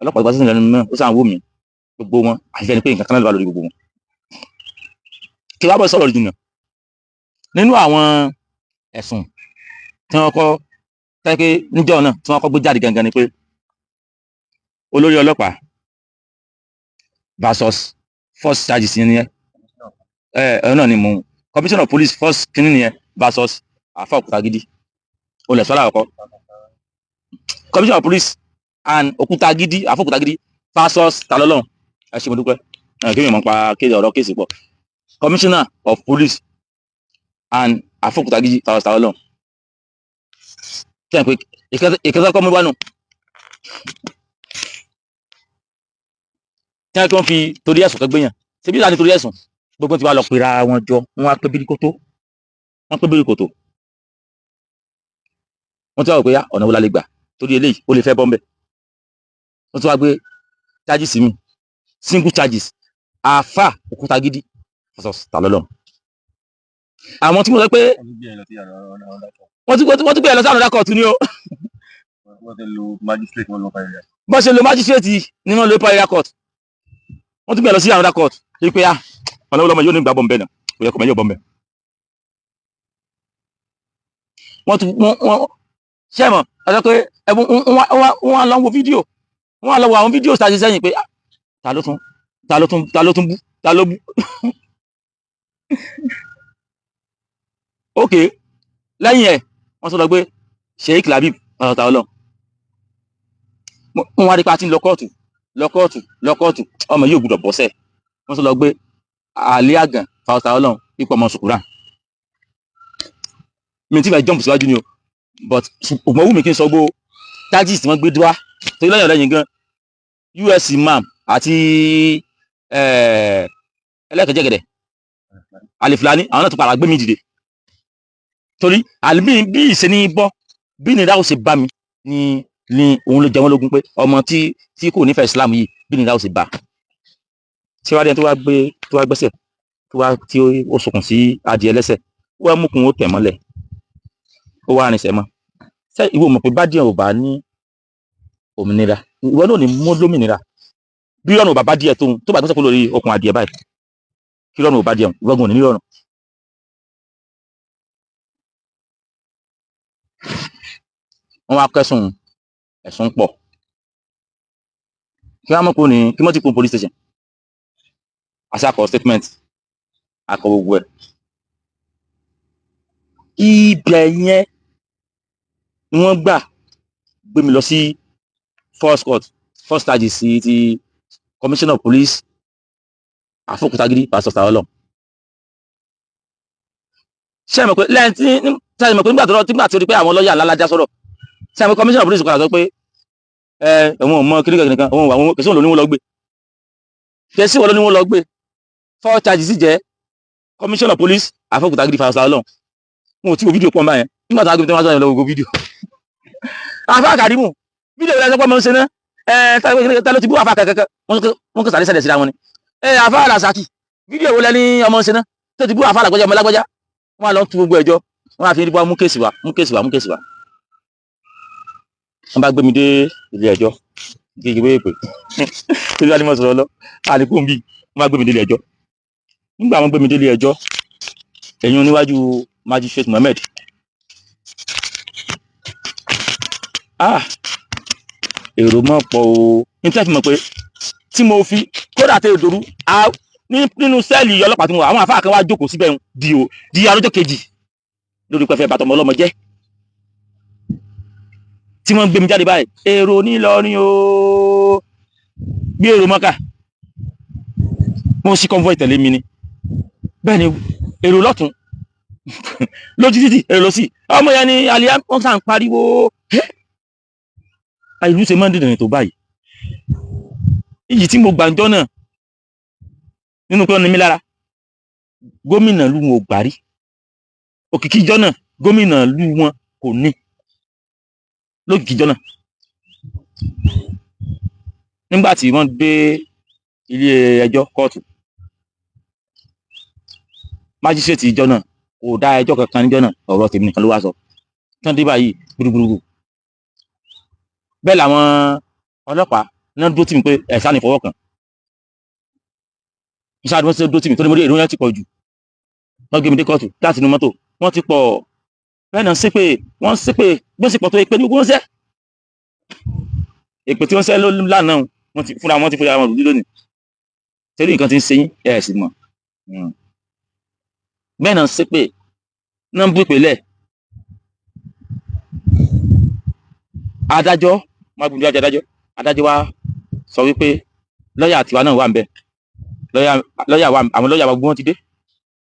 Ọlọ́pàá gba statement lẹ́nu náà, ó sàn wò mí gbogbo wọn àfi ẹni pé nǹkan kan náà ló wà lórí gbogbo wọn. Kí wàá bọ̀ sọ̀rọ̀ jìnnà nínú àwọn ẹ̀sùn tí wọ́n kọ́ tẹ́kẹ́ níjọ́ náà tí wọ́n kọ́ gbé jáde gangan ni pé olórí ọlọ́pàá versus first charges yẹn nìyẹn. Ẹ ẹ náà ni mo commissioner of police first kínní nìyẹn versus àfa Òkútagídí olè sọ́lá àkọ́kọ́, commissioner of police and Òkútagídí, àfa Òkútagídí versus Talọ́lọ́run. Ẹ ṣe mo dúpẹ́. Ẹ kí mi mọ̀ pa kéde ọ̀rọ̀ kéèsì pọ̀. Commissioner of police And Àfọkùtàgíjì Pastor Ọlọ́run. Ṣé ẹ pé ìkẹsẹ̀ kọ́ mú wá nù? Tí wọ́n fi torí ẹ̀sùn kan gbéyàn, ṣé bí ìlànà torí ẹ̀sùn gbogbo ti wá lọ pera wọn jọ, wọ́n wá pé bíríkótó, wọ́n pé bíríkótó. Wọ́n ti wá wò pé yá ọ̀nà wo la lè gbà torí eléyìí ó lè fẹ́ bọ́m̀bẹ̀. Wọ́n ti wá gbé charges mi, single charges, àáfà Òkútagídí Pastor Ọlọ́run. Àwọn tí mo sọ pé wọ́n ti gbé ẹ lọ sí ànádà kóòtù ni o. Wọ́n ti lo magistrate, wọ́n lọ pa ẹ̀yà. Bọ́n ṣe lo magistrate ni wọ́n lo area court. Wọ́n tún gbé ẹ lọ sí another court yìí pé ah, ọ̀nà wo lọ́mọ yóò ní gbà bọ́m̀bẹ̀ náà, kò yẹ kò mẹ́yọ̀ bọ́m̀bẹ̀. Wọ́n tún wọ́n ṣé mọ̀ ẹ sọ pé ẹ wọ́n á lọ wo fídíò, wọ́n á lọ wo àwọn fídíò tá a ṣe sẹ́yìn pé ah, ta ló tún bú, ta ló bú. Ok, lẹ́yìn ẹ̀ wọ́n tún lọ gbé Sheikh Labib Pastor Ọlọ́run. Wọ́n wá rí pa tí ń lọ kóòtù, lọ kóòtù, lọ kóòtù, ọmọ yóò gbúdọ̀ bọ́sẹ̀. Wọ́n tún lọ gbé Ali Àgàn Pastor Ọlọ́run ipò ọmọ sùkúrà. Mi ti fẹ́ jump síwájú ni o, but ògbọ́n wù mí kí n sọ gbó charges tí wọ́n gbé wá torí lẹ́yìn ọ̀lẹ́yìn gan US imam àti ẹlẹ́kẹ̀jẹ̀gẹ̀dẹ̀ Alifulani, àwọn náà tún padà gbé mi dìde torí àlùmí bí ìṣe ní bọ́ bí nira ó ṣe bá mi ní òun ló jẹ wọ́n lógún pé ọmọ tí kò nífẹ̀ẹ́ Islam yìí bí nira ó ṣe bá. Tí wàá dẹni tó wá gbé tó wá gbẹ́sẹ̀ tó wá tí ó sokùn sí adìẹ lẹ́sẹ̀, ó wá mú kún ó tẹ̀ mọ́lẹ̀, ó wá rinṣẹ́ mọ́. Ṣé ìwọ mọ̀ pé bá díẹ̀ ò bá ní òmìnira, ìwọ náà ní mú lómìnira bí rọrùn ò bá bá díẹ̀ tóun tó bá gbẹ́sẹ̀ kó lórí okùn adìẹ báyìí, kí rọrùn ò bá díẹ̀, ìwọ gan ò ní rọrùn. Wọ́n wá kẹ́sùn ẹ̀sùn pọ̀ kí wọ́n mọ̀ kó ní kí wọ́n ti kún police station, àṣàkọ statement, akọ gbogbo ẹ̀. Ibẹ̀ yẹn ni wọ́n gbà gbé mi lọ sí first court, first charges sí ti commissioner of police Àfọkùtàgídí Pastor Ọlọ́run. Ṣé ẹ mọ̀ pé lẹ́yìn tí ṣé ẹ mọ̀ pé nígbà tí ó di pé àwọn lọ́ọ̀yà ńlá sọ̀rọ̀, ṣé ẹ mọ̀ commissioner of police padà sọ pé ẹ òun ò mọ kíníkan kíníkan, òun àwọn kèsì òun ló ní wọn lọ gbé, kèsì òun ló ní wọn lọ gbé. Four charges sì jẹ́ commissioner of police Àfọkùtàgídí Pastor Ọlọ́run. Wọn ò tí wo fídíò pọ̀ báyẹn nígbà tí wọ́n gbé tí wọ́n sọ̀rọ̀ lọ wo fídíò. Àfa Kàrímù fídíò rẹ̀ sọ pé ọmọ ń ṣe náà ẹ ta ló ti bú àfa kankan, wọ́n kò sàlẹ̀ sẹ̀lẹ̀ síra wọn ni. Ẹ àfa Rasaki fídíò wo lẹ́ni ọmọ ń ṣe náà tó ti bú àfa làgbọ́jà ọmọ lágbọ́já, wọ́n á lọ tú gbogbo ẹjọ́, wọ́n á fi wá mú kéèsì wá, mú kéèsì wá, mú kéèsì wá. Wọ́n bá gbé mi dé ilé ẹjọ́ gègé bóyá pé torí wàá ní mo sọ̀rọ̀ lọ àlékún bí wọ́n bá gbé mi dé ilé ẹjọ́. Nígbà wọ́n gbé mi dé ilé ẹjọ́, ẹ̀yìn oníwájú magistrate Mohammed, ah, èrò mọ̀ pọ̀ o. Ní tí wọ́n fi mọ̀ pé tí mo fi kódà tẹ ìdòrú nínú sẹ́ẹ̀lì ọlọ́pàá tí mo wà, àwọn àfáà kan wá jókòó síbẹ̀ di o di arọ́jọ́ kejì lórí pẹ́fẹ́ bàtọ́mọ ọlọ́mọ jẹ́ tí wọ́n gbé mi jáde báyìí. Èrò nílọrin o, bí èrò mọ́kà wọ́n sì convoy tẹ̀lé mi ni. Bẹ́ẹ̀ ni èrò lọ́tún lójú títì, èrò lọ́sì, ọmọ yẹn ni àlìyá wọ́n sàn pariwo. Ìlú ṣe máa ń dìdìrín tó báyìí. Iyì tí mo gbàǹjọ́ náà nínú pé ó ní mi lára, gómìnà ìlú wọn ò gbà rí. Òkìkí ìjọ náà gómìnà ìlú wọn kò ní lókìkí ìjọ náà. Nígbà tí wọ́n dé ilé ẹjọ́ kóòtù, májísrèètì ìjọ náà kò dá ẹjọ́ kankan níjọ́ náà, ọ̀rọ̀ tèmi nìkan ló wá sọ. Tán dé báyìí gbúrúgbúrú bẹ́ẹ̀ làwọn ọlọ́pàá náà dúró tì mí pé ẹ̀sán ní fọwọ́ kàn. Musa wọ́n ti dúró tì mí torí mo rí èrò yẹn ti pọ̀ jù. Wọ́n gbé mi dé kóòtù láti inú mọ́tò, wọ́n ti pọ̀ bẹ́ẹ̀ náà ṣépè, wọ́n ṣépè bí ó sì pọ̀ tó èpè ní gbogbo wọn ṣẹ́. Èpè tí wọ́n ṣẹ́ lánàá wọ́n ti fúnra wọn rù lónìí. Torí nǹkan ti ń ṣe yín ẹ̀ sì mọ̀. Bẹ́ẹ̀ náà ṣépè náà ń bú ìpè lẹ̀. Adájọ́ má gbìyànjú adájọ́, adájọ́ wa sọ wípé lọ́ọ̀yà tiwa náà wà ń bẹ̀, lọ́ọ̀yà wa àwọn lọ́ọ̀yà wa gbogbo wọn ti dé,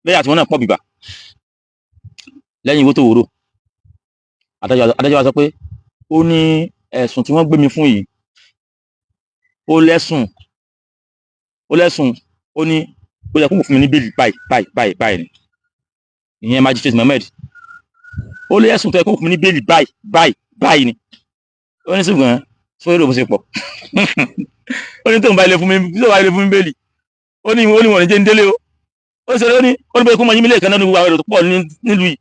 lọ́ọ̀yà tiwọn náà pọ̀ bìbà. Lẹ́yìn ìwé tó wúrò, adájọ́ wa sọ pé ó ní ẹ̀sùn tí wọ́n gbé mi fún yìí, ó lẹ́sùn, ó lẹ́sùn. Ó ní ó yẹ kó fún mi ní bẹ́ẹ̀lì báyìí báyìí báyìí báyìí ni. Ìyẹn Magistrate Mohammed, ó lẹ́sùn tó yẹ kó fún mi ní bẹ́ẹ̀lì báyìí báyìí báyìí ni. Ó ní ṣùgbọ́n sórí èrò bó ṣe pọ̀, ó ní tóun bá ilé fún mi, tóun bá ilé fún mi bẹ́ẹ̀lì, ó ní wọ́n ní jẹ́ ń délé o. Ó ní sọ, ó ní bóyá kó mọ yín mi lẹ́ẹ̀kan náà ní gbogbo àwọn èrò tó pọ̀ nílùú yìí.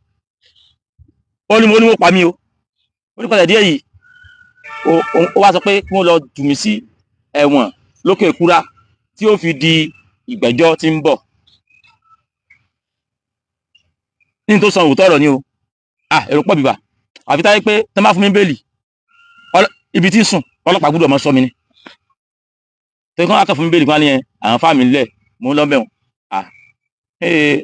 Ó ní wọ́n pa mí o. Ó ní pàtàkì díẹ̀ yìí, ó wá sọ pé kí wọ́n lọ jù mí sí ẹ̀wọ̀n lókè kúrá tí ó fi di ìgbẹ́jọ́ tí ń bọ̀. Ní tó san òótọ́ ọ̀rọ̀ ni o. Ah, èrò pọ̀ bìbà, àfi táyé pé tẹ́ máa fún mi bẹ́ẹ̀lì, ibi tí ń sùn, ọlọ́pàá gbọ́dọ̀ mọ́ sọ mi ni. Torí kí wọ́n á kàn fún mi bẹ́ẹ̀lì kan ní ẹ àwọn fáàmì ńlẹ̀ mò ń lọ bẹ̀rùn. Ah, ee,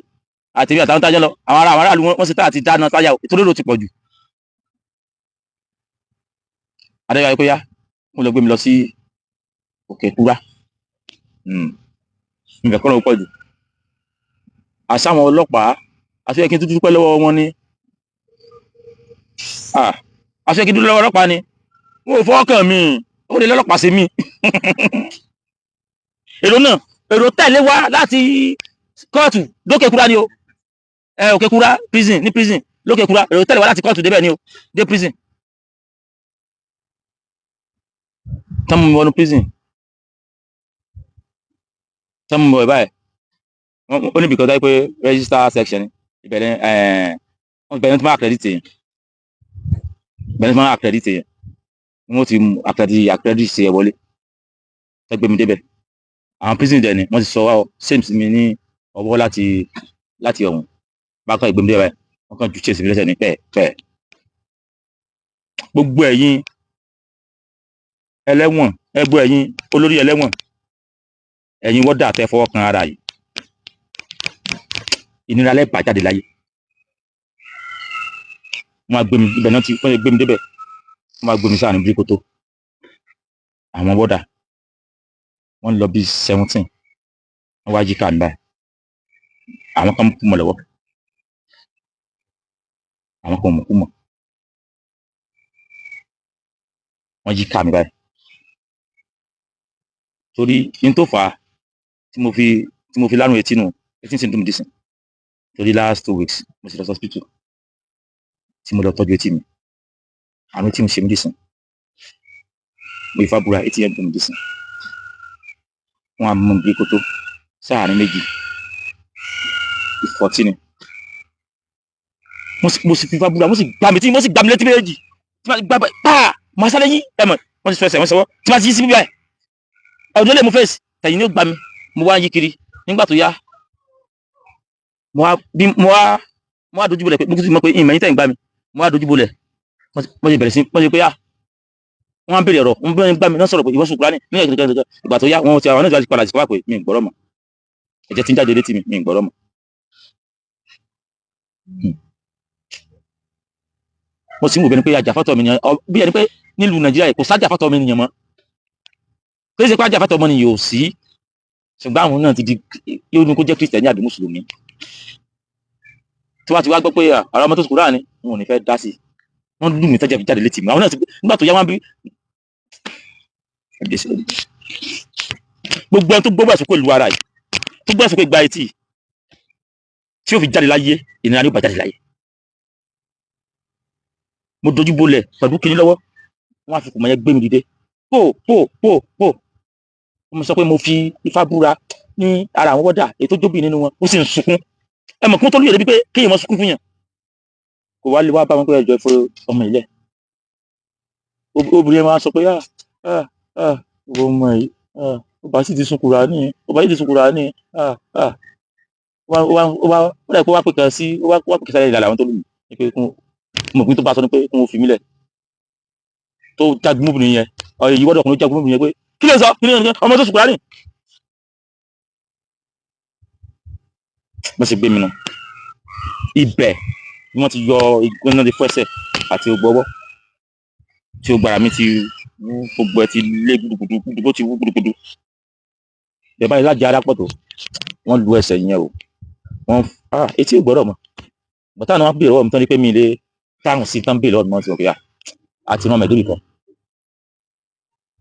àti bí àtàwọn tájọ́ lọ, àwọn aráàlú wọ́n sì tá àti dáná táyà o, ìtorí èrò ti pọ̀ jù. Adájọ́ ayé kó yá, wọ́n lọ gbé mi lọ sí òkè kúrá. Nbẹ̀ kọ́ ló pọ̀ jù. Àṣà àwọn ọlọ́pàá, àti yẹ kí n tún dúpẹ́ lọ́wọ́ wọn ni. Ah, àti yẹ kí n dúpẹ́ lọ́wọ́ ọlọ́pàá ni. Wọn ò fọwọ́ kàn mí, ó lè lọ́lọ́pàá sí mi. Èrò náà, èrò tẹ̀lé wa láti kóòtù lókè kúrá ni o. Ẹ òkè kúrá prison ní prison lókè kúrá, èrò tẹ̀lé wa láti kóòtù débẹ̀ ni o, dé prison. Tán mú mi wọnú prison, tán mú mi wọ báyìí, ó níbi kan tó yẹ pé register section ni ibẹ̀ ni. Wọ́n bẹ̀rẹ̀ tí wọ́n accredit yẹn, bẹ̀rẹ̀ tí wọ́n accredit yẹn, wọ́n ti mú accredit yẹn wọlé. Tẹ́ gbé mi débẹ̀, àwọn prison dẹ̀ ni wọ́n ti sọ wá same sí mi ní ọwọ́ láti ọ̀hún. Bákan ìgbé mi débẹ̀ báyìí, wọ́n kàn ju chase mi lẹ́sẹ̀ ní pẹ́ẹ́ pẹ́ẹ́. Gbogbo ẹ̀yin ẹlẹ́wọ̀n, ẹgbẹ́ ẹ̀yin olórí ẹlẹ́wọ̀n, ẹ̀yin wọ́dà tẹ́ fọwọ́ kan ara yìí, ìnira lẹ́ bá jáde láyé. Wọ́n á gbé mi ibẹ̀ náà, tí wọ́n gbé mi débẹ̀, wọ́n á gbé mi sáà ní bíríkótó. Àwọn wọ́dà wọ́n lọ bí 17, wọ́n wá yíká mi báyìí. Àwọn kan kú mọ́ lọ́wọ́, àwọn kan mú kú mọ́. Wọ́n yíká mi báyìí torí ní tó fà á tí mo fi lárùn etí nù, etí sì ń dùn mí dísìn, torí last 2 weeks mo sì lọ sí hospital tí mo lọ tọ́jú etí mi. Àrùn tí mo ṣe mí dísìn, mo ifá búra, etí yẹn dùn mí dísìn. Wọ́n á mú mi bí kótó sáàárín méjì ìfọ̀tí ni. Mo sì fífa búra, mo sì gbá mi tí mo sì gbá mi létí méjì tí ma gbá báyìí paa, mo sáré yí ẹ mọ̀, wọ́n ti fẹsẹ̀ wọ́n sọwọ́ tí ma ti yí sí bíbáyìí, ọdún lè mú fèsì tẹ̀yìn ní ó gbá mi. Mo wá ń yí kiri. Nígbà tó yá, mo wá bí mo wá dojú bolẹ̀ pé mo ti mọ̀ pé ìmọ̀ yín tẹ̀ ń gbá mi. Mo wá dojú bolẹ̀, mo ti bẹ̀rẹ̀ sí mo ti pé ah, wọ́n á béèrè ọ̀rọ̀, wọ́n bẹ̀rẹ̀ gbá mi náà sọ̀rọ̀ pé ìwọ sùn Kúránì ní ẹ̀kẹ́kẹ́. Ìgbà tó yá, wọ́n ti àwọn náà ti padà sí wá pé mi ì gbọ́rọ̀ mọ́, ẹ̀jẹ̀ ti ń jáde létí mi, mi ì gbọ́rọ̀ mọ́. Mo sì ń wò bẹ́ẹ̀ ni pé ajàfẹ́tọ̀ọ́ mi nìyẹn, bí ẹni pé nílùú Nàìjíríà yìí kò sájàfẹ́tọ̀ọ́ mi nìyẹn mọ́. Kì í ṣe pé ajàfẹ́tọ̀ọ́ ọmọ nìyẹn ò sí, ṣùgbọ́n àwọn náà ti di yóò ní kó jẹ́ Kristẹni àbí Mùsùlùmí tí wọ́n ti wá gbọ́ pé àwọn ọmọ tó sùn Kúránì, wọn ò ní fẹ́ dá sí i. Wọ́n lù mí tẹ́jẹ̀ fi jáde létí mi. Àwọn náà ti nígbà tó yá wọn bí gbogbo ẹni tó gbọ́ ẹ̀sùn pẹ̀lú ara yìí, tó gbọ́ ẹ̀sùn pé gba etí tí ó fi jáde láyé, ìnira ni ó bá jáde láyé. Mo dojú bolẹ̀ pẹ̀lú kinní lọ́wọ́, wọ́n á fi kùmọ̀ yẹn gbé mi dìde, pò pò pò pò. Mo sọ pé mo fi ifá búra ní ara àwọn wọ́dà èyí tó jóbi nínú wọn, ó sì ń sunkún. Ẹ mọ̀ kí wọ́n tó lóye débi pé kéèyàn mọ sunkún fún yàn kò wá lè wá bá wọn pé ẹjọ́ ìfọ ọmọ ilẹ̀. Obìnrin yẹn máa sọ pé ah ah ah, ìwọ ọmọ yìí, ah, ó bá sì ti sun Kùránì, ó bá sì ti sun Kùránì, ah ah. Ó wá ó dà pé ó wá pè kan sí, ó wá pè kan sáré ìlànà àwọn tó lù mí ní pé kún mo pín tó bá sọ ni pé kún ó fi mí lẹ̀ tó jágun mọ́bìnrin yẹn. Ọ̀rẹ́ yìí wọ́dọ̀ ọkùnrin jágun mọ́bìnrin yẹn pé kí ló ń sọ, kí ló ń sọ, ọmọ tó sun Kùránì. Bó ṣe gbé mi nù ibẹ̀ ni wọ́n ti yọ igun náà, ti fọ́ ẹsẹ̀ àti gbogbo ọwọ́ tí ó gbára mi ti wú, gbogbo ẹ ti lé gudugudu gudu, bó ti wú gudugudu bẹ́ẹ̀ báyìí lájẹ ara pọ̀ tó wọ́n lu ẹsẹ̀ yẹn o. Wọ́n ah, etí ò gbọ́dọ̀ mọ́. Bàtà náà wọ́n béèrè lọ́wọ́ mi tán ní pé mi lè táwọn sí tán béèrè lọ́wọ́ mi, wọ́n ti rò pé à àti rán mẹ́ẹ̀ẹ́dógún kan.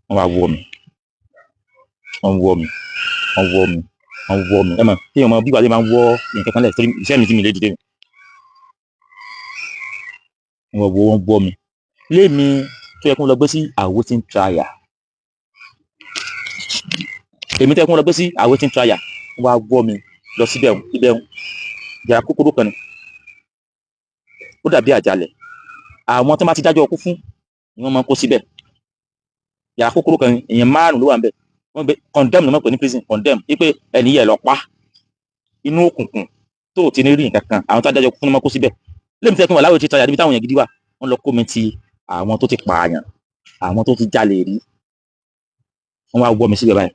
Wọ́n wá wọ́ mi, wọ́n wọ́ mi, wọ́n wọ́ mi, wọ́n wọ́ mi. Ẹ mọ̀ kí ọmọ bíbá lè máa ń wọ́ nǹkan kan lẹ̀ torí iṣẹ́ mi tí mi lè dìde. Wọ́n wọ́, wọ́n wọ́ mi lémi tó yẹ kó lọ gbé sí awaiting trial, èmi tó yẹ kó lọ gbé sí awaiting trial, wọ́n wá wọ́ mi lọ síbẹ̀ ọ̀hún, ibẹ̀ ọ̀hún yàrá kúkúrú kan ni, ó dàbí àjàlẹ̀. Àwọn tó bá ti dájọ́ ọkú fún ni wọ́n máa ń kó síbẹ̀. Yàrá kúkúrú kan ni, èèyàn márùn ló wà níbẹ̀. Wọ́n gbé condemn ló máa ń pè ní prison, condemn wípé ẹni yẹ lọ pa inú òkùnkùn tó ò ti ní rí nǹkan kan. Àwọn tó dájọ́ ọkú fún ni wọ́n máa ń kó síbẹ̀. Lémi tẹ́ kí wọ́n láwùjọ ti tajà níbi táwọn èèyàn gidi wà, wọ́n lọ kó mi ti àwọn tó ti pààyàn, àwọn tó ti jalè rí. Wọ́n wá wọ́ mi síbẹ̀ báyìí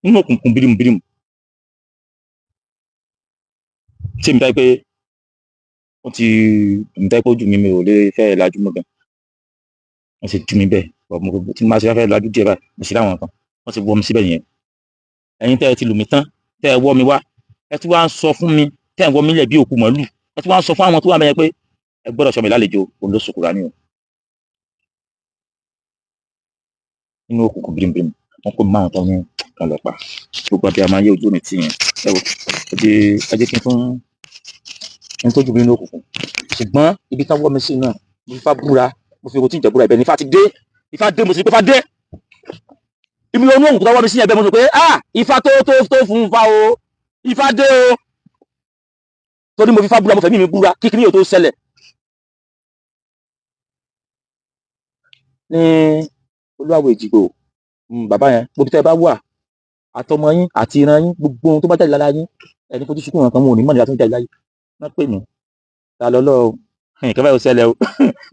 nínú òkùnkùn birimubirimu tí mi táyé pé wọ́n ti mi táyé pé ojú mi mi ò lè fẹ́ lajú mọ́ gan. Wọ́n ti tú mi bẹ́ẹ̀ bọ̀, mo tí mo bá ṣe fẹ́ lajú díẹ̀ báyìí, mo sì láwọn kan wọ́n ti wọ́ mi síbẹ̀ nìyẹn. Ẹ̀yin tẹ́ ẹ ti lù mí tán, tẹ́ ẹ wọ́ mi wá, ẹ tún wá ń sọ fún mi, tẹ́ ẹ wọ́ mi lẹ̀ bí òkú màálù, ẹ tún wá ń sọ fún àwọn tó wà mẹ́yẹn pé ẹ gbọ́dọ̀ sọ mi lálejò. Òun ló sòkòrò ní o nínú òkùnkùn birimubirimu. Wọn kò máa tán ní kan lọ pa gbogbo àbí àmọ́ ayé ojú mi tì yẹn. Ẹ wò, ẹ jẹ́ kí n tún n tójú mi nínú òkùnkùn. Ṣùgbọ́n ibi tán wọ́ mi sí náà, mo fi fá búra, mo fi rotí ìjẹ̀búra, ibẹ̀ ní ifá ti dé. Ifá dé, mo sì rí pé ifá dé. Ibi inú òkùnkùn tán wọ́ mi sí yẹn, bẹ́ẹ̀ mo sọ pé ah, ifá tó tó tó fún fa o, ifá dé o. Torí mo fi fá búra, mo fẹ̀mí mi búra kíkiri yóò tó ṣẹlẹ̀ ní Olúwawo Èjìgbò. Bàbá yẹn, gbogbo tẹ́ ẹ bá wà, àtọmọ yín àti ìran yín, gbogbo ohun tó bá jáde lára yín, ẹni fojú sunkún nǹkan wọn ò ní mọ̀ nígbà tó ń jáde láyé. Wọ́n pè mí, ta lọ lọ o, nǹkan báyìí ó ṣẹlẹ̀ o,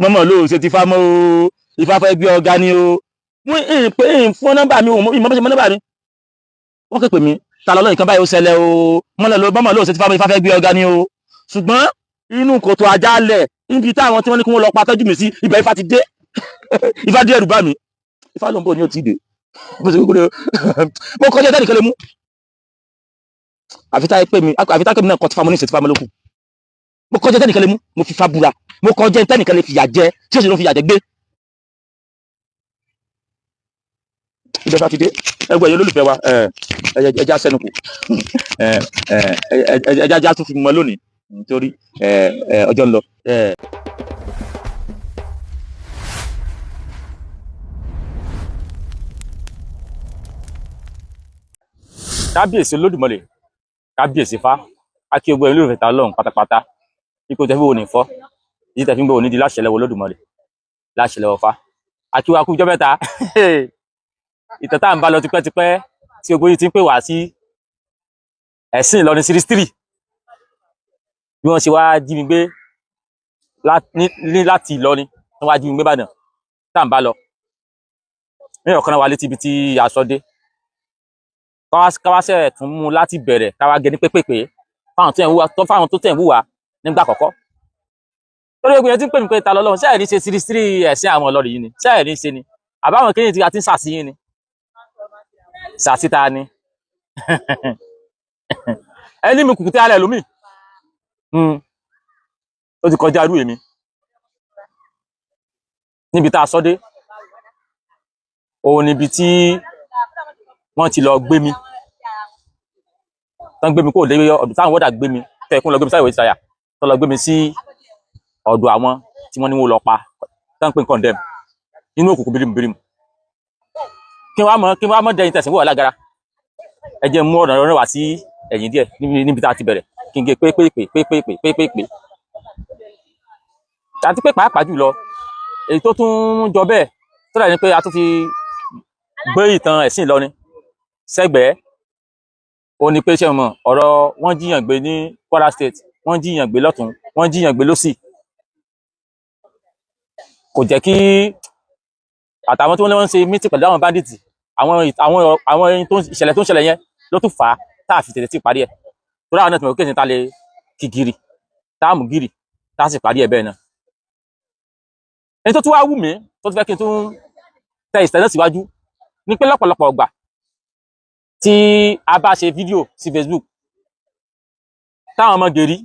mọ́mọ́ ló ṣe ti fá mọ́ o, ifá fẹ́ gbé ọ̀gá ni o. Wọ́n ń pè ń fún nọ́mbà mi, òun ìmọ̀ bó ṣe mọ́ nọ́mbà mi. Wọ́n kẹ́ pè mí, ta lọ lọ, nǹkan báyìí ó ṣẹlẹ̀ o, mọ́mọ́ ló ṣe ti fá mọ́, ifá fẹ́ gbé ọ̀gá ni o. Ṣùgbọ́n inú kòtò àjálẹ̀ níbi táwọn tí wọ́n ní kí wọ́n lọ pa tọ́jú mi sí, ibẹ̀ ifá ti dé. Ifá dé, ẹ̀rù bá mi. Ifá ló ń bọ̀ ní òtí dé, bó ṣe kúkúrú mo kọjá tẹ́nìkan lè mú. Àfi táyé pé mi, àfi táyé pé mi náà kọ́ ti fa mo ní ìṣètì fa mo lókun. Mo kọjá tẹ́nìkan lè mú, mo fi fa búra, mo kọjá tẹ́nìkan lè fìyà jẹ tí ó sì ló fìyà jẹ gbé. Ibẹ̀ bá ti dé, ẹgbẹ́ yẹn olólùfẹ́ wa, ẹja sẹ́nu kù, ẹja já tún fi mọ lónìí nítorí ọjọ́ ń lọ. Kábíyèsí Olódùmarè, kábíyèsí Ifá, akí ogun ẹ̀yin olólùfẹ́ ta Ọlọ́run pátápátá. Ikú tẹ́ fi wò ní fọ́, èyí tẹ́ fi ń gbọ́ òní di láṣẹ lọ́wọ́ Olódùmarè, láṣẹ lọ́wọ́ Ifá. Akíwá kú jọ́ mẹ́ta. Ìtàn tá à ń bá lọ tipẹ́tipẹ́ tí ogun yìí ti ń pè wá sí ẹ̀sìn Ìlọrin series 3, bí wọ́n ṣe wá jí mi gbé ní láti Ìlọrin, wọ́n wá jí mi gbé Ìbàdàn tá à ń bá lọ ní ọ̀kan náà wá létí ibi tí aṣọ dé. Káwá ṣẹ̀ tún mú láti bẹ̀rẹ̀, káwá gé ní pépèpé fáwọn tó tẹ̀ ń wúwa, fáwọn tó tẹ̀ ń wúwa nígbà àkọ́kọ́. Torí ogun yẹn ti ń pè mí pé ta lọ́lọ́run ṣẹ́ẹ̀ ní ṣe series 3 ẹ̀sìn àwọn Ìlọrin yìí ni, ṣẹ́ẹ̀ ní ṣe ni àbáwọn kéyìn tí a ti ń ṣàṣìyìn ni ṣàṣìta ni ẹni mi kùkùté alẹ́ lómi. Ó ti kọjá irú èmi níbi tá a sọ dé. Òun níbi tí wọ́n ti lọ gbé mi tán, gbé mi kó lé ọ̀dọ̀ táwọn wọ́dà gbé mi tẹ̀kún lọ gbé mi sáyẹ̀wò ìtayà tó lọ gbé mi sí ọ̀dọ̀ àwọn tí wọ́n ní wọ́n lọ pa tán pé condemn nínú òkùnkùn birimubirimu. Kí wọ́n á mọ̀ dẹ́yìn tẹ̀sán wọ̀ lágara. Ẹ jẹ́ mú ọ̀nà rẹ̀ wá sí ẹ̀yìn díẹ̀ níbi tá a ti bẹ̀rẹ̀, kí n gé pépèpé pépèpé pépèpé. Àti pé pàápàá jùlọ, èyí tó tún jọ bẹ́ẹ̀ tó dà ní pé a tún fi gbé ìtàn ẹ̀sìn Ìlọrin sẹ́gbẹ̀ẹ́, ó ní pé ṣé mọ̀ ọ̀rọ̀ wọ́n jíyàn gbé ní Kwara State, wọ́n jíyàn gbé lọ́tún, wọ́n jíyàn gbé lọ́sì, kò jẹ́ kí àtàwọn tí wọ́n ní wọ́n ń ṣe meeting pẹ̀lú àwọn bandits, àwọn ìṣẹ̀lẹ̀ tó ń ṣẹlẹ̀ yẹn ló tún fà á tá a fi tètè tí parí ẹ̀. Torí àwọn náà ti mọ̀ pé kí ta lè kí gírì tá a mú gírì tá a sì parí ẹ̀ bẹ́ẹ̀ náà. Ẹni tó tún wá wù mí tó tún fẹ́ kí n tún tẹ ìṣẹ̀lẹ̀ náà síwájú ní pé lọ́pọ̀lọpọ̀ ọgbà tí a bá ṣe fídíò sí Facebook, Táwọn ọmọ gèrí,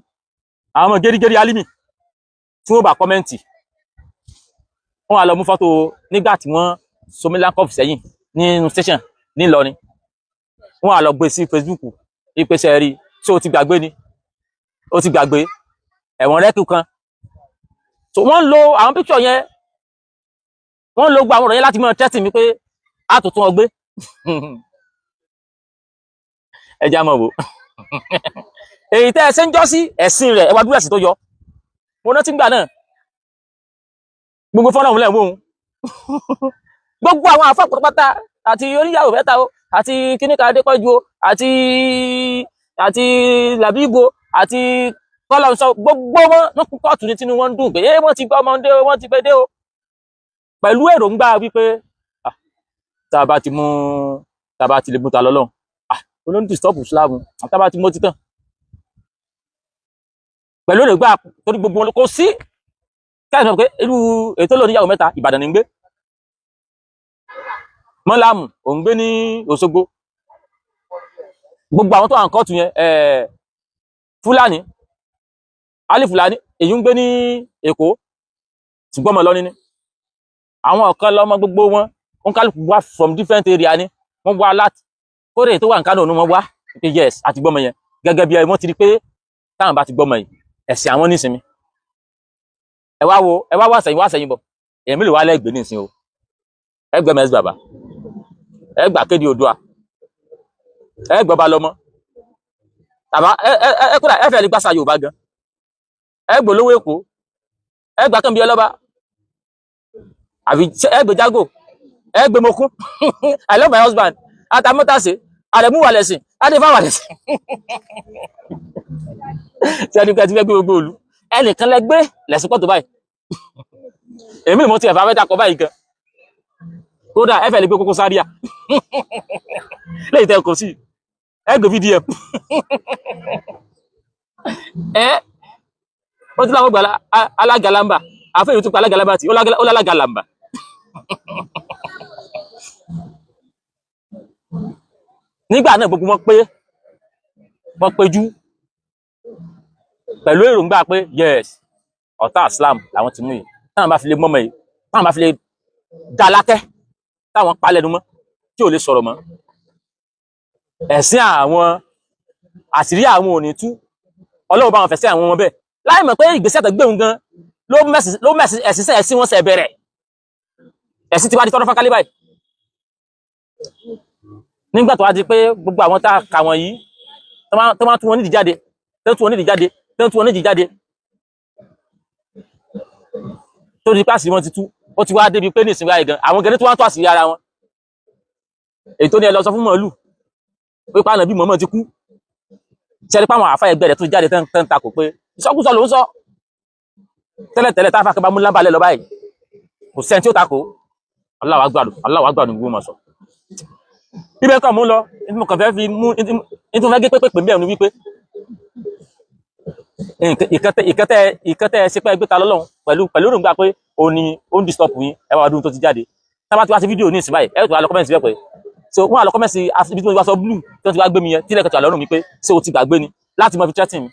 àwọn ọmọ gẹ́rígẹ́rí alimi tí wọ́n bá comment, wọ́n wá lọ mú fọ́tò nígbà tí wọ́n so mí láńkọ́ọ̀fù sẹ́yìn nínú station nílọrin, wọ́n wá lọ gbé sí Facebook. Ìpèsè rí tí o ti gbàgbé ni, o ti gbàgbé ẹ̀wọ̀n rẹ́kù kan. So wọ́n ń lo àwọn picture yẹn, wọ́n ń lo gbogbo àwọn ọ̀rọ̀ yẹn láti máa threaten mi pé a tó tún ọ gbé. Ẹ já mọ̀ wò èyí tẹ́ ẹ ṣe ń jọ́ sí ẹ̀sìn rẹ̀. Ẹ wá dúró ẹ̀sìn tó yọ. Mo rántí gbà náà, gbogbo fọ́nrán òun lẹ̀ ń wò ó, gbogbo àwọn àfọ pátápátá àti oníyàwó mẹ́ta o, àti kíníkà adépọ́jú o, àti làbíbo, àti kọ́lá ń sọ, gbogbo wọn ló kú kóòtù ní tinú wọn ń dùn pé ẹ wọ́n ti gbọ́ ọmọdé o, wọ́n ti gbé dé o, pẹ̀lú èròǹgbà wípé ah, tá a bá ti lè mú ta lọ́lọ́run, ah, olóńtì stop Islam, tá a bá ti mú títàn pẹ̀lú èròǹgbà, torí gbogbo wọn kò sí káyọ̀ sọ pé irú ètò lónìí ìyàwó mẹ́ta, Ìbàdàn ní ń gbé, mọ́lámù òun gbé ní Òṣogbo, gbogbo àwọn tó wà ní kóòtù yẹn, Fúlàní Ali Fúlàní èyí ń gbé ní Èkó, ṣùgbọ́n ọmọ Ìlọrin ni àwọn ọ̀kan lọ́mọ. Gbogbo wọn, wọn kálukú wá from different area ni wọ́n wá láti kódé tó wà ní Kánò ní wọ́n wá pé yes, àti gbọ́mọ yẹn gẹ́gẹ́ bí wọ́n ti rí pé táwọn bá ti gbọ́mọ yìí, ẹ̀sìn àwọn nísìnyí. Ẹ wá wo, ẹ wá wá sẹ́yìn, wá sẹ́yìn bọ̀, èèyàn mélòó wá lẹ́gbẹ̀ẹ́ nísìnyí o? Ẹgbẹ́ mẹ́sì bàbá, ẹ gbà kéde Oòduà, ẹ gbọ́ ba lọ́mọ tàbá, ẹ ẹ ẹ kódà ẹ fẹ́ lè gbàsà Yorùbá gan, ẹ gbọ́ lówó Èkó, ẹ gbà kàn bí ọlọ́ba àbí ẹ gbé jágò, ẹ gbé mokún. I love my husband, atamọ́tàsé àrẹ̀mú wà lẹ́sìn, adéfà wà lẹ́sìn tí ẹni pé ẹ ti fẹ́ gbé gbogbo òlu ẹnìkan lẹ gbé lẹ́sìn pọ̀ tó báyìí. Èmi ìmọ̀ tí ẹ̀fà fẹ́ dàpọ̀ báyìí gan, kódà ẹ fẹ́ lè gbé Koko Zaria lẹ́yìn tẹ́ kò sí, ẹ gbé VDM ẹ ó ti láwọn gbà alágalamba àfẹ́ yìí tún pa alágalamba tí ó lálágalamba. Nígbà náà gbogbo wọn pé wọ́n péjú pẹ̀lú èròǹgbà pé yes, ọ̀tá Islam làwọn ti mú yìí, táwọn bá fi lè mọ́mọ́ yìí, táwọn bá fi lè dá lákẹ́, táwọn pa lẹ́nu mọ́ tí ò lè sọ̀rọ̀ mọ́, ẹ̀sìn àwọn, àṣírí àwọn ò ní tú, Ọlọ́run bá wọn fẹ̀sẹ̀ àwọn ọmọ bẹ́ẹ̀, láì mọ̀ pé ìgbésẹ̀ tó gbéhùn gan ló mẹ̀sì ẹ̀sìn sẹ́ ẹ̀sìn wọn sẹ̀ bẹ̀rẹ̀, ẹ̀sìn ti wá di tọ́rọ́ fákálí báyìí. Nígbà tó wá di pé gbogbo àwọn tá a kà wọ̀nyí tó máa tú wọn nídìí jáde, tó tú wọn nídìí jáde, tó tú wọn nídìí jáde, tó di pé àṣírí wọn ti tú, ó ti wá débi pé ní ìsinmi ayé gan àwọn gẹ́gẹ́ tó wá ń tó àṣírí ara wọn, èyí tó ní ẹ lọ sọ fún màálù pé pàánà bí mọ̀mọ́ ti kú, ṣẹ́rí pàwọn àfa ẹgbẹ́ rẹ̀ tó jáde tán takò pé ìsọkúsọ ló ń sọ tẹ́lẹ̀tẹ́lẹ̀, táfà kan bá mú lábàlẹ̀ lọ báyìí, kò sẹ́ni tí ó takò. Allahu Akbar, Allahu Akbar ní gbogbo mọ̀ sọ ibẹ̀ kan mú lọ. Ní mo kàn fẹ́ fi mú ní tó fẹ́ gé pépè pè mẹ́rin wípé ìkẹtẹ ṣe pé ẹgbẹ́ ta lọ́lọ́run pẹ̀lú èròǹgbà pé ó ní ó ń disturb yín. Ẹ wá ọdún tó ti jáde, tábà tí wá sí fídíò ní ìsìn báyìí, ẹ tó wá lọ comment bẹ́ẹ̀ pé so wọ́n á lọ comment ibi tí mo ti wá sọ blue tí wọ́n ti wá gbé mi yẹn tí lẹ́kẹ̀tọ̀ àlọ́run mi pé ṣé o ti gbàgbé ni láti mọ fi threaten mi.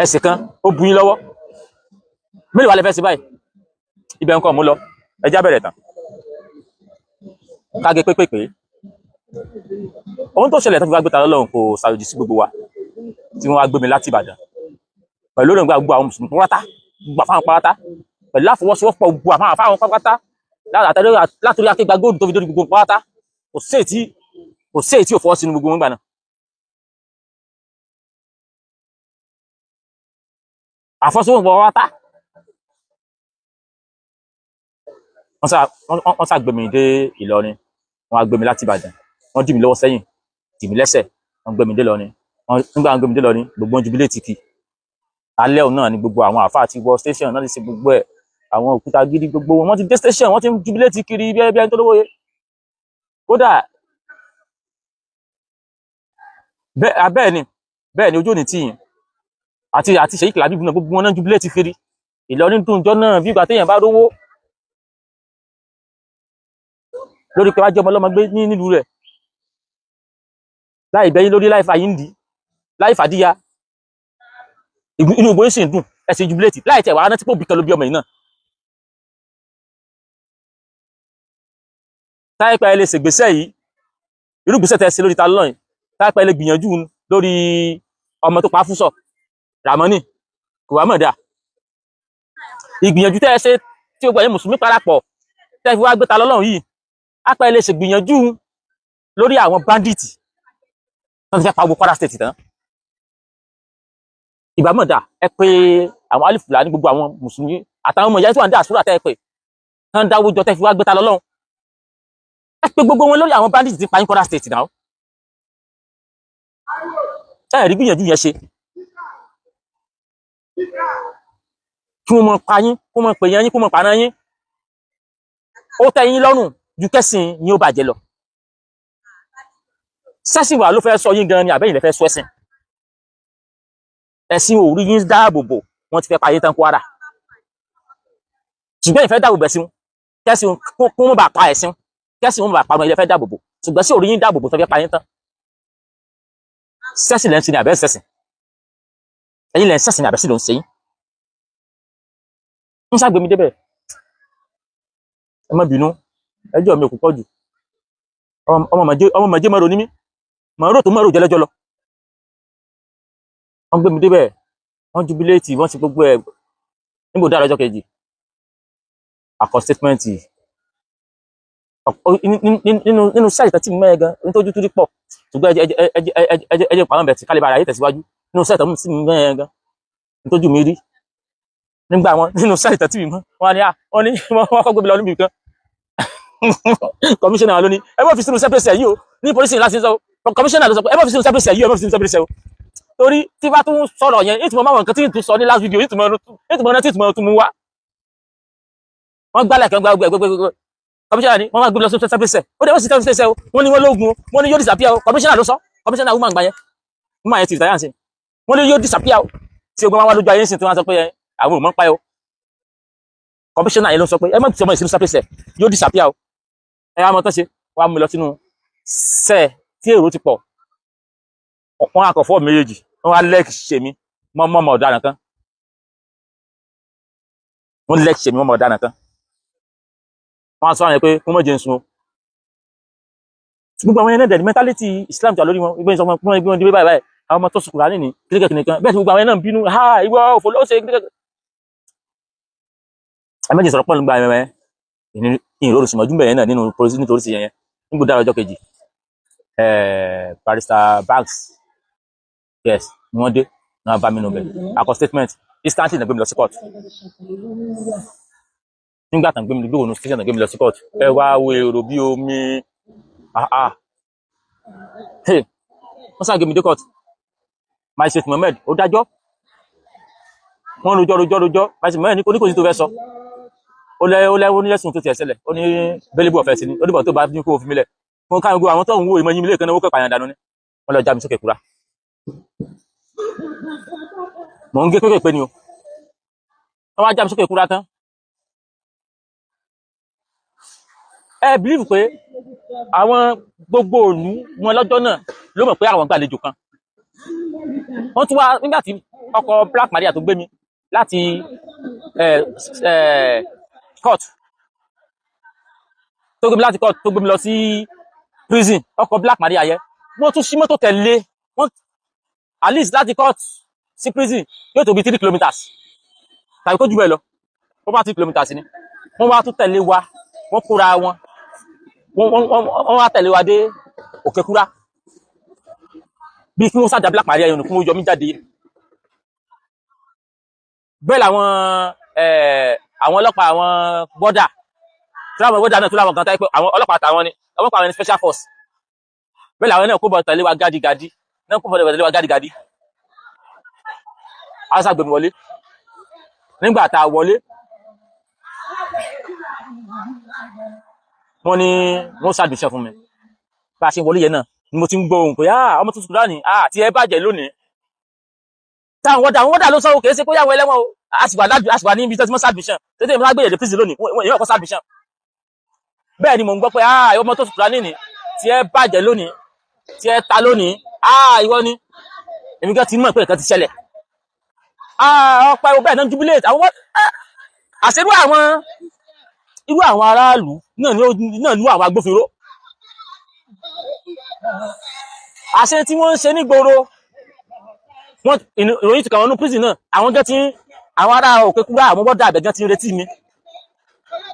Ẹsẹ̀ kan ó bu yín lọ́wọ́, mélòó wà lẹ fẹ́ ṣe báyìí? Ibẹ̀ ń kọ́ mú lọ, ẹ já bẹ̀rẹ̀ tán kágé pépèpé. Ohun tó ṣẹlẹ̀ tó fi wá gbé ta lọ́lọ́run kò ṣàjòjì sí gbogbo wa tí wọ́n wá gbé mi láti Ìbàdàn pẹ̀lú òròǹgbà gbogbo àwọn mùsùlùmí pátá, gbogbo àfáwọn pátá, pẹ̀lú àfọwọ́sowọ́pọ̀ gbogbo àwọn àfáwọn pátá, látòrí akégbà góòlù tó fi dórí gbogbo pátá, kò sí èyí tí ò fọwọ́ sínú gbogbo wọn gbà náà. Àfọwọ́sowọ́pọ̀ pátá wọ́n sá gbé mi dé Ìlọrin. Wọ́n á gbé mi láti Ìbàdàn, wọ́n dì mí lọ́wọ́ sẹ́yìn, dì mí lẹ́sẹ̀, wọ́n gbé mi dé Ìlọrin. Nígbà wọ́n gbé mi dé Ìlọrin, gbogbo wọn jubilé tìkì. Alẹ́ òun náà ni gbogbo àwọn àfáà ti wọ station náà ti ṣe gbogbo ẹ̀, àwọn òkúta gidi gbogbo wọn ti dé station, wọ́n ti ń jubilé ti kiri bí ẹni tó lówó yẹ. Kódà bẹ́ẹ̀ ni ojú òní tìyìn àti Sheikh Labeeb náà, gbogbo wọn náà jubilé ti kiri. Ìlọrin dùn jọ náà bí ìgbà téèyàn bá rówó lórí pé wájú ọmọ ọlọ́mọ gbé ní nílùú rẹ̀. Láì bẹ́yìn lórí, láì fàyín dì, láì fàdíya, inú gbogbo yín sì ń dùn, ẹ sì jubilate láì tẹ̀ wá rántí pé òbí kan ló bí ọmọ yìí náà. Táìpẹ́ ẹ lè ṣègbésẹ̀ yìí, irú ìgbésẹ̀ tẹ́ ṣe lórí ta lọ́yìn, táìpẹ́ ẹ lè gbìyànjú lórí ọmọ tó pa Fúsọ̀ Ràmọ́nì, kò wá mọ̀ dáa. Ìgbìyànjú tẹ́ ẹ ṣe tí ó gbà yín mùsùlùmí parapọ̀ tẹ́ fi wá gbé ta lọ́lọ́run yìí, ápẹ́ ẹ lè ṣègbìyànjú lórí àwọn bandits tó ti fẹ́ pa gbogbo Kwara State tán. Ìbámọ̀ dáa ẹ pé àwọn alifùlà ní gbogbo àwọn mùsùlùmí àtàwọn ọmọ ìyá tí wọ́n ń dá àsúrà tẹ́ ẹ pé tán dáwó jọ tẹ́ fi wá gbé ta lọ́lọ́run, ẹ pé gbogbo wọn lórí àwọn bandits ti pa ní Kwara State náà. Ẹ rí gbìyànjú yẹn ṣe kí wọ́n mọ pa yín, kí wọ́n mọ pè yín, kí wọ́n mọ pàná yín, ó tẹ́ yín lọ́rùn ju kẹ́sìn yín ó bàjẹ́ lọ. Sẹ́sìn wà ló fẹ́ sọ yín gan ni, àbẹ́yìn lè fẹ́ sọ ẹ̀sìn? Ẹ̀sìn ò rí yín dáàbò bò, wọ́n ti fẹ́ pa yín tán Kwara, ṣùgbọ́n ìfẹ́ dáàbò bẹ̀sìn kẹ́sìn kó wọ́n bá pa ẹ̀sìn, kẹ́sìn wọ́n bá pa ilẹ̀ fẹ́ dáàbò bò, ṣùgbọ́n sí ò rí yín dáàbò bò tó fẹ́ pa yín tán. Sẹ́sìn lẹ́ ń ṣe ni àbẹ́ sẹ́sìn? Ẹ̀yin lẹ́ ń sẹ́sìn ni àbẹ́ sí ló ń ṣe yín? Ń ṣàgbémi débẹ̀, ẹ má bínú, ẹjọ́ mi ò púpọ̀ jù. Ọmọ màjé mọ́rò ní mí, mọ́rò tó mọ́rò jẹ́lẹ́jọ́ lọ. Wọ́n gbé mi débẹ̀, wọ́n jubilate, wọ́n ti gbogbo ẹ̀. Nígbò dára ọjọ́ kejì, àkọ statement nínú sẹ́ẹ̀lì tẹ́tí mẹ́ẹ̀ gan nítorí tó pọ̀, ṣùgbọ́n ẹjẹ pàmò bẹ̀ tí kálíbà ara yìí tẹ̀síwájú. Nínú sẹ́ẹ̀lì tẹ́tí mẹ́ẹ̀ gan nítorí mi rí nígbà wọn nínú sẹ́ẹ̀lì tẹ́tí mi mọ́ wọn ni wọ́n ní wọ́n kọ́ gbé mi lọ níbi kan. Kọmíṣánná ló ní ẹ má fi sínú sẹ́pẹ̀sẹ̀ yìí o, ní polisi láti sọ, kọmíṣánná ló sọ pé ẹ má fi sínú sẹ́pẹ̀sẹ̀ yìí o, ẹ má fi sínú sẹ́pẹ̀sẹ̀ o, torí tí bá tún sọ̀rọ̀ yẹn ìtumọ̀ máwọn nǹkan tí ń tún sọ ní last video, ìtumọ̀ náà tí ìtumọ̀ tún mú wá. Wọ́n gbálẹ̀ kan gbá gbẹgbẹgbẹ, kọmíṣánná ni wọ́n máa gbé lọ sí sẹ́pẹ̀sẹ̀, ó dẹ̀ wọ́n sì sẹ́pẹ̀sẹ̀ o, wọ́n ní wọ́n lóògùn o, wọ́n ní yóò disappear o. Kọmíṣánná ló sọ, kọmíṣánná woman gbà yẹn, woman yẹn ti retire sí, wọ́n ní yóò disappear o. Tí ogun wá lójú ayé ń sìn tí wọ́n sọ pé àwọn ò mọ̀ ń pa ẹ o, kọmíṣánná yẹn ló sọ pé ẹ má ti ọmọ ìsinú sẹ́pẹ̀sẹ̀, yóò disappear o. Ẹ wá mọ tán ṣe, wọ́n á mú lọ sínú sẹ́ẹ̀ tí èrò ti pọ̀, wọ́n á kọ̀ fọ́ méjèèjì, wọ́n á lẹ́ẹ̀kì ṣe mí mọ́ mọ́ ọ̀daràn kan, wọ́n lẹ́ẹ̀kì ṣe mí mọ́ mọ́ ọ̀daràn kan. Wọ́n á sọ àwọn yẹn pé kó mọ̀ jẹ́ ń sun o. Gbogbo àwọn yẹn náà dẹ̀ ní mentality Islam tó wà lórí wọn, ìgbẹ́ ìsọmọ fún ẹgbẹ́ wọn dé báyìí báyìí, àwọn ọmọ tó sùn Kùránì ní kíríkẹ̀ kìnìkan bẹ́ẹ̀ tí gbogbo àwọn yẹn náà ń bínú ha, ìwọ òfò ló ṣe kíríkẹ̀. Ẹ méjì sọ̀rọ̀ pọ̀ nígbà yẹn ìrò òsùnmọ̀jú bẹ̀rẹ̀ náà nínú polisi nítorí sí yẹn. Nígbò dára ọjọ́ kejì, Barrister Banks, yes, ni wọ́n dé ní wọ́n bá mi nù bẹ̀, akọ statement instantly náà gbé mi lọ sí court. Nígbà tán gbé mi gbé wọnú station náà gbé mi lọ sí court, ẹ wá wo èrò bí omi, wọ́n sá gbé mi dé court. Magistrate Mohammed ó dájọ́, wọ́n rojọ́ rojọ́ rojọ́. Magistrate Mohammed ní kò sí tó fẹ́ sọ, ó lẹ́ ó lẹ́ ó ní lẹ́sùn tó tiẹ̀ ṣẹlẹ̀, ó ní bẹ́lẹ́bù ọ̀fẹ́ sí ni, ó dìbò tó bá ní kó fi mílẹ̀ fún káwọn gbogbo àwọn tó ń wo ìmọ̀ yín mílẹ̀ kan náà, ó kẹ́ pààyàn dànù ni. Wọ́n lọ já mi sókè kúra, mò ń gé kékèké ni o, wọ́n wá já mi sókè kúra tán. Ẹ bìlíìfù pé àwọn gbogbo òlú wọn lọ́jọ́ náà ló mọ̀ pé àwọn gbàlejò kan wọ́n tún wá nígbà tí ọkọ̀ Black Maria tó gbé mi láti court, tó gbé mi láti court, tó gbé mi lọ sí prison, ọkọ̀ Black Maria yẹ wọ́n tún ṣí mọ́tò tẹ̀lé wọ́n, at least láti court sí prison yóò tó bí 3 kilometers tàbí kó jù bẹ́ẹ̀ lọ, wọ́n bá 3 kilometers ni wọ́n wá tún tẹ̀lé wa, wọ́n kóra wọn, wọ́n wá tẹ̀lé wa dé Òkèkúrá, bí kí wọ́n sàdá Black Maria yẹn kí wọ́n yọ mí jáde. Bẹ́ẹ̀ làwọn àwọn ọlọ́pàá, àwọn bọ́dà tó láwọn bọ́dà náà tó láwọn kan táyé pé àwọn ọlọ́pàá tàwọn ni ọlọ́pàá àwọn ní special force, bẹ́ẹ̀ làwọn náà kó bọ̀ tẹ̀lé wa gádigàdí, náà kó bọ̀ tẹ̀lé wa gádigàdí. Àwọn sàgbẹ̀mí wọlé. Nígbà tá a wọlé, wọ́n ní wọ́n ṣàdùnṣe fún mi. Bá a ṣe wọlé yẹn náà ni mo ti ń gbọ́ ohùn pé ọmọ tuntun dání tí ẹ bàjẹ́ lónìí. Táwọn wọ́dà, àwọn wọ́dà ló sọ, kìí ṣe kó yàwó ẹlẹ́wọ̀n o, a sì wà ní ibi tí wọ́n ṣàdùnṣe tètè mi lágbèyè dé prison lónìí, wọ́n yóò kọ́ ṣàdùnṣe. Bẹ́ẹ̀ ni mò ń gbọ́ pé ọmọ tuntun dání ni tí ẹ bàjẹ́ lónìí. Tí ẹ ta lónìí, ah, ìwọ ni. Èmi gan ti mọ̀ pé nǹkan ti ṣẹlẹ̀. Ah, ọ̀pẹ ọbẹ̀ náà jubilate. Àwọn àṣẹrú àwọn irú àwọn aráàlú náà ni náà lú àwọn agbófinró. Àṣẹ tí wọ́n ń ṣe nígboro, wọ́n ìròyìn ti kà wọ́n ní prison náà. Àwọn gẹ́ ti ń àwọn ará òkè kúrò, àwọn bọ́dà àbẹ̀gán ti ń retí mi.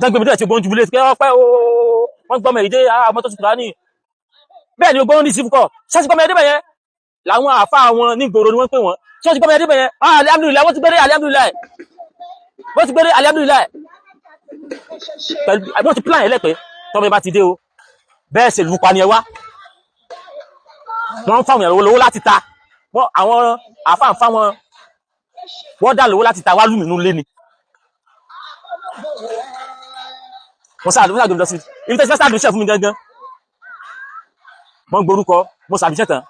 Dágbé mi dẹ̀ ti gbọ́n jubilate pé ọpẹ́ ooo, wọ́n gbọ́mọ ìdé àwọn tó ti kúrò ní. Bẹ́ẹ̀ ni gbọ́n ní sí fúkọ̀. Ṣé ti gbọ́mọ ẹdí bẹ̀yẹn? Làwọn àfa àwọn nígboro ni wọ́n pè wọ́n. Ṣé ti gbọ́mọ ẹdí bẹ̀yẹn? Ah, alhamdulillah, wọ́n ti gbére, alhamdulillah. Wọ́n ti gbére, alhamdulillah. Pẹ̀lú wọ́n ti plan ẹlẹ́pẹ́ tọ́mọ bá ti dé o. Bẹ́ẹ̀ ṣe lù pa ni ẹ wá. Wọ́n ń fáwọn èèyàn lówó láti ta. Wọ́n àwọn àfa ń fáwọn wọ́n dà lówó láti ta wá lù mí nínú ilé ni. Wọ́n sáà wọ́n sáà gbé mi lọ sí ibi tẹ́sí fẹ́ sàdúnṣe fún mi gangan. Wọ́n gborúkọ, mo sàdúnṣe tán.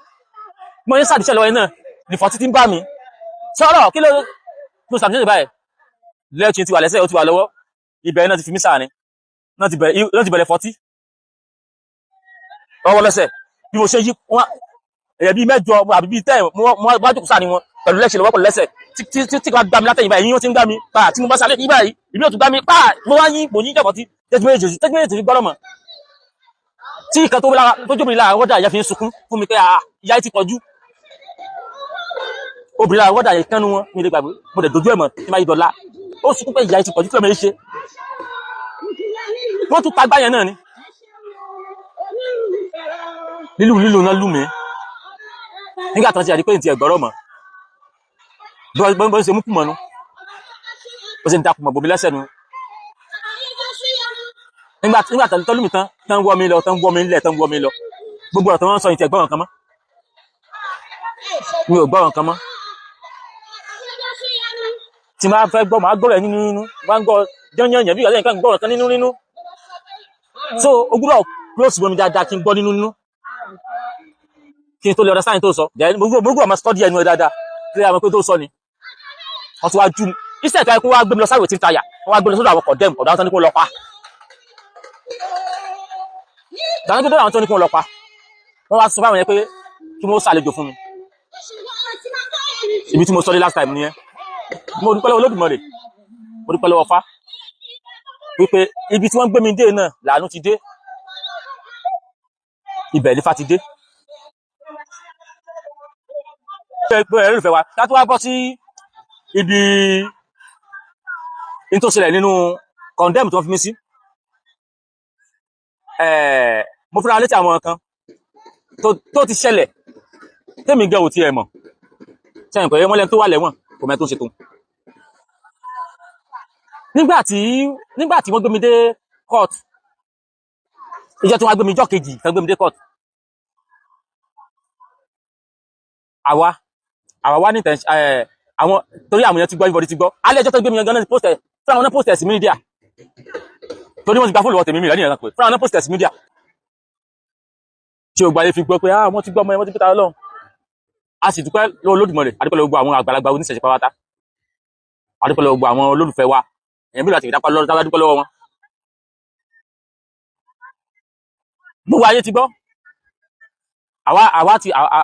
Mo ní sàdúnṣe lọ́wọ́ yẹn náà ní fọ́tí tí ń bá mi. Sọ̀rọ̀ kí ló mo sàdúnṣe báyìí. Lẹ́ẹ̀tì ti wà lẹ́sẹ̀, ó ti wà lọ́wọ́. Ibẹ̀ náà ti fi mí sáà ni. Náà ti bẹ̀rẹ̀ fọ́tí. Ọwọ́ lẹ́sẹ̀ bí mo ṣe yí wọ́n èyàn bíi 8 àbí bíi 10 mo wá jókòó sáà ni wọn pẹ̀lú lẹ́sẹ̀ lọ́wọ́ pẹ̀lú lẹ́sẹ̀ tí tí tí kò gbá mi látẹ̀yìn báyìí, yín ó ti ń gbá mi pa tí mo bá sáré yí báyìí, ìbí ò tún gbá mi pa, mo wá yí mo yí jọ̀bọ̀ tí tẹ́tí méjèèjì tẹ́tí méjèèjì fi gbọ́dọ̀ mọ̀ tí ìkan tó lára tó jóbìnrin lára wọ́dà ìyá fi ń sunkún fún mi pé ah, ìyá yìí ti pọ̀jù. Obìnrin lára wọ́dà yẹn kánú wọn mi lè gbàgbé, mo dẹ̀ dojú ẹ̀ mọ̀ tí máa yí dọ̀la, ó sunkún pé ìyá yìí ti pọ̀jù, kí ló máa ṣe. Wọ́n tún tagbá yẹn náà ni lílù lílù náà lù mí nígbà tó ń ṣe àdípé ní ti ẹ̀gbọ́rọ̀ mọ̀ bí wọ́n ṣe mú kùmọ̀ nu ó ṣe ń dakùmọ̀ bòmí lẹ́sẹ̀ nu. Nígbà tó lù mí tán tán wọ́ mi lọ, tán wọ́ mi lẹ̀, tán wọ́ mi lọ, gbogbo ọ̀rọ̀ tó wọ́n sọ ní ti ẹ̀gbọ́rọ̀ kan mọ́, mi ò gbọ́rọ̀ kan mọ́. Tí máa fẹ́ gbọ́, máa gbọ́rọ̀ ẹ̀ nínú nínú, máa ń gbọ́ yányányán bí ìgbà tí gbọ́rọ̀ kan nínú nínú. So o gbúdọ̀ close mọ́ mi dáadáa kí n gbọ́ nínú nínú kí n tó lè understand tó sọ. Then mo gbúdọ̀ máa study ẹnu ẹ dáadáa kí ẹ mọ̀ pé tó sọ ni. Wọ́n ti wá jú instead tó yẹ kó wá gbé mi lọ sáré tí ń tayà, wọ́n wá gbé mi lọ sọ́dọ̀ àwọn condemn ọ̀dọ̀ àwọn tó ní kó lọ pa. Dáná tó dọ̀ àwọn tó ní kó lọ pa, wọ́n wá sọ fáwọn yẹn pé kí wọ́n ṣàlejò fún mi. Ibi tí mo sọ dé last time nìyẹn. Mo dúpẹ́ lọ́wọ́ Olódùmarè, mo dúpẹ́ lọ́wọ́ Ifá wípé ibi tí wọ́n gbé mi dé náà làánú ti dé, ibẹ̀ nífà ti dé. Pé ẹ̀rọ ìfẹ́ wa láti wá bọ́ sí ibi ní tó ṣẹlẹ̀ nínú condemn tó ń fi mí sí. Mo fúnra létí àwọn kan tó ti ṣẹlẹ̀ tèmi gan ò tiẹ̀ mọ̀ sẹ́yìn pé wọ́n lẹ́nu tó wà lẹ́wọ̀n kò mẹ́ tó ń ṣe tó. Nígbà tí wọ́n gbé mi dé court, ìjọ tí wọ́n gbé mi ìjọ kejì tán gbé mi dé court, àwa wá ní àwọn torí àwọn èèyàn ti gbọ́, everybody ti gbọ́ alẹ́ ẹjọ́ tó gbé mi gan náà post ẹ̀ fúnra wọn náà post ẹ̀ sí media, torí wọ́n ti gba fóònù lọ́wọ́ tèmi mi lẹ́yìn ẹ̀rọ pé fúnra wọn náà post ẹ̀ sí media tí o gba ayé fi gbọ́ pé ah, wọ́n ti gbọ́ ọmọ yẹn, wọ́n ti pété Ọlọ́run. A sì dúpẹ́ lọ́wọ́ Olódùmarè, a dúpẹ́ lọ́wọ́ gbogbo àwọn àgbàlagbà oníṣẹ̀ṣe pátá, a dúpẹ́ lọ́wọ́ gbogbo àwọn olólùfẹ́ wa, èèyàn bí láti ìdápá lọ́rọ́ táwa dúpẹ́ lọ́wọ́ wọn. Gbogbo ayé ti gbọ́.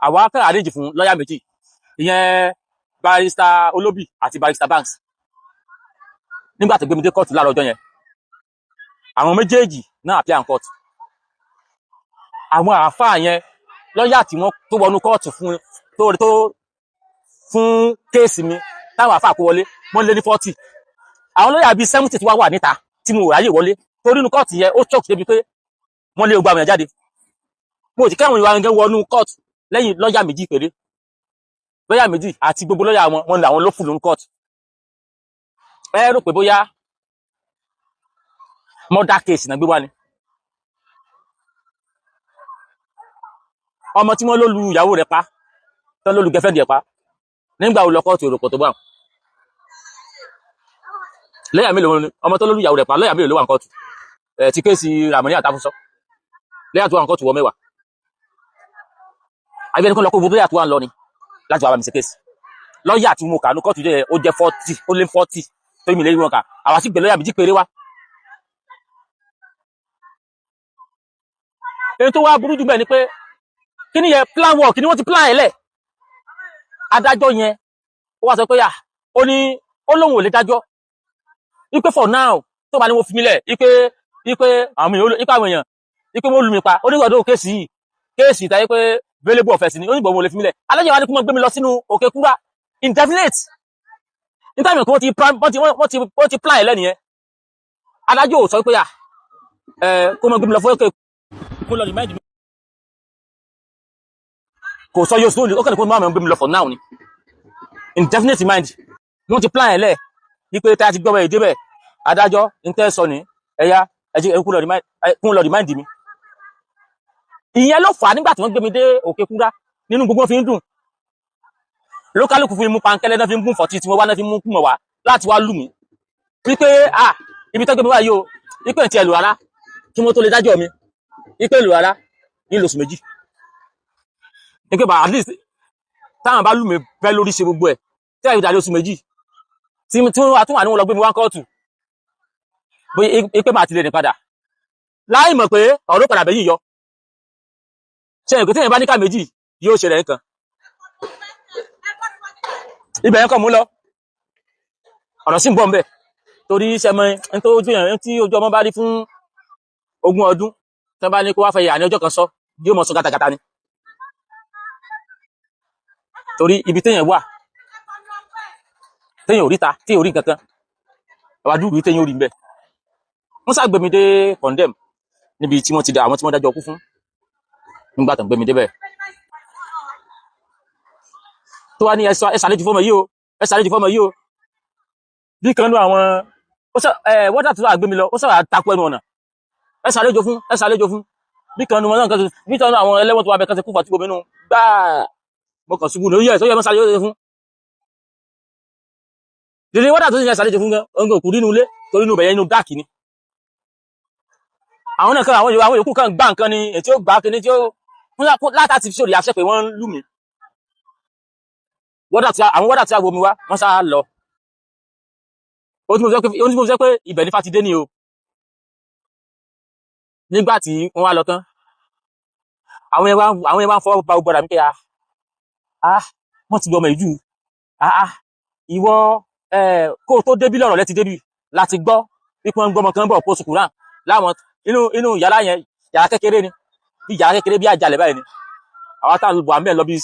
Àwa fẹ́ àrèjì fún lọ́ọ̀yà méjì, ìyẹn barrister Olóbì àti barrister Banks. Nígbà tó gbé mi dé kóòtù láàárọ̀ ọjọ́ yẹn, àwọn méjèèjì náà appear in court. Àwọn àáfàá yẹn lọ́ọ̀yà tí wọ́n tó wọnú kóòtù fún tó tó fún kéèsì mi táwọn àáfàá kó wọlé, wọ́n lé ní 40. Àwọn lọ́ọ̀yà bíi 70 tí wá wà níta tí mo ráyè wọlé torí inú kóòtù yẹn ó choke débi pé wọ́n lé gbogbo àwọn èèyàn jáde. Mo ti káwọn ìwà gẹ́gẹ́ wọnú kóòtù lẹ́yìn lọ́ọ̀yà méjì péré, lọ́ọ̀yà méjì àti gbogbo lọ́ọ̀yà wọn wọn làwọn ló fù lónú kóòtù. Ẹ rò pé bóyá murder case náà gbé wá ni. Ọmọ tí wọ́n ló lu ìyàwó rẹ̀ pa, tán ló lu gẹ́fẹ́ndì ẹ̀ pa, nígbà wo lọ kóòtù èrò pọ̀ tó bá wọn? Lọ́ọ̀yà mélòó ni ọmọ tó ló lu ìyàwó rẹ̀ pa, lọ́ọ̀yà mélòó ló wà ní kóòtù? Ẹ̀ ti kéèsì Ramoni àtàfúnsọ, lọ́ọ̀yà tó wà ní kóòtù wọ 10. Àbí ẹni kan lọ kó gbogbo lọ́ọ̀yà tó wà ń lọ ni láti wà bá mi ṣe kéèsì. Lọ́ọ̀yà tí mo kà ní kóòtù jẹ́ ó jẹ́ 40, ó lé 40 tó mi lè rí wọn kà, àwa sì gbé lọ́ọ̀yà méjì péré wá. Èyí tó wá burú jù bẹ́ẹ̀ ni pé Kí ni yẹn? Plan work ni wọ́n ti plan ẹ̀ lẹ̀. Adájọ́ yẹn ó wá sọ pé, à, ó ní ó lóun ò lè dájọ́, wípé for now, tó bá ní wọ́n fi mí lẹ̀, wípé àwọn èèyàn, wípé àwọn èèyàn, wípé wọ́n lù mí pa. Ó ní ọdún case yìí, case ìtàyé pé bailable offence ni. Ó ní bọ̀ wọ́n lè fi mí lẹ̀. Adájọ́ wa ní kó máa gbé mi lọ sínú Òkè Kúrà indefinite. Nítorí pé wọ́n ti plan, wọ́n ti plan ẹ̀ lẹ́nìyẹn. Adájọ́ ò sọ pé, à, ẹ kó máa gbé mi lọ fún òkè kó lọ remand mi. Kò sọ yóò sọ. Ó kàn ní kó máa gbé mi lọ for now ni, indefinite mind. Wọ́n ti plan ẹ̀ lẹ̀ wípé tá a ti gbọ́ ẹ̀ débẹ̀, adájọ́ ń tẹ́ sọ ní ẹ̀yà ẹ̀jẹ̀ kún lọ remand mi. Ìyẹn ló fà á. Nígbà tí wọ́n gbé mi dé Òkè Kúrá, nínú gbogbo wọn fi ń dùn, lókàlùkù fi mú pankẹ́lẹ́ náà, fi ń gún fọ̀tí tí wọ́n wá náà, fi mú kúmọ̀ wá láti wá lù mí wípé, ah, ibi tó gbé mi wá yìí o, wípé ntí ẹ lò rárá kí wọ́n tó lè dájọ́ mi, wípé lò rárá ní lóṣù 2, wípé bá at least táwọn bá lù mí bẹ́ lórí ṣe gbogbo ẹ̀ tí àyè ìdájọ́ oṣù 2 tí wọ́n wá tún wà ní wọn lọ gbé mi wá kóòtù, bóyá wípé màá ti lè rìn padà, láì mọ̀ pé ọ̀rọ̀ padà bẹ́yìn yọ. Ṣe ẹ̀kọ́ tí èèyàn bá ní ká méjì yóò ṣẹlẹ̀ nǹkan ibẹ̀ yẹn kàn mú lọ. Ọ̀rọ̀ sì ń bọ̀ ńbẹ̀, torí sẹ́mọ ẹni tó ojú yẹn tí ojú ọmọ bá rí fún 20 ọdún, tí wọ́n bá ní kó wá fẹ́ yà ní ọjọ́ kan sọ, yóò mọ̀ sọ gàtàgàtà ni. Torí ibi téèyàn wà, téèyàn ò ríta, téèyàn ò rí nǹkan kan, àwa dúró téèyàn ò rí ńbẹ̀. Wọ́n ṣàgbé mi dé condemn níbi tí wọ́n ti dá àwọn tí wọ́n dájọ́ kú fún. Nígbà tó ń gbé mi débẹ̀, tó wá ní ẹ ṣàlejò fọmọ yìí o, ẹ ṣàlejò fọmọ yìí o. Bí kan nú àwọn ó sọ ẹ wọ́dà tó wà gbé mi lọ, ó sọ̀rọ̀ àtakò ẹnu ọ̀nà, ẹ ṣàlejò fún, ẹ ṣàlejò fún. Bí kan nú wọn náà kan, bí kan nú àwọn ẹlẹ́wọ̀n tó wà bẹ́ẹ̀ kan ti kú fàtí gbòmínú gbáà, mo kàn ṣubú ní ó yẹ ẹ sọ yẹ mọ́ ṣàlejò fún dèdè. Wọ́dà tó sì yẹ ṣàlejò fún gan ọ̀ngàn òkú nínú ilé, torí inú ibẹ̀ yẹn, inú dark ni. Àwọn náà kan, àwọn yòókù kan gbá nǹkan ni ètí ó gbá kíní tí ó látàtì fi sórí àṣẹ pé wọ́n ń lù mí. Wọ́dà tí àwọn wọ́dà tí a wo mi wá, wọ́n sá lọ. Ó tí mo sọ pé ibẹ̀ ní Fátidé ni o. Nígbà tí wọ́n wá lọ tán, àwọn yẹn wá ń fọwọ́ ba gbogbo ara mi pé, ah ah, wọ́n ti gbọ́ ọmọ ìjù, ah ah, ìwọ ẹ kó o tó débí lọ́rọ̀ lẹ́ti débí láti gbọ́ wípé wọ́n ń gbọ́ ọmọ kan bọ̀ kó sùkúrà láwọn inú yàrá yẹn. Yàrá kékeré ni, bí yàrá kékeré bí àjàlẹ̀ báyìí ni. Àwọn táwọn wà mẹ́rin lọ bí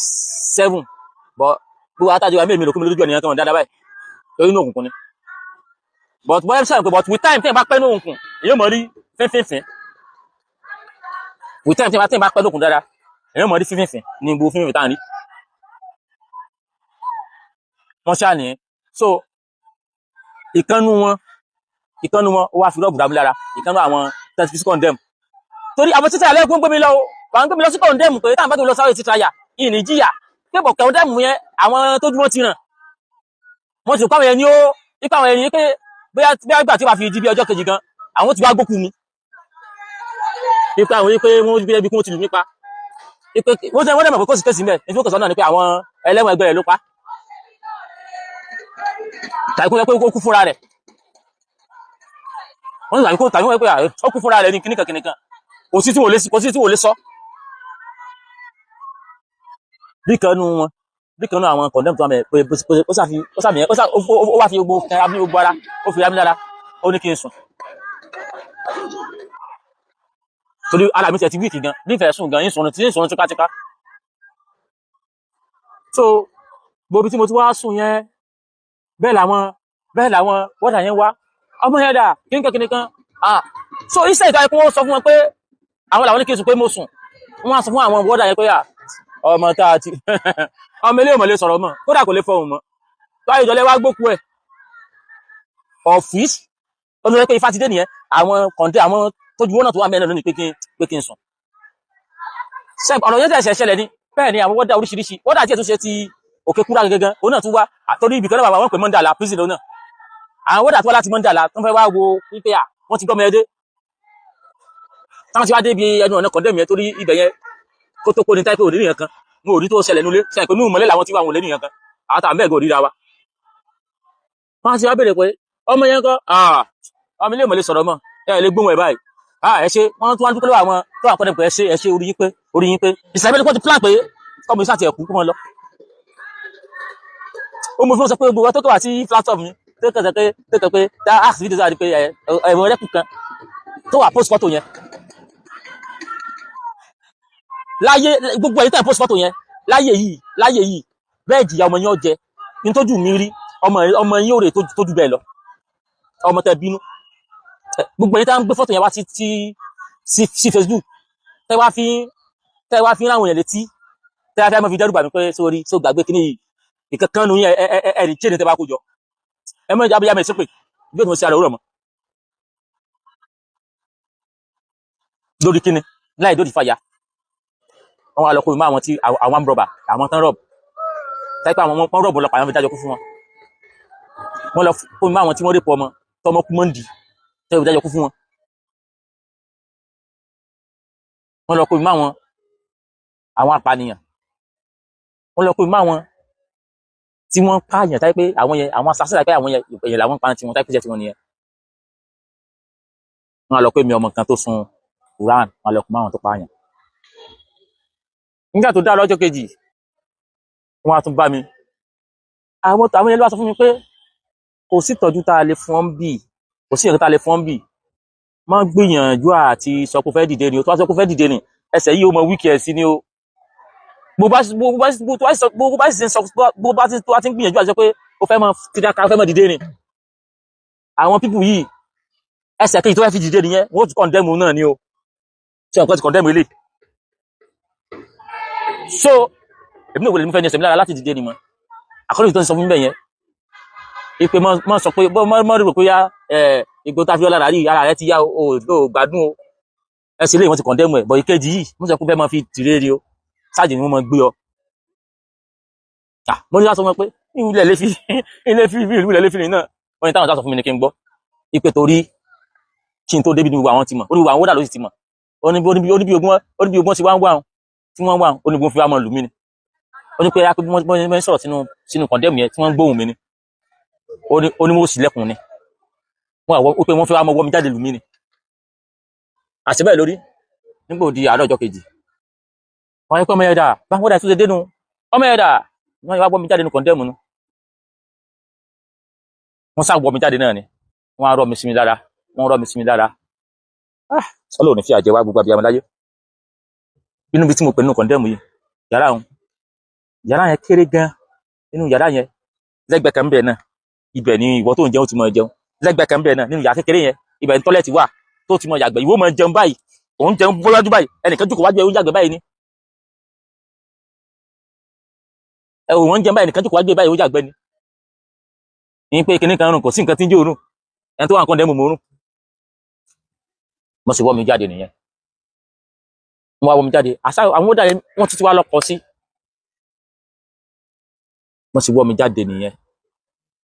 seven bọ́, gbogbo àtàjọ wà mẹ́rin mi lò kí mi lójú ènìyàn kan dáadáa báyìí, torí inú òkùnkùn ni. But wọ́n sọ pé, but with time, tí ẹ bá pẹ́ ní òkùnkùn, èyí ò mọ̀ rí fínfínfín. With time, tí ẹ bá pẹ́ ní òkùnkùn dáadáa, èyí ò mọ̀ rí fínfínfín ní gbogbo fínfín tá à ń rí. Wọ́n ṣáà ní so ìkànnù wọn ó wá fi rọ́ọ̀bù dábí lára ìkànnù àwọn thirty six condemn, torí àwọn títí alẹ́ kún gbé mi lọ o, wà ń gbé mi lọ sí condemn pé táwọn bá tó lọ sáré títí àyà yìí ní jìyà pé bọ̀ condemn yẹn, àwọn tó dúró ti ràn wọ́n ti rò pé àwọn yẹn ní ó ipa àwọn yẹn ní pé bóyá ìgbà tí wàá fi di bí ọjọ́ kejì gan, àwọn ti wá gbókù mi, ipa àwọn yìí pé wọ́n bí ẹbí kí wọ́n ti lù mí pa, ipe wọ́n dẹ̀ mọ̀ pé kò sí case mbẹ̀. Ní tí náà ni pé àwọn ẹlẹ́wọ̀n ẹgbẹ́ rẹ̀ ló pa, tàbí kó yẹ pé ó kú fúnra rẹ̀. Wọ́n ní tàbí kó yẹ pé ó kú fúnra rẹ̀ ní kíníkan kíníkan. Kò sí tí wọ́n lè sọ. Bí kan nú àwọn condemn tó wà mẹ́ pé ó sàfi ó sàmì ó sà ó wá fi gbogbo kẹra bí gbogbo ara, ó fi ra mí lára, ó ní kí n sùn, torí ara mi tiẹ̀ ti weak gan, nífẹ̀ẹ́ sùn gan, yín sùn tí yín sùn tipátipá. So gbogbo ibi tí mo ti wá sùn yẹn, bẹ́ẹ̀ làwọn wọ́dà yẹn wá, ọmọ yẹn dà, kíníkan kíníkan. Ah, so iṣẹ́ ìta ẹ̀kún, wọ́n sọ fún wọn pé àwọn làwọn ní kí n sùn, pé mo sùn. Wọ́n á sọ fún àwọn wọ́dà yẹn pé, à, ọmọ tá a ti ọmọ ilé ìmọ̀lẹ́ sọ̀rọ̀ mọ́, kódà kò lè fọhùn mọ́, tó ayé ìjọlẹ̀ wá gbókú ẹ̀ ọ̀fíìsì. Ó ní pé ifá ti dé nìyẹn. Àwọn kọ̀ǹdé, àwọn tójú wọn náà tó wà mẹ́rin lónìí pé kí n sùn. Ọ̀rọ̀ yẹn tẹ̀sẹ̀ ṣẹlẹ̀ ni. Bẹ́ẹ̀ ni àwọn wọ́dà oríṣiríṣi, wọ́dà tí ẹ̀ tún ṣe ti Òkè Kúrá gangan, òun náà tún wá, àtọ́rí ibì kan náà wà, wọ́n pè Mọ́ndàlá prison lónà. Àwọn wọ́dà tó wá láti Mọ́ndàlá tó ń fẹ́ wá wo wípé, à, wọ́n ti gbọ́mọ ẹ dé. Táwọn ti wá dé ibi ẹnu ọ̀nà condemn yẹn, torí ibẹ̀ yẹn kó tó kó ní táìpé òní nìyẹn kan, wọn ò rí tó ṣẹlẹ̀ nulẹ̀ ṣe pé inú ìmọ̀lẹ́ làwọn tí wà, wọn ò lé nìyẹn kan, àwọn táwọn bẹ́ẹ̀ gan ò ríra wa. Wọ́n á ti wá béèrè pé ọmọ yẹn kọ́, ọmọ ilé ìmọ̀lẹ́ sọ̀rọ̀ mọ́, ẹ lè gbóhùn ẹ̀ báyìí. Ah, ẹ ṣe. Wọ́n tún wá dúpẹ́ lọ́wọ́ àwọn tó wà kọ́dẹ̀ pé ẹ ṣe, ẹ ṣe, orí yín pé, orí yín pé. Ìsàlẹ̀ pé ti plan pé kọ́mọ iṣẹ́ àti ẹ̀kú kó mọ́ lọ. Ó mú fún wọn sọ pé gbogbo wọn tó kọ̀ wá sí platform mi tó kẹ̀ sọ pé tó kẹ̀ pé tá a sì fídíò sọ pé ẹ ẹ̀wọ̀n rẹ́kù kan tó wà post photo yẹn láyé, gbogbo ẹ̀yin tẹ̀ post photo yẹn láyé yìí, láyé yìí bẹ́ẹ̀ jìyà ọmọ yẹn ó jẹ ní tójú mi rí, ọmọ ọmọ yín ò rè tójú bẹ́ẹ̀ lọ, ọmọ tẹ bínú. Gbogbo ẹ̀yin tá ń gbé fọ́tò yẹn wá sí Facebook, tẹ wá fi ń ráwọn èèyàn létí, tẹ wá fi máa fi dẹ́rù bà mí pé sórí só gbàgbé kíní yìí ìkankan nu yín. Ẹ ẹ ẹ ẹ ní chain tẹ bá kó jọ, ẹ mọ ìjà abiyamọ ìsopè bí òtún ṣe àrẹ òwúrọ̀ mọ́ lórí kíni láì dóòdì fàyà. Wọn wá lọ kó mi mọ́ àwọn tí àwọn rọ̀bà, àwọn tán rọ̀bù táìpé àwọn wọn rọ̀bù ọlọ́pàá, àwọn fi dájọ́ kú fún wọn. Wọn lọ kó mi mọ́ àwọn tí wọ́n rèpọ̀ ọmọ tọmọ kú mọ́ndì, tẹ́ fi dájọ́ kú fún wọn. Wọn lọ kó mi mọ́ àwọn apànìyàn. Wọn lọ kó mi mọ́ àwọn tí wọ́n pààyàn táìpé àwọn yẹn, àwọn assassin, táìpé àwọn yẹn èèyàn làwọn pa tiwọn, táìpé jẹ́ tiwọn nìyẹn. Wọn lọ kó mi ọmọ kan tó sun Quran. Wọn lọ kó mọ́ àwọn tó pààyàn. Nígbà tó dá lọ́jọ́ kejì, wọn á tún bá mi. Àwọn yẹn ló wá sọ fún mi pé kò sí ìtọ́jú tá a lè fún ọ́n bì, kò sí nǹkan tá a lè fún ọ́n bì. Má gbìyànjú àti sọ pé ó fẹ́ dìde ni o. Tó bá sọ pé ó fẹ́ dìde ni, ẹsẹ̀ yìí ó mọ weak ẹ̀ sí ni o. Bó bá bó bá bó bá sọ bó bá sì ń sọ bó bá ti tó bá ti ń gbìyànjú àti sọ pé ó fẹ́ mọ tiraka, ó fẹ́ mọ dìde ni, àwọn people yìí, ẹsẹ̀ kejì tó fẹ́ fi dìde nìyẹn, wọ́n ó tún condemn náà ni o. Ṣé nǹkan ti condemn ilé? So èmi náà wọlé mi fẹ́ ní ẹsẹ̀ mi lára láti dìde ni mọ́ àkọlù tó ń sọ fún mi bẹ́ẹ̀ yẹn ìpè mọ́ sọ pé mọ́ rò pé yá ẹ̀ ìgbó tá a fi ọ́ lára rí ara rẹ ti yá o, ò gbádùn o. Ẹsẹ̀ ilé wọn ti condemn ẹ̀ bọ̀. Ìkejì yìí mo sọ pé fẹ́ máa fi tìrẹ rí o, sáàjì ni wọ́n máa gbé ọ. Ah, mo ní láti sọ fún wọn pé ìwúlẹ̀ lè fi ilé fi ìwúlẹ̀ lè fi rìn náà. Wọ́n ní táwọn sọ fún mi ní kí n gbọ́ ìpè torí kí n tó débi ní gbogbo àwọn ti mọ̀. Ó ní gbogbo àwọn wọ́dà ló sì ti mọ̀. Ó ní bí ogun ti wá ń wá wọn tí wọ́n wá wọn. Ó ní bí wọ́n fi wá mọ́ lù mí ni. Ó ní pé á pé bí wọ́n sọ̀rọ̀ sínú condemn yẹn tí wọ́n ń gbóhùn mi ni. Ó ní wọ́n sì lẹ́kùn ni wọ́n àwọ̀ ó pé wọ́n fi wá mọ́ wọ́ mi jáde lù mí ni. Àṣẹ bẹ́ẹ̀ lórí. Nígbà òdi àárọ̀ ọjọ́ kejì, wọ́n ní pé ọmọ yẹn dà báwọn wọ́dà tó ṣe dénú, ọmọ yẹn dà, wọ́n wá wọ́ mi jáde nínú condemn nu. Wọ́n sá wọ́ mi jáde náà ni. Wọ́n á rọ́ mi sí mi lára, wọ́n rọ́ mi sí mi lára. Ah, Ọlọ́run ní fi àjẹ wá gbogbo abiyamọ láyé. Inú ibi tí mo pè nínú condemn yìí, yàrá òun, yàrá yẹn kéré gan. Nínú yàrá yẹn, lẹ́gbẹ̀ẹ́ kan bẹ́ẹ̀ náà, ibẹ̀ ni ìwọ tó ń jẹun ti máa jẹun. Lẹ́gbẹ̀ẹ́ kan bẹ́ẹ̀ náà nínú yàrá kékeré yẹn, ibẹ̀ ni toilet wà tó ti máa yàgbẹ́. Ìwọ máa jẹun báyìí, òun jẹun bọ́lájú báyìí, ẹnìkan jókòó wájú ẹ, ó ń yàgbẹ́ báyìí ni. Ẹ òun ń jẹun báyìí, ẹnìkan jókòó wájú ẹ báyìí, ó ń yàgbẹ́ ni. Ní pé kinní kan rùn, kò sí nǹkan tí ń jẹ́ òórùn ẹni tó wà nǹkan dẹ́mu mọ́ òórùn. Mo sì wọ́ mi jáde nìyẹn. Wọ́n wá wọ́ mi jáde. Àṣà àwọn ó dà yẹn, wọ́n tún ti wá lọ kọ sí. Wọ́n sì wọ́ mi jáde nìyẹn.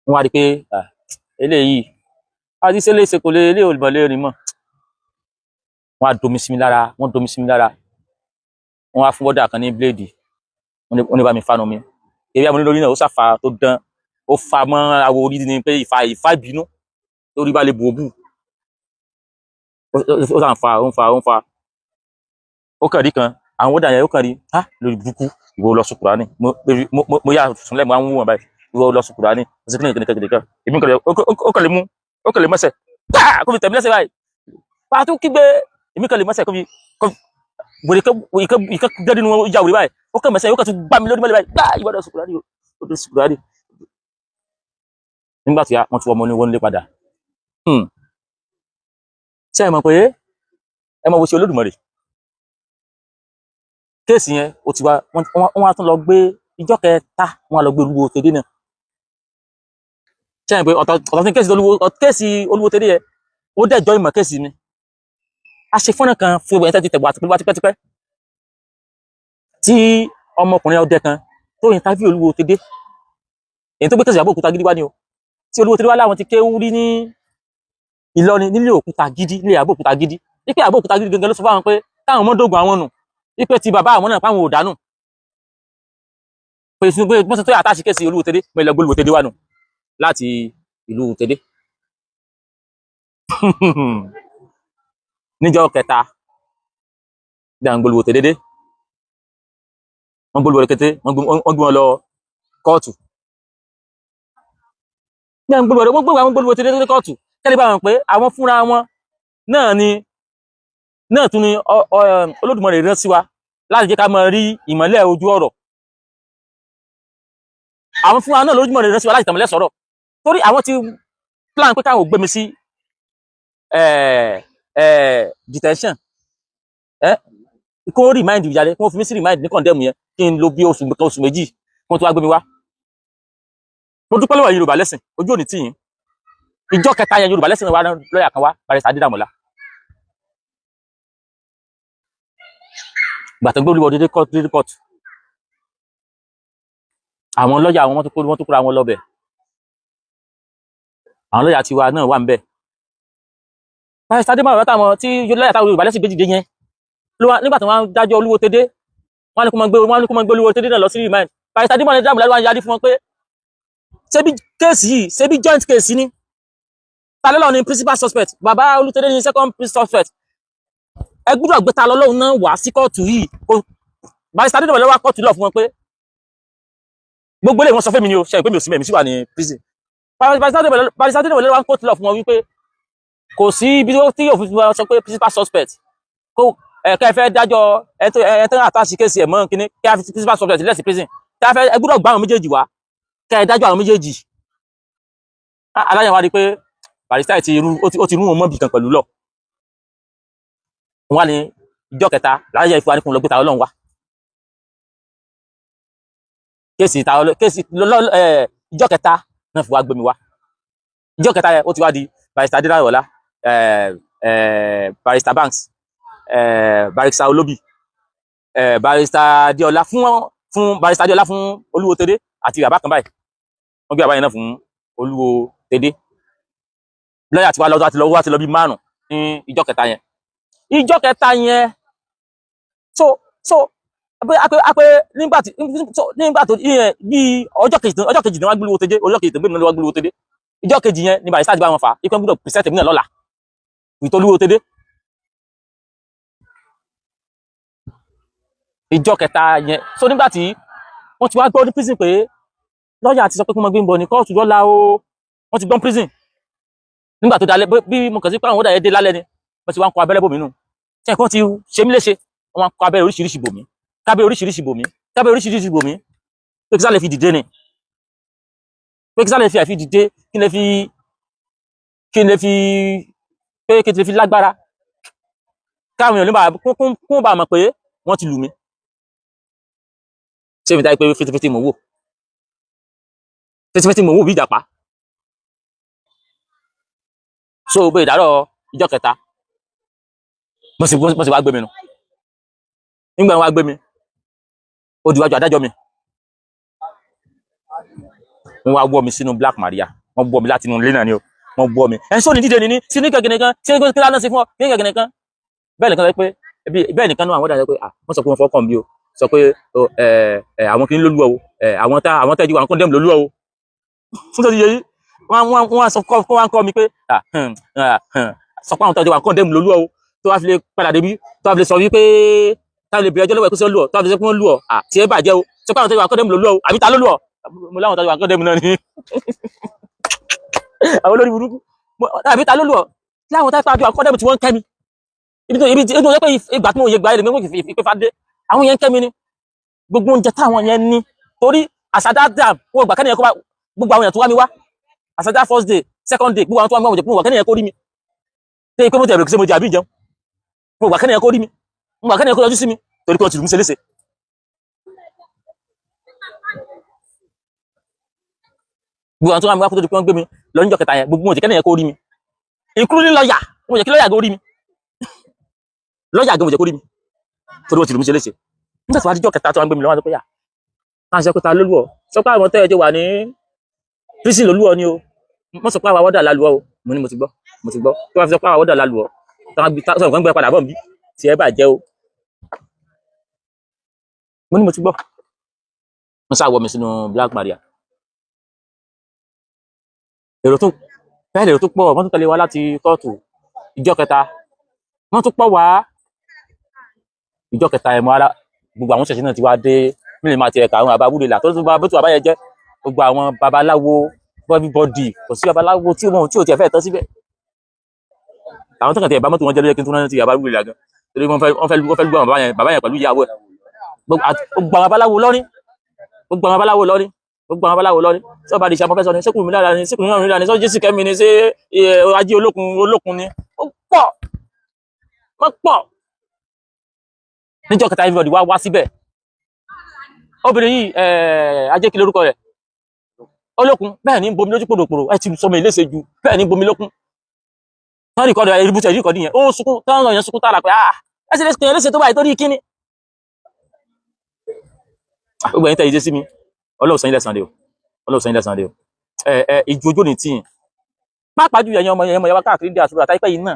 Wọ́n wá rí i pé ah, eléyìí àti ṣe kò lè eléyìí olùmọ̀lẹ́ rìn mọ́. Wọ́n á domi sí mi lára, wọ́n domi sí mi lára. Wọ́n wá fún wọ́dà kan ní bíléèdì. Wọ́n ní bá mi fánu mi eré amúní lórí náà. Ó ṣàfà tó dán, ó fa mọ́ awọ orí ni pé ìfà ìfà ìbínú lórí bá lè bò ó bù. Ó sàn fa, ó ń fa, ó ń fa. Ó kàn rí kan àwọn wọ́dà yẹn, ó kàn rí ha lórí burúkú. Ìwọ lọ sùn Kùránì. Mo yà sùn lẹ́mu àwọn wọ̀n báyìí. Ìwọ lọ sùn Kùránì, ó sì kíni kíni kíni kíni. Èmi kàn lè ó kàn lè mú, ó kàn lè mọ́sẹ̀ gbáà kó fi tẹ̀mí lẹ́sẹ̀ báyìí pàtó kígbe. Èmi kàn lè mọ́sẹ̀ kó fi wèrè ìkẹ́ dẹ́nu nínú ìjà wèrè báyìí. Ó kàn mẹ́sẹ̀, ó kàn tún gbá mi lórí mọ́lẹ̀ báyìí gbáà. Ìwọ lọ sùn Kùránì, ó lọ sùn Kùránì. Nígbà tí wọ́n ti wọ́n mọ ní wọ́n lé padà. Ṣé ẹ mọ̀ pé ẹ mọ̀ bó ṣe Olódùmarè case yẹn ó ti wá. Wọ́n wá tún lọ gbé ìjọ́ kẹta, wọ́n á lọ gbé Olúwo tèdè náà. Ṣé ẹ mọ̀ pé ọ̀tọ̀ ọ̀tọ̀ ní case Olúwo, case Olúwo tèdè yẹn, ó dẹ̀jọ́ ìmọ̀ case mi. A ṣe fọ́nrán kan fún ẹgbẹ̀rún tẹ́tí tẹ̀gbọ́ àti pẹ̀lú tipẹ́tipẹ́ tí ọmọkùnrin ọdẹ kan tó interview Olúwo tèdè, èyí tó gbé case Àbóòkúta gidi wá ni o, tí Olúwo tèdè wá láwọn ti kéwú rí ní Ìlọrin nílé Òkúta gidi, nílé Àbóòkúta gidi, wípé Àbóòkúta gidi gangan ló sọ fáwọn pé táwọn ọmọ dógùn àwọn nù, wípé ti bàbá àwọn náà páwọn ò dánù, pé sínú pé wọ́n ti tó àtàṣì case Olúwo tèdè mọ́ ilẹ̀ gbólúwo tèdè wà nù láti ìlú tèdè. Níjọ́ kẹta dàgbòlùwò tẹ̀lédé, wọ́n gbólúwò kété, wọ́n gbé wọn lọ kóòtù. Dàgbòlùwò, wọ́n gbé àwọn gbólúwò tẹ̀lédé kóòtù kẹ́lẹ́ bá wọn pé àwọn fúnra wọn náà ni náà tún ni Olódùmarè rán sí wa láti jẹ́ ká máa rí ìmọ́lẹ̀ ojú ọ̀rọ̀. Àwọn fúnra náà lójúmọ́ rẹ̀ rán sí wa láti tàmílẹ̀ sọ̀rọ̀, torí àwọn ti plan pé káwọn ò gbé mi sí detention, kó remand ìjàre, kó fi mí sí remand ní condemn yẹn, kí n lo bí oṣù kan, oṣù 2, kó tó wá gbé mi wá. Mo dúpẹ́ lọ́wọ́ Yorùbá lẹ́sìn, ojú òní tì yín. Ìjọ kẹta yẹn, Yorùbá lẹ́sìn wa rán lọ́ọ̀yà kan wá, Barrister Adédàmọ́lá. Gbàtàn gbé olúwọ dédé court, àwọn lọ́ọ̀yà àwọn wọ́n tó kóra wọn lọ́bẹ̀. Àwọn lọ́ọ̀yà tiwa náà wà ń bẹ̀. Barrister Adédàmọ́lá táwọn tí lọ́ọ̀yà táwọn Yorùbá lẹ́sìn gbé dìde yẹn ló wá nígbà tí wọ́n dájọ́ olúwo tẹ́dẹ́, wọ́n ní kó máa gbé olúwo tẹ́dẹ́ náà lọ sí remand. Barrister Adédàmọ́lá ló wá yarí fún wọn pé ṣebí case yìí, ṣebí joint case ni, Talọ́lọ́hun ni principal suspect, bàbá Olútẹ́dẹ́ ni second suspect, ẹ gbúdọ̀ gbé Talọ́lọ́hun náà wá sí kóòtù yìí. Kó Barrister Adédàmọ́lá wá kóòtù lọ fún wọn pé gbogbo ilé wọn sọ fún mi ni o ṣe pé mi ò sí mẹ́mi sí wà ní prison. Barrister Adédàmọ́lá wá kóòtù lọ fún wọn wípé kò sí ibi tí òfin fi sọ pé principal suspect kó ẹ kẹ́ ẹ fẹ́ dájọ́ ẹ tó àtàṣì case ẹ̀ mọ́ kínní, kẹ́ ẹ fi principal suspect lẹ́sìn prison, kẹ́ ẹ fẹ́, ẹ gbúdọ̀ gbá àwọn méjèèjì wá, kẹ́ ẹ dájọ́ àwọn méjèèjì. Aláyàn wá rí pé Barrister ti rú ó ti rú wọn mọ́bì kan pẹ̀lú lọ. Wọn wá ní ìjọ kẹta láyé ìfúwa ní kún lọ gbé Talọ́lọ́hun wá case ta case lọ ẹ. Ìjọ kẹta náà fi wá gbé mi wá. Ìjọ kẹta yẹn, ó ti wá di Barrister Adédáyọ̀lá, ẹ ẹ Barrister Banks, Barrister Olóbì, Barrister Adéọlá fún Barrister Adéọlá fún Olúwo Tẹ́dẹ́ àti bàbá kan báyìí. Wọ́n gbé bàbá yẹn náà fún Olúwo Tẹ́dẹ́. Lọ́yà tí wàá lọ́dọ̀ àti lọ́wọ́ àti lọ bí márùn ní ìjọ kẹta yẹn. Ìjọ kẹta yẹn, so ape nígbà tí so nígbà tó yẹn bí ọjọ́ kejì ní wọ́n gbé Olúwo Tẹ́dẹ́, ọjọ́ kejì tó gbé mi náà wọ́n gbé Olúwo Tẹ́dẹ́. Ìjọ kejì yẹn ní Barrister ti bá wọn fà ikú gbọ́dọ̀ present mi náà lọ́la ìtọ́lúwo Tẹ́dẹ́. Ìjọ kẹta yẹn, so nígbà tí wọ́n ti wá gbọ́ ní prison pé lọ́ọ̀yà ti sọ pé kí wọ́n gbé ń bọ̀ ní kóòtù lọ́la o, wọ́n ti gbọ́n prison. Nígbà tó dalẹ̀ bí mo kàn sí pé àwọn ọ̀dà yẹn dé lálẹ́ ni wọ́n ti wá ń kọ abẹ́rẹ́ bò mí nù tí ẹ̀kọ́ ti ṣe mí léṣe. Wọ́n wá ń kọ abẹ́rẹ́ oríṣiríṣi bò mí, kábẹ́ oríṣiríṣi bò mí, kábẹ́ oríṣiríṣi bò mí, pé kí sálẹ̀ fi dìde ni, pé kí sálẹ̀ fi àfi dìde, kí n lè fi pé kí n lè fi lágbára káwọn èèyàn ló bá kún bá mọ̀ pé wọ́n ti lù mí. Ṣé mi táyé pé fitifiti mò ń wò, fitifiti mò ń wò bí ìjàpá. So bẹ́ẹ̀ ìdárọ̀ ìjọ kẹta mo sì wá gbé mi nù. Nígbà wọn wá gbé mi, ó di wájú adájọ́ mi, wọ́n wá wọ́ mi sínú Black Maria. Wọ́n wọ́ mi láti inú ilé náà ni o. Wọ́n wọ́ mi ẹ̀ sọ ní dídé ni ní sí ní kẹ̀kẹ́ kan sí ní kí lánàá sí fún ọ ní kẹ̀kẹ́ kan. Bẹ́ẹ̀ nìkan sọ pé bẹ́ẹ̀ nìkan náà àwọn ọ̀dà sọ pé ah, wọ́n sọ pé wọ́n fọkàn bí o sọ pé ẹ ẹ àwọn kìíní lólúwa o, ẹ àwọn tá àwọn tẹ́jú àwọn condemn lólúwa o fún tó ti yẹ yìí. Wọ́n sọ kọ́ wọ́n kọ́ mi pé ah, ah, sọ pé àwọn tẹ́jú àwọn condemn lólúwa o, tó wá fi lè padà débi, tó wá fi lè sọ wípé táwọn lè bẹ̀rẹ̀ ẹjọ́ lọ́wọ́ ẹ̀ kó sí lù ọ́, tó wá fi lè sọ pé wọ́n lù ọ́, ah, tí ẹ bàjẹ́ o, sọ pé àwọn tẹ́jú àwọn condemn lólúwa o àbí ta ló lù ọ́. Mo láwọn tẹ́jú àwọn condemn náà ni àwọn olórí burúkú àbí ta ló lù ọ́ láwọn tẹ́jú àwọn condemn tí wọ́n ń kẹ́ mi ibi tó yẹ pé ìgbà tí mo yẹ gbà yẹ lè mú ìpè fàdé àwọn yẹn ń kẹ́ mi ni gbogbo oúnjẹ táwọn yẹn ní, torí àsàdá dam wọn gbà kẹ́niyàn kó bá gbogbo àwọn èèyàn tó wá mi wá àsàdá first day, second day, gbogbo àwọn tó wá mi wá wọn gbà kẹ́niyàn kó rí mi tẹ́ pé mo tẹ̀ bẹ̀rẹ̀ kí mo jẹ àbí ìjẹun, mo gbà kẹ́niyàn kó rí mi, mo gbà kẹ́niyàn kó yọjú sí mi, torí pé wọ́n ti lù mí ṣe léṣe. Gbogbo àwọn tó wá mi wá kó tó di pé wọ́n gbé mi lọ níjọ́ kẹta yẹn, gbogbo wọn jẹ́ kẹ́niyàn kó rí mi, including lọ́yà. Wọn jẹ́ kí lọ́yà gan rí mi, lọ́yà gan wọn jẹ́ kó rí mi, torí wọ́n ti lù mí ṣe léṣe. Nígbà tí wọ́n á díjọ́ kẹta tó wá ń gbé mi lọ́wọ́, pé yà máa ṣe pé ta lólùwọ̀ sọ pé àwọn tẹ́ ẹ jọ wà ní prison lólùwọ̀ ni o, wọ́n sọ pé àwọn wọ́dà lálùwọ̀ o. Mo ní mo ti gbọ́, mo ti gbọ́. Tí wọ́n fi sọ pé àwọn wọ́dà lálùwọ̀ tí wọ́n gbé padà bọ̀ nbí tí ẹ bàjẹ́ o. Mo ní mo ti gbọ́. Wọ́n sá wọ mi sínú Black Maria. Èrò tó bẹ́ẹ̀, èrò tó pọ̀, wọ́n tún tẹ̀lé wa láti kóòtù ìjọ kẹta. Wọ́n tún pọ̀ wá ìjọ kẹta ẹ̀ mọ́ ara gbogbo àwọn ṣẹ̀ṣẹ̀ náà ti wá dé. Mílíọ̀nù máa ti ẹ̀ka àwọn àbá abúlé là tó tún bá bó tún bàbá yẹn jẹ́, gbogbo àwọn babaláwo, everybody. Kò sí babaláwo tí wọn tí ò tiẹ̀ fẹ́ tán síbẹ̀. Àwọn tó kàn tiẹ̀ bá mọ́tò wọn jẹ́ ló yẹ kí n tún rántí àbá abúlé là gan, torí wọ́n fẹ́ lu àwọn bàbá yẹn pẹ̀lú ìyàwó ẹ̀. Gbogbo àwọn babaláwo lọ́rin, gbogbo àwọn babaláwo lọ́rin, gbogbo àwọn babaláwo lọ́rin. Tí ọba àdìsá mọ́fẹ́ sọ ni sẹ́kùn mi lára ni, sẹ́kùn mi lára ni, sọ Jésù kẹ́mi ni, ṣé ajé olókun olókun ni. Ó pọ̀, wọ́n pọ̀. Níjọ́ kẹta, everybody wá wá síbẹ̀. Obìnrin yìí, ajé kí lórúkọ rẹ̀, olókun, bẹ́ẹ̀ ni ń bomi lójú pòròpòrò. Ẹ ti sọmọ ìléṣe ju bẹ́ẹ̀ ni ń bomi lókun. Tán record ẹ̀rìbùtẹ̀ record yẹn, ó ń sunkún tán, yẹn sunkún tààrà pé, "Ah, ẹ sì lè ṣe léṣe tó báyìí torí kíni?" Ah, gbogbo ẹ̀yin tẹ́ ẹ jẹ́ sí mi, Ọlọ́run san yín lẹ́san rẹ̀ o, Ọlọ́run san yín lẹ́san rẹ̀ o. Ẹ ẹ ìjú ojú ní tíyìn, pàápàá jù ẹ̀yin ọmọ ẹ̀yin ọmọ yẹn wá káàkiri dé àṣùbọ̀ àtàìpẹ́ yìí náà,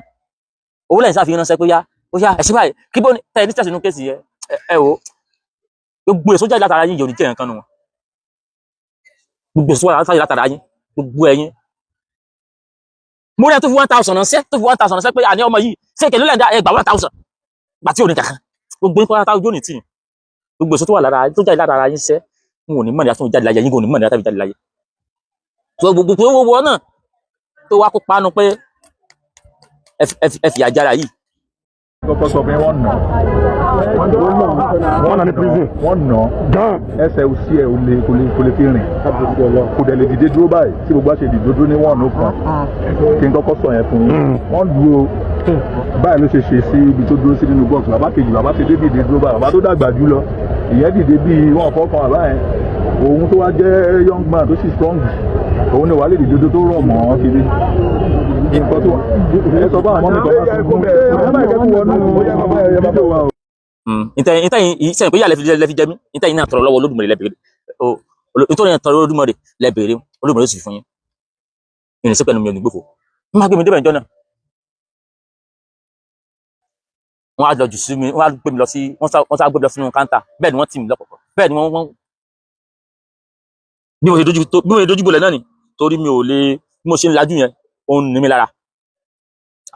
owó lẹ́yìn sáà fi ránṣẹ́ pé yá ó yá, ẹ̀sìn báyìí kí bó ní tẹ́ ẹ ní tẹ̀sínú case yẹn. Ẹ wò ó, gbogbo èso jáde látara yín yóò ní jẹ́ nǹkan nu wọn. Gbogbo èso jáde látara yín, gbogbo ẹ̀yin mo rí ẹ tó fi 1,000 ránṣẹ́, tó fi 1,000 ránṣẹ́ pé àní ọmọ yìí ṣé ìkẹlẹ́ lẹ́ńdà ẹ gba 1,000 gbà tí ò ní kankan. Gbogbo yín pátá ojú ò ní tì yín. Gbogbo èso tó wà lára, tó jáde látara yín ṣẹ́, n ò ní mọ̀ ní àtúntò jáde láyé yín, kò ní mọ̀ ní àtúntò jáde láyé. Tó gbogbo tó wọ́wọ́ náà tó wá kó panu pé ẹ fìyà jára yìí. Kọ́kọ́ sọ pé wọ́n nà. Wọ́n nà ní prison. Wọ́n nà gan. Ẹsẹ̀ òsì ẹ̀ ò lè kò lè fi rìn, kò dẹ̀ lè dìde dúró báyìí tí gbogbo àṣẹ dìde dúró ní wọ́n kan. Kí n kọ́kọ́ sọ yẹn fún yín, wọ́n lu o. Báyìí ló ṣe ṣe sí ibi tó dúró sí nínú box. Bàbá kejì, bàbá ti dé dìde dúró báyìí, bàbá tó dàgbà jù lọ, ìyẹn dìde bíi wọn fọ́ kan bàbá yẹn. Òun tó wá jẹ́ young man tó sì strong, òun ni wàá lè dìde tó rọ̀ mọ́ kiri. Nǹkan tó ẹ sọ fún àwọn ọmọ mi kan máa sunkún ẹ má jẹ́ kó wọnú fídíò wa o. Ntẹ́yìn sẹ́yìn pé yà lẹ́fi jẹ mí. Ntẹ́yìn náà tọrọ lọ́wọ́ Olódùmarè lẹ́bẹ̀rẹ̀ o, nítorí yẹn tọrọ Olódùmarè lẹ́bẹ̀rẹ̀, Olódùmarè ó sì fún yín. Ìrìn sí pẹ̀lú mi ò ní gbòfò n máa gbé mi débẹ̀. Ìjọ náà wọ́n á lọ jù sí mi, wọ́n á gbé mi lọ sí, wọ́n sá gbé mi lọ sínú counter. Bẹ́ẹ̀ ni wọ́n tì mí lọ́kọ̀ọ̀kan, bẹ́ẹ̀ ni wọ́n bí mo ṣe dojú tó, bí mo ṣe dojú bolẹ̀ náà ni, torí mi ò lè, bí mo ṣe ń lajú yẹn, ó ń ní mi lára.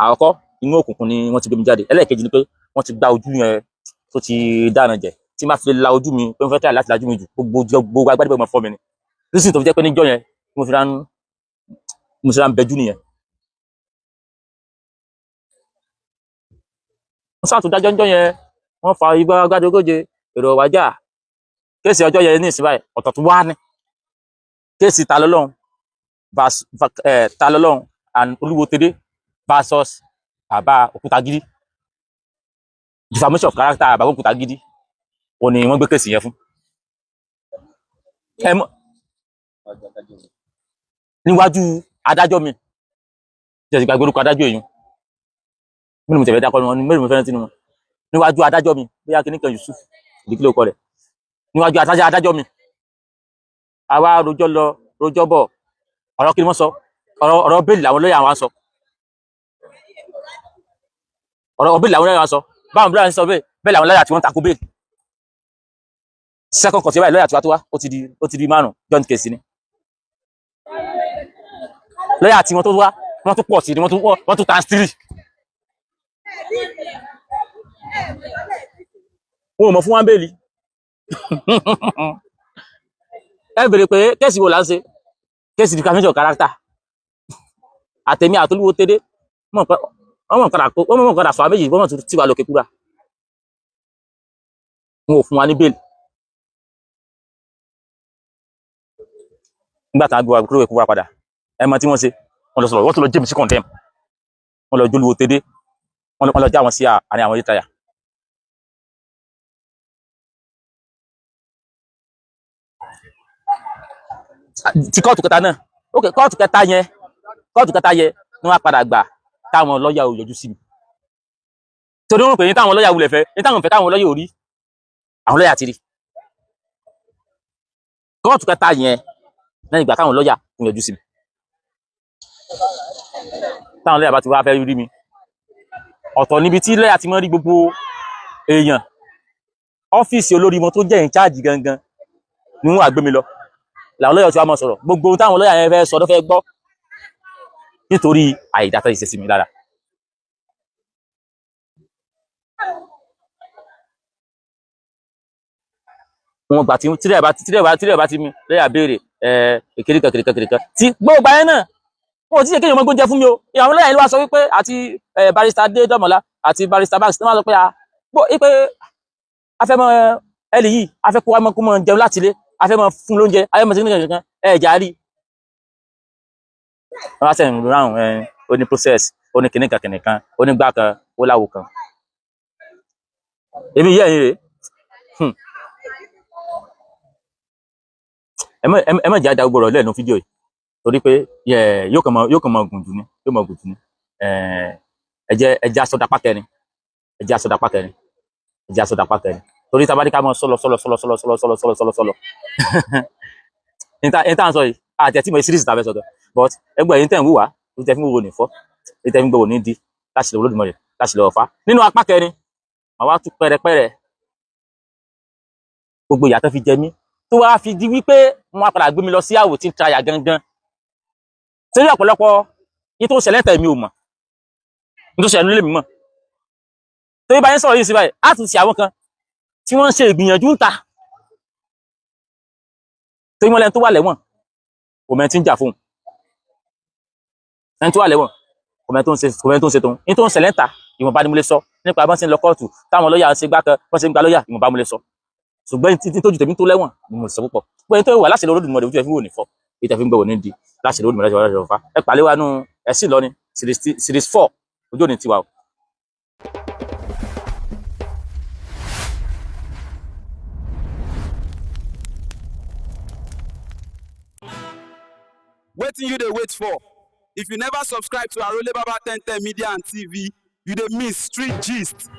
Àkọ́kọ́, inú òkùnkùn ni wọ́n ti gbé mi jáde. Ẹlẹ́ẹ̀kejì ni pé wọ́n ti gba ojú yẹn tó ti dáná jẹ. Tí n bá fi la ojú mi pé mo fẹ́ try láti lajú mi jù, gbogbo ojú, gbogbo agbádẹ́ bẹ́ẹ̀ mọ̀ fọ́ mi ni. Nísìnyí tó fi jẹ́ pé níjọ́ yẹn mo fi ra ń bẹjú nìyẹn. Wọ́n sàtúndájọ́ níjọ́ yẹn, wọ́n fa igbá agbádogóje èrò wájà. Case ọjọ́ yẹn ní ìsìn báyìí, ọ̀tọ̀ tó wá ní case Ta Lọ́lọ́run Ta Lọ́lọ́run and Olúwo Tẹ́dẹ́ versus bàbá Òkútagídí, defamation of character bàbá Òkútagídí, òun ni wọ́n gbé case yẹn fún ẹ mọ̀ níwájú adájọ́ mi. Jẹ́ ti gbàgbé orúkọ adájọ́ èyí mílùú, mo tẹ̀fẹ́ dákọ́ wọn mélòó mo fẹ́ràn tínú wọn. Níwájú adájọ́ mi, bóyá kíní kan Yusuf ìdíkìlẹ̀ ọkọ rẹ̀, níwájú adájọ́ mi, àwa rojọ́ lọ rojọ́ bọ̀. Ọ̀rọ̀ kí ni wọ́n sọ? Ọ̀rọ̀ bail làwọn lọ́ọ̀yà wa ń sọ. Ọ̀rọ̀ bail làwọn lọ́ọ̀yà wa ń sọ. Báwọn lọ́ọ̀yà ń sọ bẹ́ẹ̀, bẹ́ẹ̀ làwọn lọ́ọ̀yà tí wọ́n takò bail. Second court báyìí, lọ́ọ̀yà tí wàá tó wá, ó ti di márùn, joint case ni. Lọ́ọ̀yà tí wọ́n tó wá, wọ́n tún pọ̀ sí ni, wọ́n tún times three. Wọn ò mọ̀ fún wa bail. Ẹ bèrè pé case wo là ń ṣe? Case defamation of character. Àtẹ̀mí àtolúwo tẹ́dẹ́ mọ̀ pé wọ́n mọ̀ padà wọ́n mọ̀ padà sọ àwọn méjì, wọ́n mọ̀ tún tí wà lókè kúrà. Wọn ò fún wa ní bail. Nígbà tá a gbé wa kúrò kúrà padà, ẹ mọ tí wọ́n ṣe, wọ́n lọ sọ̀rọ̀, wọ́n tún lọ jẹ́mi sí condemn, wọ́n lọ jólúwo tẹ́dẹ́, wọ́n lọ já wọn sí àárín àwọn yìí táyà. Ti kóòtù kẹta náà, ok, kóòtù kẹta yẹn, kóòtù kẹta yẹn ni wọ́n á padà gbà táwọn lọ́ọ̀yà ò yọjú sí mi, torí wọ́n rò pé ní táwọn lọ́ọ̀yà wulẹ̀ fẹ́, ní táwọn fẹ́ káwọn lọ́ọ̀yà ò rí, àwọn lọ́ọ̀yà ti rí. Kóòtù kẹta yẹn lẹ́yìn ìgbà táwọn lọ́ọ̀yà kò yọjú sí mi, táwọn lọ́ọ̀yà bá ti wá fẹ́ rí mi, ọ̀tọ̀ níbi tí lọ́ọ̀yà ti mọ́ rí gbogbo èèyàn. Ọ́fíìsì olórí wọn tó jẹ́ in charge gangan ni wọ́n wá gbé mi lọ, làwọn lọ́ọ̀yà tí wàá máa sọ̀rọ̀. Gbogbo ohun táwọn lọ́ọ̀yà yẹn fẹ́ sọ ló fẹ́ gbọ́, nítorí àìdátọ́ ìṣesí mi lára. Wọn gbà tí tírẹ̀ bá ti mi lẹ́yà béèrè ẹ kìrìkan kìrìkan kìrìkan tí gbogbo ayé náà, wọn ò tí ì kéèyàn mọ gbóúnjẹ fún mi o. Àwọn lọ́yà ìlú wa sọ wípé àti barrister Adédọ́mọlá àti barrister Banks ní wọ́n sọ pé a bó pé a fẹ́ mọ ẹlì yìí, a fẹ́ kó wa mọ kó mọ jẹun láti ilé, a fẹ́ mọ fún lóúnjẹ, a fẹ́ mọ sí nǹkan kan ẹ jà rí. Wọ́n á sẹ́yìn ráhùn ẹ, ó ní process, ó ní kìnìkan kìnìkan, ó ní gbá kan, ó láwo kan. Èmi yẹ́ ẹ̀yin rèé. Ẹ má jẹ́ àdá gbogbo ọ̀rọ̀ lẹ́nu fídíò yìí torí pé yóò kàn mọ gùn jù ni, yóò mọ gùn jù ni. Ẹ jẹ́ asọ́dapá kẹrin, ẹ jẹ́ asọ́dapá kẹrin, ẹ jẹ́ asọ́dapá kẹrin, torí tá a bá ní ká mọ sọlọ sọlọ sọlọ sọlọ sọlọ sọlọ sọlọ sọlọ sọlọ níta ń sọ yìí àti ẹ̀ tí mo series tàbẹ́ sọ̀tọ̀. But ẹgbẹ́ ẹ̀yin tẹ̀ ń wúwa, èyí tẹ̀ fi ń wo ní fọ́, èyí tẹ̀ fi ń gbọ́ ní di láti lọ Olódùmarè láti lọ ọ̀fà nínú apá kẹrin, màá wá tú pẹ́rẹpẹ́rẹ gbogbo ìyà tó fi jẹ mí, tó wá fi di wípé wọn á padà gbé mi lọ sí àwò tí ń traya gangan, torí ọ̀pọ̀lọpọ̀ yín tó ń ṣẹlẹ̀ tẹ̀ mi ò mọ̀, ní tó ṣẹlẹ̀ nílé mi mọ̀. Torí báyìí sọ̀rọ̀ yìí sí báyìí, á tún ṣe àwọn kan tí wọ́n ń ṣe ìgbìyànjú ń ta, torí wọ́n lẹ́nu tó wà lẹ́wọ̀n kò mẹ́ni tí ń jà fóun, ẹni tó wà lẹ́wọ̀n kò mẹ́ni tó ń ṣe, kò mẹ́ni tó ń ṣe tóun. Ní tó ń ṣẹlẹ̀ ń ta, ìwọ̀nba ni mo lè sọ nípa bọ́n ṣe ń lọ kóòtù, táwọn lọ́ọ̀yà ń ṣe gbá kan, bọ́n ṣe ń gba lọ́ọ̀yà, ìwọ̀nba mo lè sọ. Ṣùgbọ́n títí tójú tèmi tó lẹ́wọ̀n ni mo lè sọ púpọ̀ pé ẹni tó wà láṣẹ Olódùmarè, ojú ẹ fi wò ní fọ́, èyí tẹ́ fi ń gbọ́ wò ní di láṣẹ Olódùmarè, láṣẹ Olódùmarè fà. Ẹ pàlẹ́ wa nù ẹ̀sìn lọ ní series 4, ojú òní tiwa o. Wetin you dey wait for? If you never subscribe to Arole Baba 1010 Media and TV, you dey miss street gist.